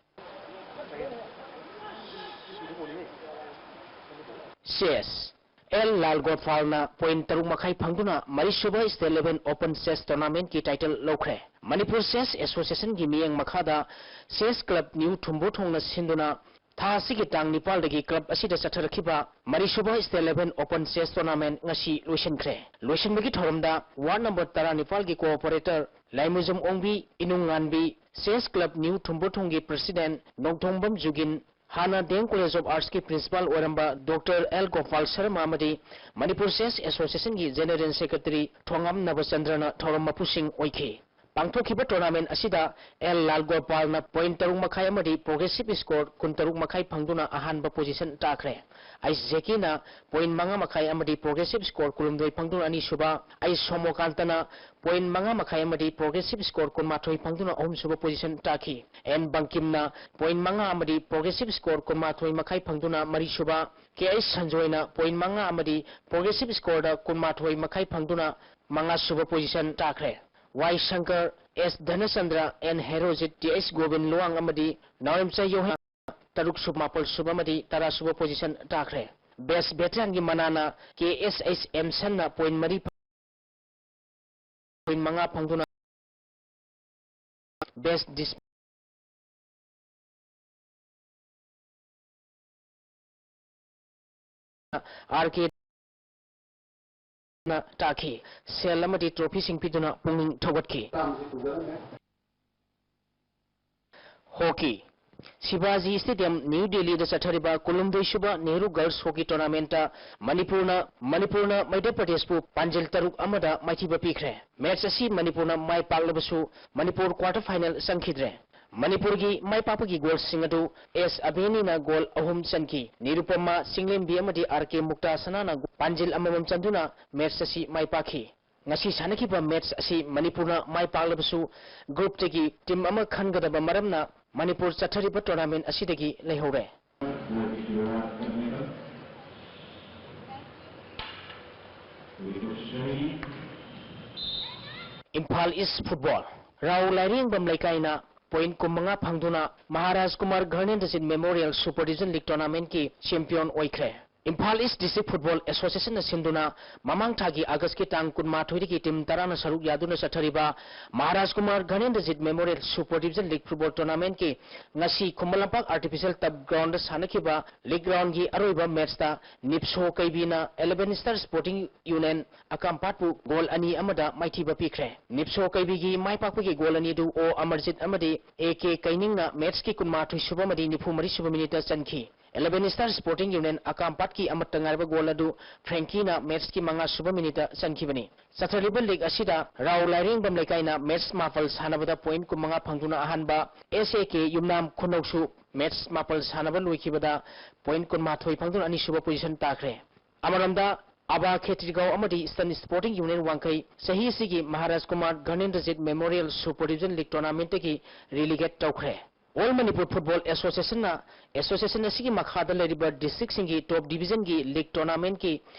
Chess, ꯑꯦꯜ ꯂꯥꯜ ꯒꯣꯄꯥꯜꯅ point ꯇꯔꯨꯛ ꯃꯈꯥꯏ ꯐꯪꯗꯨꯅ ꯃꯔꯤꯁꯨꯕ State Level Open Chess Tournamentꯀꯤ title ꯂꯧꯈ꯭ꯔꯦ꯫ ꯃꯅꯤꯄꯨꯔ Chess Associationꯒꯤ ꯃꯤꯠꯌꯦꯡ ꯃꯈꯥꯗ Chess Club New ꯊꯨꯝꯕꯣꯊꯣꯡꯅ ꯁꯤꯟꯗꯨꯅ ꯊꯥ ꯑꯁꯤꯒꯤ ꯇꯥꯡ ꯅꯤꯄꯥꯜꯗꯒꯤ club ꯑꯁꯤꯗ ꯆꯠꯊꯔꯛꯈꯤꯕ ꯃꯔꯤꯁꯨꯕ State Level Open Chess Tournament ꯉꯁꯤ ꯂꯣꯏꯁꯤꯟꯈ꯭ꯔꯦ꯫ ꯂꯣꯏꯁꯤꯟꯕꯒꯤ ꯊꯧꯔꯝꯗ ward number ꯇꯔꯥꯅꯤꯄꯥꯜꯒꯤ corporator ꯂꯥꯏꯃꯨꯖꯝ ꯑꯣꯡꯕꯤ, ꯏꯅꯨꯡ ꯉꯥꯟꯕꯤ, Chess Club New ꯊꯨꯝꯕꯣꯊꯣꯡꯒꯤ president ꯅꯣꯡꯊꯣꯡꯕꯝ ꯖꯨꯒꯤꯟ, ꯍꯥꯟꯅ D M College of Artsꯀꯤ principal ꯑꯣꯏꯔꯝꯕ ꯗꯣꯛꯇꯔ ꯑꯦꯜ ꯒꯣꯄꯥꯜ ꯁꯔꯃ ꯑꯃꯗꯤ ꯃꯅꯤꯄꯨꯔ Chess Associationꯒꯤ general secretary ꯊꯣꯉꯥꯝ ꯅꯕꯆꯟꯗ꯭ꯔꯅ ꯊꯧꯔꯝ ꯃꯄꯨꯁꯤꯡ ꯑꯣꯏꯈꯤ꯫ ꯄꯥꯡꯊꯣꯛꯈꯤꯕ tournament ꯑꯁꯤꯗ ꯑꯦꯜ ꯂꯥꯜ ꯒꯣꯄꯥꯜꯅ point ꯇꯔꯨꯛ ꯃꯈꯥꯏ ꯑꯃꯗꯤ progressive score ꯀꯨꯟꯇꯔꯨꯛ ꯃꯈꯥꯏ ꯐꯪꯗꯨꯅ ꯑꯍꯥꯟꯕ position ꯇꯥꯈ꯭ꯔꯦ꯫ ꯑꯩꯆ ꯖꯦꯀꯦꯅ point ꯃꯉꯥ ꯃꯈꯥꯏ ꯑꯃꯗꯤ progressive score ꯀꯨꯟꯍꯨꯝꯗꯣꯏ ꯐꯪꯗꯨꯅ ꯑꯅꯤꯁꯨꯕ, ꯑꯩꯆ ꯁꯣꯃꯣꯀꯥꯟꯇꯅ point ꯃꯉꯥ ꯃꯈꯥꯏ ꯑꯃꯗꯤ progressive score ꯀꯨꯟꯃꯥꯊꯣꯏ ꯐꯪꯗꯨꯅ ꯑꯍꯨꯝꯁꯨꯕ position ꯇꯥꯈꯤ꯫ ꯑꯦꯟ ꯕꯪꯀꯤꯝꯅ point ꯃꯉꯥ ꯑꯃꯗꯤ progressive score ꯀꯨꯟꯃꯥꯊꯣꯏ ꯃꯈꯥꯏ ꯐꯪꯗꯨꯅ ꯃꯔꯤꯁꯨꯕ, ꯀꯦ ꯑꯩꯆ ꯁꯟꯖꯣꯏꯅ point ꯃꯉꯥ ꯑꯃꯗꯤ progressive scoreꯗ ꯀꯨꯟꯃꯥꯊꯣꯏ ꯃꯈꯥꯏ ꯐꯪꯗꯨꯅ ꯃꯉꯥꯁꯨꯕ position ꯇꯥꯈ꯭ꯔꯦ꯫ Y Shankar, S Dhanachandra, N Herojit, T H Gobin Luwang ꯑꯃꯗꯤ ꯅꯥꯎꯔꯦꯝꯆꯥ ꯌꯣꯍꯦꯟ ꯇꯔꯨꯛꯁꯨꯕ, ꯃꯥꯄꯜꯁꯨꯕ ꯑꯃꯗꯤ ꯇꯔꯥꯁꯨꯕ position ꯇꯥꯈ꯭ꯔꯦ꯫ Best batsmanꯒꯤ ꯃꯅꯥꯅ ꯀꯦ ꯑꯦꯁ ꯑꯩꯆ ꯑꯦꯝꯁꯟꯅ point ꯃꯔꯤ ꯃꯉꯥ ꯐꯪꯗꯨꯅ Best Dis-, R K ꯅ ꯇꯥꯈꯤ꯫ ꯁꯦꯜ ꯑꯃꯗꯤ ꯇ꯭ꯔꯣꯐꯤꯁꯤꯡ ꯄꯤꯗꯨꯅ ꯄꯨꯛꯅꯤꯡ ꯊꯧꯒꯠꯈꯤ꯫ ꯍꯣꯀꯤ꯫ ꯁꯤꯕꯥꯖꯤ ꯁ꯭ꯇꯦꯗꯤꯌꯝ, ꯅ꯭ꯌꯨ ꯗꯦꯜꯂꯤꯗ ꯆꯠꯊꯔꯤꯕ ꯀꯨꯟꯍꯨꯝꯗꯣꯏ ꯁꯨꯕ ꯅꯦꯍꯔꯨ ꯒꯔꯜꯁ ꯍꯣꯀꯤ ꯇꯣꯔꯅꯥꯃꯦꯟꯠꯇ ꯃꯅꯤꯄꯨꯔꯅ, ꯃꯅꯤꯄꯨꯔꯅ ꯃꯩꯙ꯭ꯌ ꯄ꯭ꯔꯗꯦꯁꯄꯨ ꯄꯥꯟꯖꯤꯜ ꯇꯔꯨꯛ ꯑꯃꯗ ꯃꯥꯏꯊꯤꯕ ꯄꯤꯈ꯭ꯔꯦ꯫ ꯃꯦꯆ ꯑꯁꯤ ꯃꯅꯤꯄꯨꯔꯅ ꯃꯥꯏ ꯄꯥꯛꯂꯕꯁꯨ ꯃꯅꯤꯄꯨꯔ ꯀ꯭ꯋꯥꯔꯇꯔ ꯐꯥꯏꯅꯦꯜ ꯆꯪꯈꯤꯗ꯭ꯔꯦ꯫ ꯃꯅꯤꯄꯨꯔꯒꯤ ꯃꯥꯏ ꯄꯥꯛꯄꯒꯤ ꯒꯣꯜꯁꯤꯡ ꯑꯗꯨ ꯑꯦꯁ ꯑꯕꯦꯅꯤꯅ ꯒꯣꯜ ꯑꯍꯨꯝ ꯆꯟꯈꯤ꯫ ꯅꯤꯔꯨꯄꯃꯥ ꯆꯤꯡꯂꯦꯝꯕꯤ ꯑꯃꯗꯤ ꯑꯥꯔ ꯀꯦ ꯃꯨꯛꯇꯥꯁꯅꯥꯅ ꯄꯥꯟꯖꯤꯜ ꯑꯃꯃꯝ ꯆꯟꯗꯨꯅ ꯃꯦꯆ ꯑꯁꯤ ꯃꯥꯏ ꯄꯥꯛꯈꯤ꯫ ꯉꯁꯤ ꯁꯥꯟꯅꯈꯤꯕ ꯃꯦꯆ ꯑꯁꯤ ꯃꯅꯤꯄꯨꯔꯅ ꯃꯥꯏ ꯄꯥꯛꯂꯕꯁꯨ ꯒ꯭ꯔꯨꯞꯇꯒꯤ ꯇꯤꯝ ꯑꯃ ꯈꯟꯒꯗꯕ ꯃꯔꯝꯅ ꯃꯅꯤꯄꯨꯔ ꯆꯠꯊꯔꯤꯕ ꯇꯣꯔꯅꯥꯃꯦꯟ ꯑꯁꯤꯗꯒꯤ ꯂꯩꯍꯧꯔꯦ꯫ Imphal east football. ꯔꯥꯎ ꯂꯥꯏꯔꯦꯡꯕꯝ ꯂꯩꯀꯥꯏꯅ ꯄꯣꯏꯟꯠ ꯀꯨꯟꯃꯉꯥ ꯐꯪꯗꯨꯅ Maharaj Kumar Gyanendrajit memorial super division league ꯇꯣꯔꯅꯥꯃꯦꯟꯠꯀꯤ ꯆꯦꯝꯄꯤꯌꯟ ꯑꯣꯏꯈ꯭ꯔꯦ꯫ ꯏꯝꯐꯥꯜ ꯏꯁ ꯗꯤꯁꯇ꯭ꯔꯤꯛ ꯐꯨꯠꯕꯣꯜ ꯑꯦꯁꯣꯁꯤꯌꯦꯁꯟꯅ ꯁꯤꯟꯗꯨꯅ ꯃꯃꯥꯡ ꯊꯥꯒꯤ ꯑꯥꯒꯁꯀꯤ ꯇꯥꯡ ꯀꯨꯟꯃꯥꯊꯣꯏꯗꯒꯤ ꯇꯤꯝ ꯇꯔꯥꯅ ꯁꯔꯨꯛ ꯌꯥꯗꯨꯅ ꯆꯠꯊꯔꯤꯕ Maharaj Kumar Gyanendrajit memorial super division league football ꯇꯣꯔꯅꯥꯃꯦꯟꯠꯀꯤ ꯉꯁꯤ Khuman Lampak artificial turf ground ꯁꯥꯟꯅꯈꯤꯕ ꯂꯤꯒ ꯔꯥꯎꯟꯒꯤ ꯑꯔꯣꯏꯕ ꯃꯦꯆꯇ ꯅꯤꯞꯁꯣ ꯀꯩꯕꯤꯅ ꯑꯦꯂꯦꯚꯦꯟ ꯁ꯭ꯇꯥꯔ ꯁ꯭ꯄꯣꯔꯇꯤꯡ ꯌꯨꯅꯤꯌꯟ ꯑꯀꯥꯝꯄꯥꯠꯄꯨ ꯒꯣꯜ ꯑꯅꯤ ꯑꯃꯗ ꯃꯥꯏꯊꯤꯕ ꯄꯤꯈ꯭ꯔꯦ꯫ ꯅꯤꯞꯁꯣ ꯀꯩꯕꯤꯒꯤ ꯃꯥꯏ ꯄꯥꯛꯄꯒꯤ ꯒꯣꯜ ꯑꯅꯤꯗꯨ ꯑꯣ ꯑꯃꯔꯖꯤꯠ ꯑꯃꯗꯤ ꯑꯦ ꯀꯦ ꯀꯩꯅꯤꯡꯅ ꯃꯦꯆꯀꯤ ꯀꯨꯟꯃꯥꯊꯣꯏ ꯁꯨꯕ ꯑꯃꯗꯤ ꯅꯤꯐꯨ ꯃꯔꯤ ꯁꯨꯕ ꯃꯤꯅꯤꯠꯇ ꯆꯟꯈꯤ꯫ ꯑꯦꯂꯦꯚꯦꯟ ꯁ꯭ꯇꯥꯔ ꯁ꯭ꯄꯣꯔꯇꯤꯡ ꯌꯨꯅꯤꯌꯟ ꯑꯀꯥꯝꯄꯥꯠꯀꯤ ꯑꯃꯠꯇ ꯉꯥꯏꯔꯕ ꯒꯣꯜ ꯑꯗꯨ ꯐ꯭ꯔꯦꯡꯀꯤꯅ ꯃꯦꯆꯀꯤ ꯃꯉꯥ ꯁꯨꯕ ꯃꯤꯅꯤꯠꯇ ꯆꯟꯈꯤꯕꯅꯤ꯫ ꯆꯠꯊꯔꯤꯕ ꯂꯤꯒ ꯑꯁꯤꯗ ꯔꯥꯎ ꯂꯥꯏꯔꯦꯡꯕꯝ ꯂꯩꯀꯥꯏꯅ ꯃꯦꯆ ꯃꯥꯄꯜ ꯁꯥꯟꯅꯕꯗ ꯄꯣꯏꯟꯠ ꯀꯨꯟꯃꯉꯥ ꯐꯪꯗꯨꯅ ꯑꯍꯥꯟꯕ, ꯑꯦꯁ ꯑꯦ ꯀꯦ ꯌꯨꯝꯅꯥꯝ ꯈꯨꯅꯧꯁꯨ ꯃꯦꯆ ꯃꯥꯄꯜ ꯁꯥꯟꯅꯕ ꯂꯣꯏꯈꯤꯕꯗ ꯄꯣꯏꯟꯠ ꯀꯨꯟꯃꯥꯊꯣꯏ ꯐꯪꯗꯨꯅ ꯑꯅꯤꯁꯨꯕ ꯄꯣꯖꯤꯁꯟ ꯇꯥꯈ꯭ꯔꯦ꯫ ꯑꯃꯔꯣꯝꯗ ꯑꯕꯥ ꯈꯦꯇ꯭ꯔꯤꯒꯥꯎ ꯑꯃꯗꯤ ꯏꯁꯇꯔꯟ ꯁ꯭ꯄꯣꯔꯇꯤꯡ ꯌꯨꯅꯤꯌꯟ ꯋꯥꯡꯈꯩ ꯆꯍꯤ ꯑꯁꯤꯒꯤ Maharaj Kumar Gyanendrajit memorial super division league ꯇꯣꯔꯅꯥꯃꯦꯟꯠꯇꯒꯤ ꯔꯤꯂꯤꯒꯦꯠ ꯇꯧꯈ꯭ꯔꯦ꯫ ꯑꯣꯜ ꯃꯅꯤꯄꯨꯔ ꯐꯨꯠꯕꯣꯜ ꯑꯦꯁꯣꯁꯤꯌꯦꯁꯟꯅ ꯑꯦꯁꯣꯁꯤꯌꯦꯁꯟ ꯑꯁꯤꯒꯤ ꯃꯈꯥꯗ ꯂꯩꯔꯤꯕ ꯗꯤꯁꯇ꯭ꯔꯤꯛꯁꯤꯡꯒꯤ ꯇꯣꯞ ꯗꯤꯕꯤꯖꯟꯒꯤ ꯂꯤꯒ ꯇꯣꯔꯅꯥꯃꯦꯟꯠꯀꯤ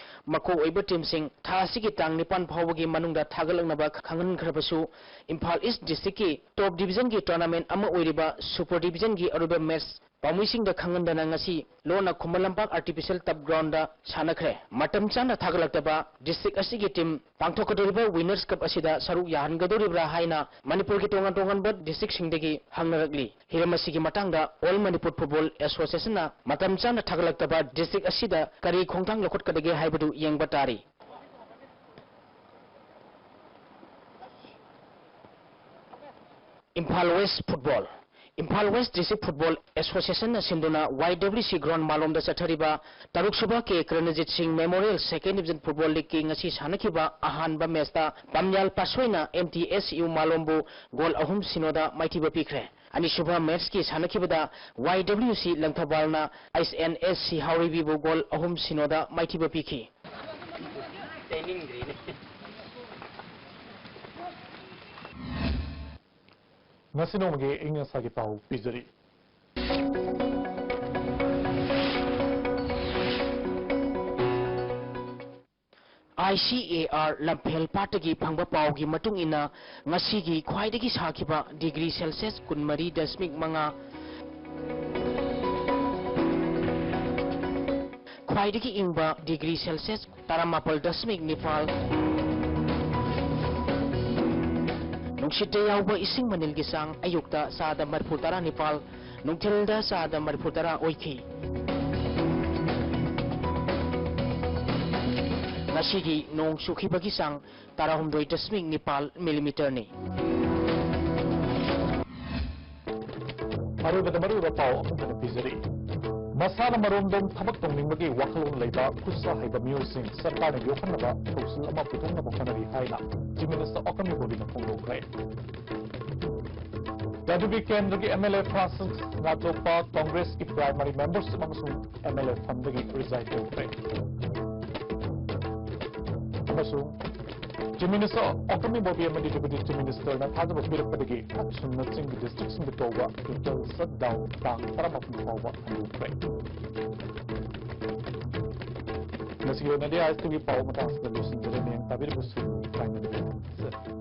ꯃꯀꯣꯛ ꯑꯣꯏꯕ ꯇꯤꯝꯁꯤꯡ ꯊꯥ ꯑꯁꯤꯒꯤ ꯇꯥꯡ ꯅꯤꯄꯥꯟ ꯐꯥꯎꯕꯒꯤ ꯃꯅꯨꯡꯗ ꯊꯥꯒꯠꯂꯛꯅꯕ ꯈꯪꯍꯟꯈ꯭ꯔꯕꯁꯨ, ꯏꯝꯐꯥꯜ ꯏꯁ ꯗꯤꯁꯇ꯭ꯔꯤꯛꯀꯤ ꯇꯣꯞ ꯗꯤꯕꯤꯖꯟꯒꯤ ꯇꯣꯔꯅꯥꯃꯦꯟꯠ ꯑꯃ ꯑꯣꯏꯔꯤꯕ ꯁꯨꯄꯔ ꯗꯤꯕꯤꯖꯟꯒꯤ ꯑꯔꯣꯏꯕ ꯃꯦꯆ ꯄꯥꯎꯃꯤꯁꯤꯡꯗ ꯈꯪꯍꯟꯗꯅ ꯉꯁꯤ ꯂꯣꯟꯅ Khuman Lampak Artificial Turf Ground ꯗ ꯁꯥꯟꯅꯈ꯭ꯔꯦ꯫ ꯃꯇꯝ ꯆꯥꯅ ꯊꯥꯒꯠꯂꯛꯇꯕ district ꯑꯁꯤꯒꯤ team ꯄꯥꯡꯊꯣꯛꯀꯗꯧꯔꯤꯕ Winners' Cup ꯑꯁꯤꯗ ꯁꯔꯨꯛ ꯌꯥꯍꯟꯒꯗꯧꯔꯤꯕ꯭ꯔꯥ ꯍꯥꯏꯅ ꯃꯅꯤꯄꯨꯔꯒꯤ ꯇꯣꯉꯥꯟ ꯇꯣꯉꯥꯟꯕ district ꯁꯤꯡꯗꯒꯤ ꯍꯪꯅꯔꯛꯂꯤ꯫ ꯍꯤꯔꯝ ꯑꯁꯤꯒꯤ ꯃꯇꯥꯡꯗ All Manipur Football Association ꯅ ꯃꯇꯝ ꯆꯥꯅ ꯊꯥꯒꯠꯂꯛꯇꯕ district ꯑꯁꯤꯗ ꯀꯔꯤ ꯈꯣꯡꯊꯥꯡ ꯂꯧꯈꯠꯀꯗꯒꯦ ꯍꯥꯏꯕꯗꯨ ꯌꯦꯡꯕ ꯇꯥꯔꯤ꯫ Imphal West Football꯫ Imphal West District Football Association ꯅ ꯁꯤꯟꯗꯨꯅ Y W C ground ꯃꯥꯂꯣꯝꯗ ꯆꯠꯊꯔꯤꯕ ꯇꯔꯨꯛꯁꯨꯕ ꯀꯦ ꯀ꯭ꯔꯅꯖꯤꯠ ꯁꯤꯡ Memorial Second Division Football League ꯀꯤ ꯉꯁꯤ ꯁꯥꯟꯅꯈꯤꯕ ꯑꯍꯥꯟꯕ match ꯇ ꯄꯥꯝꯌꯥꯜ ꯄꯥꯁꯣꯏꯅ M T S U ꯃꯥꯂꯣꯝꯕꯨ goal ꯑꯍꯨꯝ ꯁꯤꯅꯣꯗ ꯃꯥꯏꯊꯤꯕ ꯄꯤꯈ꯭ꯔꯦ꯫ ꯑꯅꯤꯁꯨꯕ match ꯀꯤ ꯁꯥꯟꯅꯈꯤꯕꯗ Y W C ꯂꯪꯊꯕꯥꯜꯅ H N S C ꯍꯥꯎꯔꯩꯕꯤꯕꯨ goal ꯑꯍꯨꯝ ꯁꯤꯅꯣꯗ ꯃꯥꯏꯊꯤꯕ ꯄꯤꯈꯤ꯫ ꯉꯁꯤ ꯅꯣꯡꯃꯒꯤ ꯑꯏꯪ ꯑꯁꯥꯒꯤ ꯄꯥꯎ ꯄꯤꯖꯔꯤ꯫ I C A R ꯂꯝꯐꯦꯜ ꯄꯥꯠꯇꯒꯤ ꯐꯪꯕ ꯄꯥꯎꯒꯤ ꯃꯇꯨꯡ ꯏꯟꯅ, ꯉꯁꯤꯒꯤ ꯈ꯭ꯋꯥꯏꯗꯒꯤ ꯁꯥꯈꯤꯕ degree Celsius ꯀꯨꯟꯃꯔꯤ ꯗꯁꯃꯤꯛ ꯃꯉꯥ, ꯈ꯭ꯋꯥꯏꯗꯒꯤ ꯏꯪꯕ degree Celsius ꯇꯔꯥꯃꯥꯄꯜ ꯗꯁꯃꯤꯛ ꯅꯤꯄꯥꯜ, ꯅꯨꯡꯁꯤꯠꯇ ꯌꯥꯎꯕ ꯏꯁꯤꯡ ꯃꯅꯤꯜꯒꯤ ꯆꯥꯡ ꯑꯌꯨꯛꯇ ꯆꯥꯗ ꯃꯔꯤꯐꯨ ꯇꯔꯥ ꯅꯤꯄꯥꯜ, ꯅꯨꯡꯊꯤꯜꯗ ꯆꯥꯗ ꯃꯔꯤꯐꯨ ꯇꯔꯥ ꯑꯣꯏꯈꯤ꯫ ꯉꯁꯤꯒꯤ ꯅꯣꯡ ꯆꯨꯈꯤꯕꯒꯤ ꯆꯥꯡ ꯇꯔꯥꯍꯨꯝꯗꯣꯏ ꯗꯁꯃꯤꯛ ꯅꯤꯄꯥꯜ millimeter ꯅꯤ꯫ ꯑꯔꯣꯏꯕꯗ ꯃꯔꯨꯑꯣꯏꯕ ꯄꯥꯎ ꯑꯃꯨꯛ ꯍꯟꯅ ꯄꯤꯖꯔꯤ꯫ ꯃꯁꯥꯅ ꯃꯔꯣꯝꯗꯣꯝ ꯊꯕꯛ ꯇꯧꯅꯤꯡꯕꯒꯤ ꯋꯥꯈꯜꯂꯣꯟ ꯂꯩꯕ ꯈꯨꯠꯁꯥ ꯍꯩꯕ ꯃꯤꯑꯣꯏꯁꯤꯡ ꯁꯔꯀꯥꯔꯅ ꯌꯣꯛꯈꯠꯅꯕ ꯊꯧꯁꯤꯜ ꯑꯃ ꯄꯨꯊꯣꯛꯅꯕ ꯍꯣꯠꯅꯔꯤ ꯍꯥꯏꯅ Chief Minister ꯑꯣꯀꯥꯃꯤ ꯕꯣꯕꯤꯅ ꯐꯣꯡꯗꯣꯛꯈ꯭ꯔꯦ꯫ ꯇꯥꯗꯨꯕꯤ ꯀꯦꯟꯗ꯭ꯔꯒꯤ M L A ꯐ꯭ꯔꯥꯟꯁꯤꯁ ꯉꯥꯆꯣꯛꯄ ꯀꯪꯒ꯭ꯔꯦꯁꯀꯤ primary membership ꯑꯃꯁꯨꯡ M L A ꯐꯝꯗꯒꯤ resign ꯇꯧꯈ꯭ꯔꯦ꯫ ꯑꯃꯁꯨꯡ Chief Minister ꯑꯣꯀꯥꯃꯤ ꯕꯣꯕꯤ ꯑꯃꯗꯤ Deputy Chief Ministerꯅ ꯊꯥꯖꯕ ꯄꯤꯔꯛꯄꯗꯒꯤ ꯑꯁꯨꯝꯅ ꯆꯤꯡꯒꯤ districtꯁꯤꯡꯗ ꯇꯧꯕ total shutdown ꯇꯥꯡ ꯇꯔꯥꯃꯥꯄꯜ ꯐꯥꯎꯕ ꯍꯟꯗꯣꯛꯈ꯭ꯔꯦ꯫ ꯉꯁꯤꯒꯤ ꯑꯣꯏꯅꯗꯤ ꯑꯥꯏ ꯑꯦꯁ ꯇꯤꯚꯤ ꯄꯥꯎ ꯃꯇꯥꯡꯁꯤꯗ ꯂꯣꯏꯁꯤꯟꯖꯔꯦ꯫ ꯃꯌꯥꯝ ꯇꯥꯕꯤꯔꯤꯕꯁꯤꯡꯕꯨ ꯊꯥꯏꯅ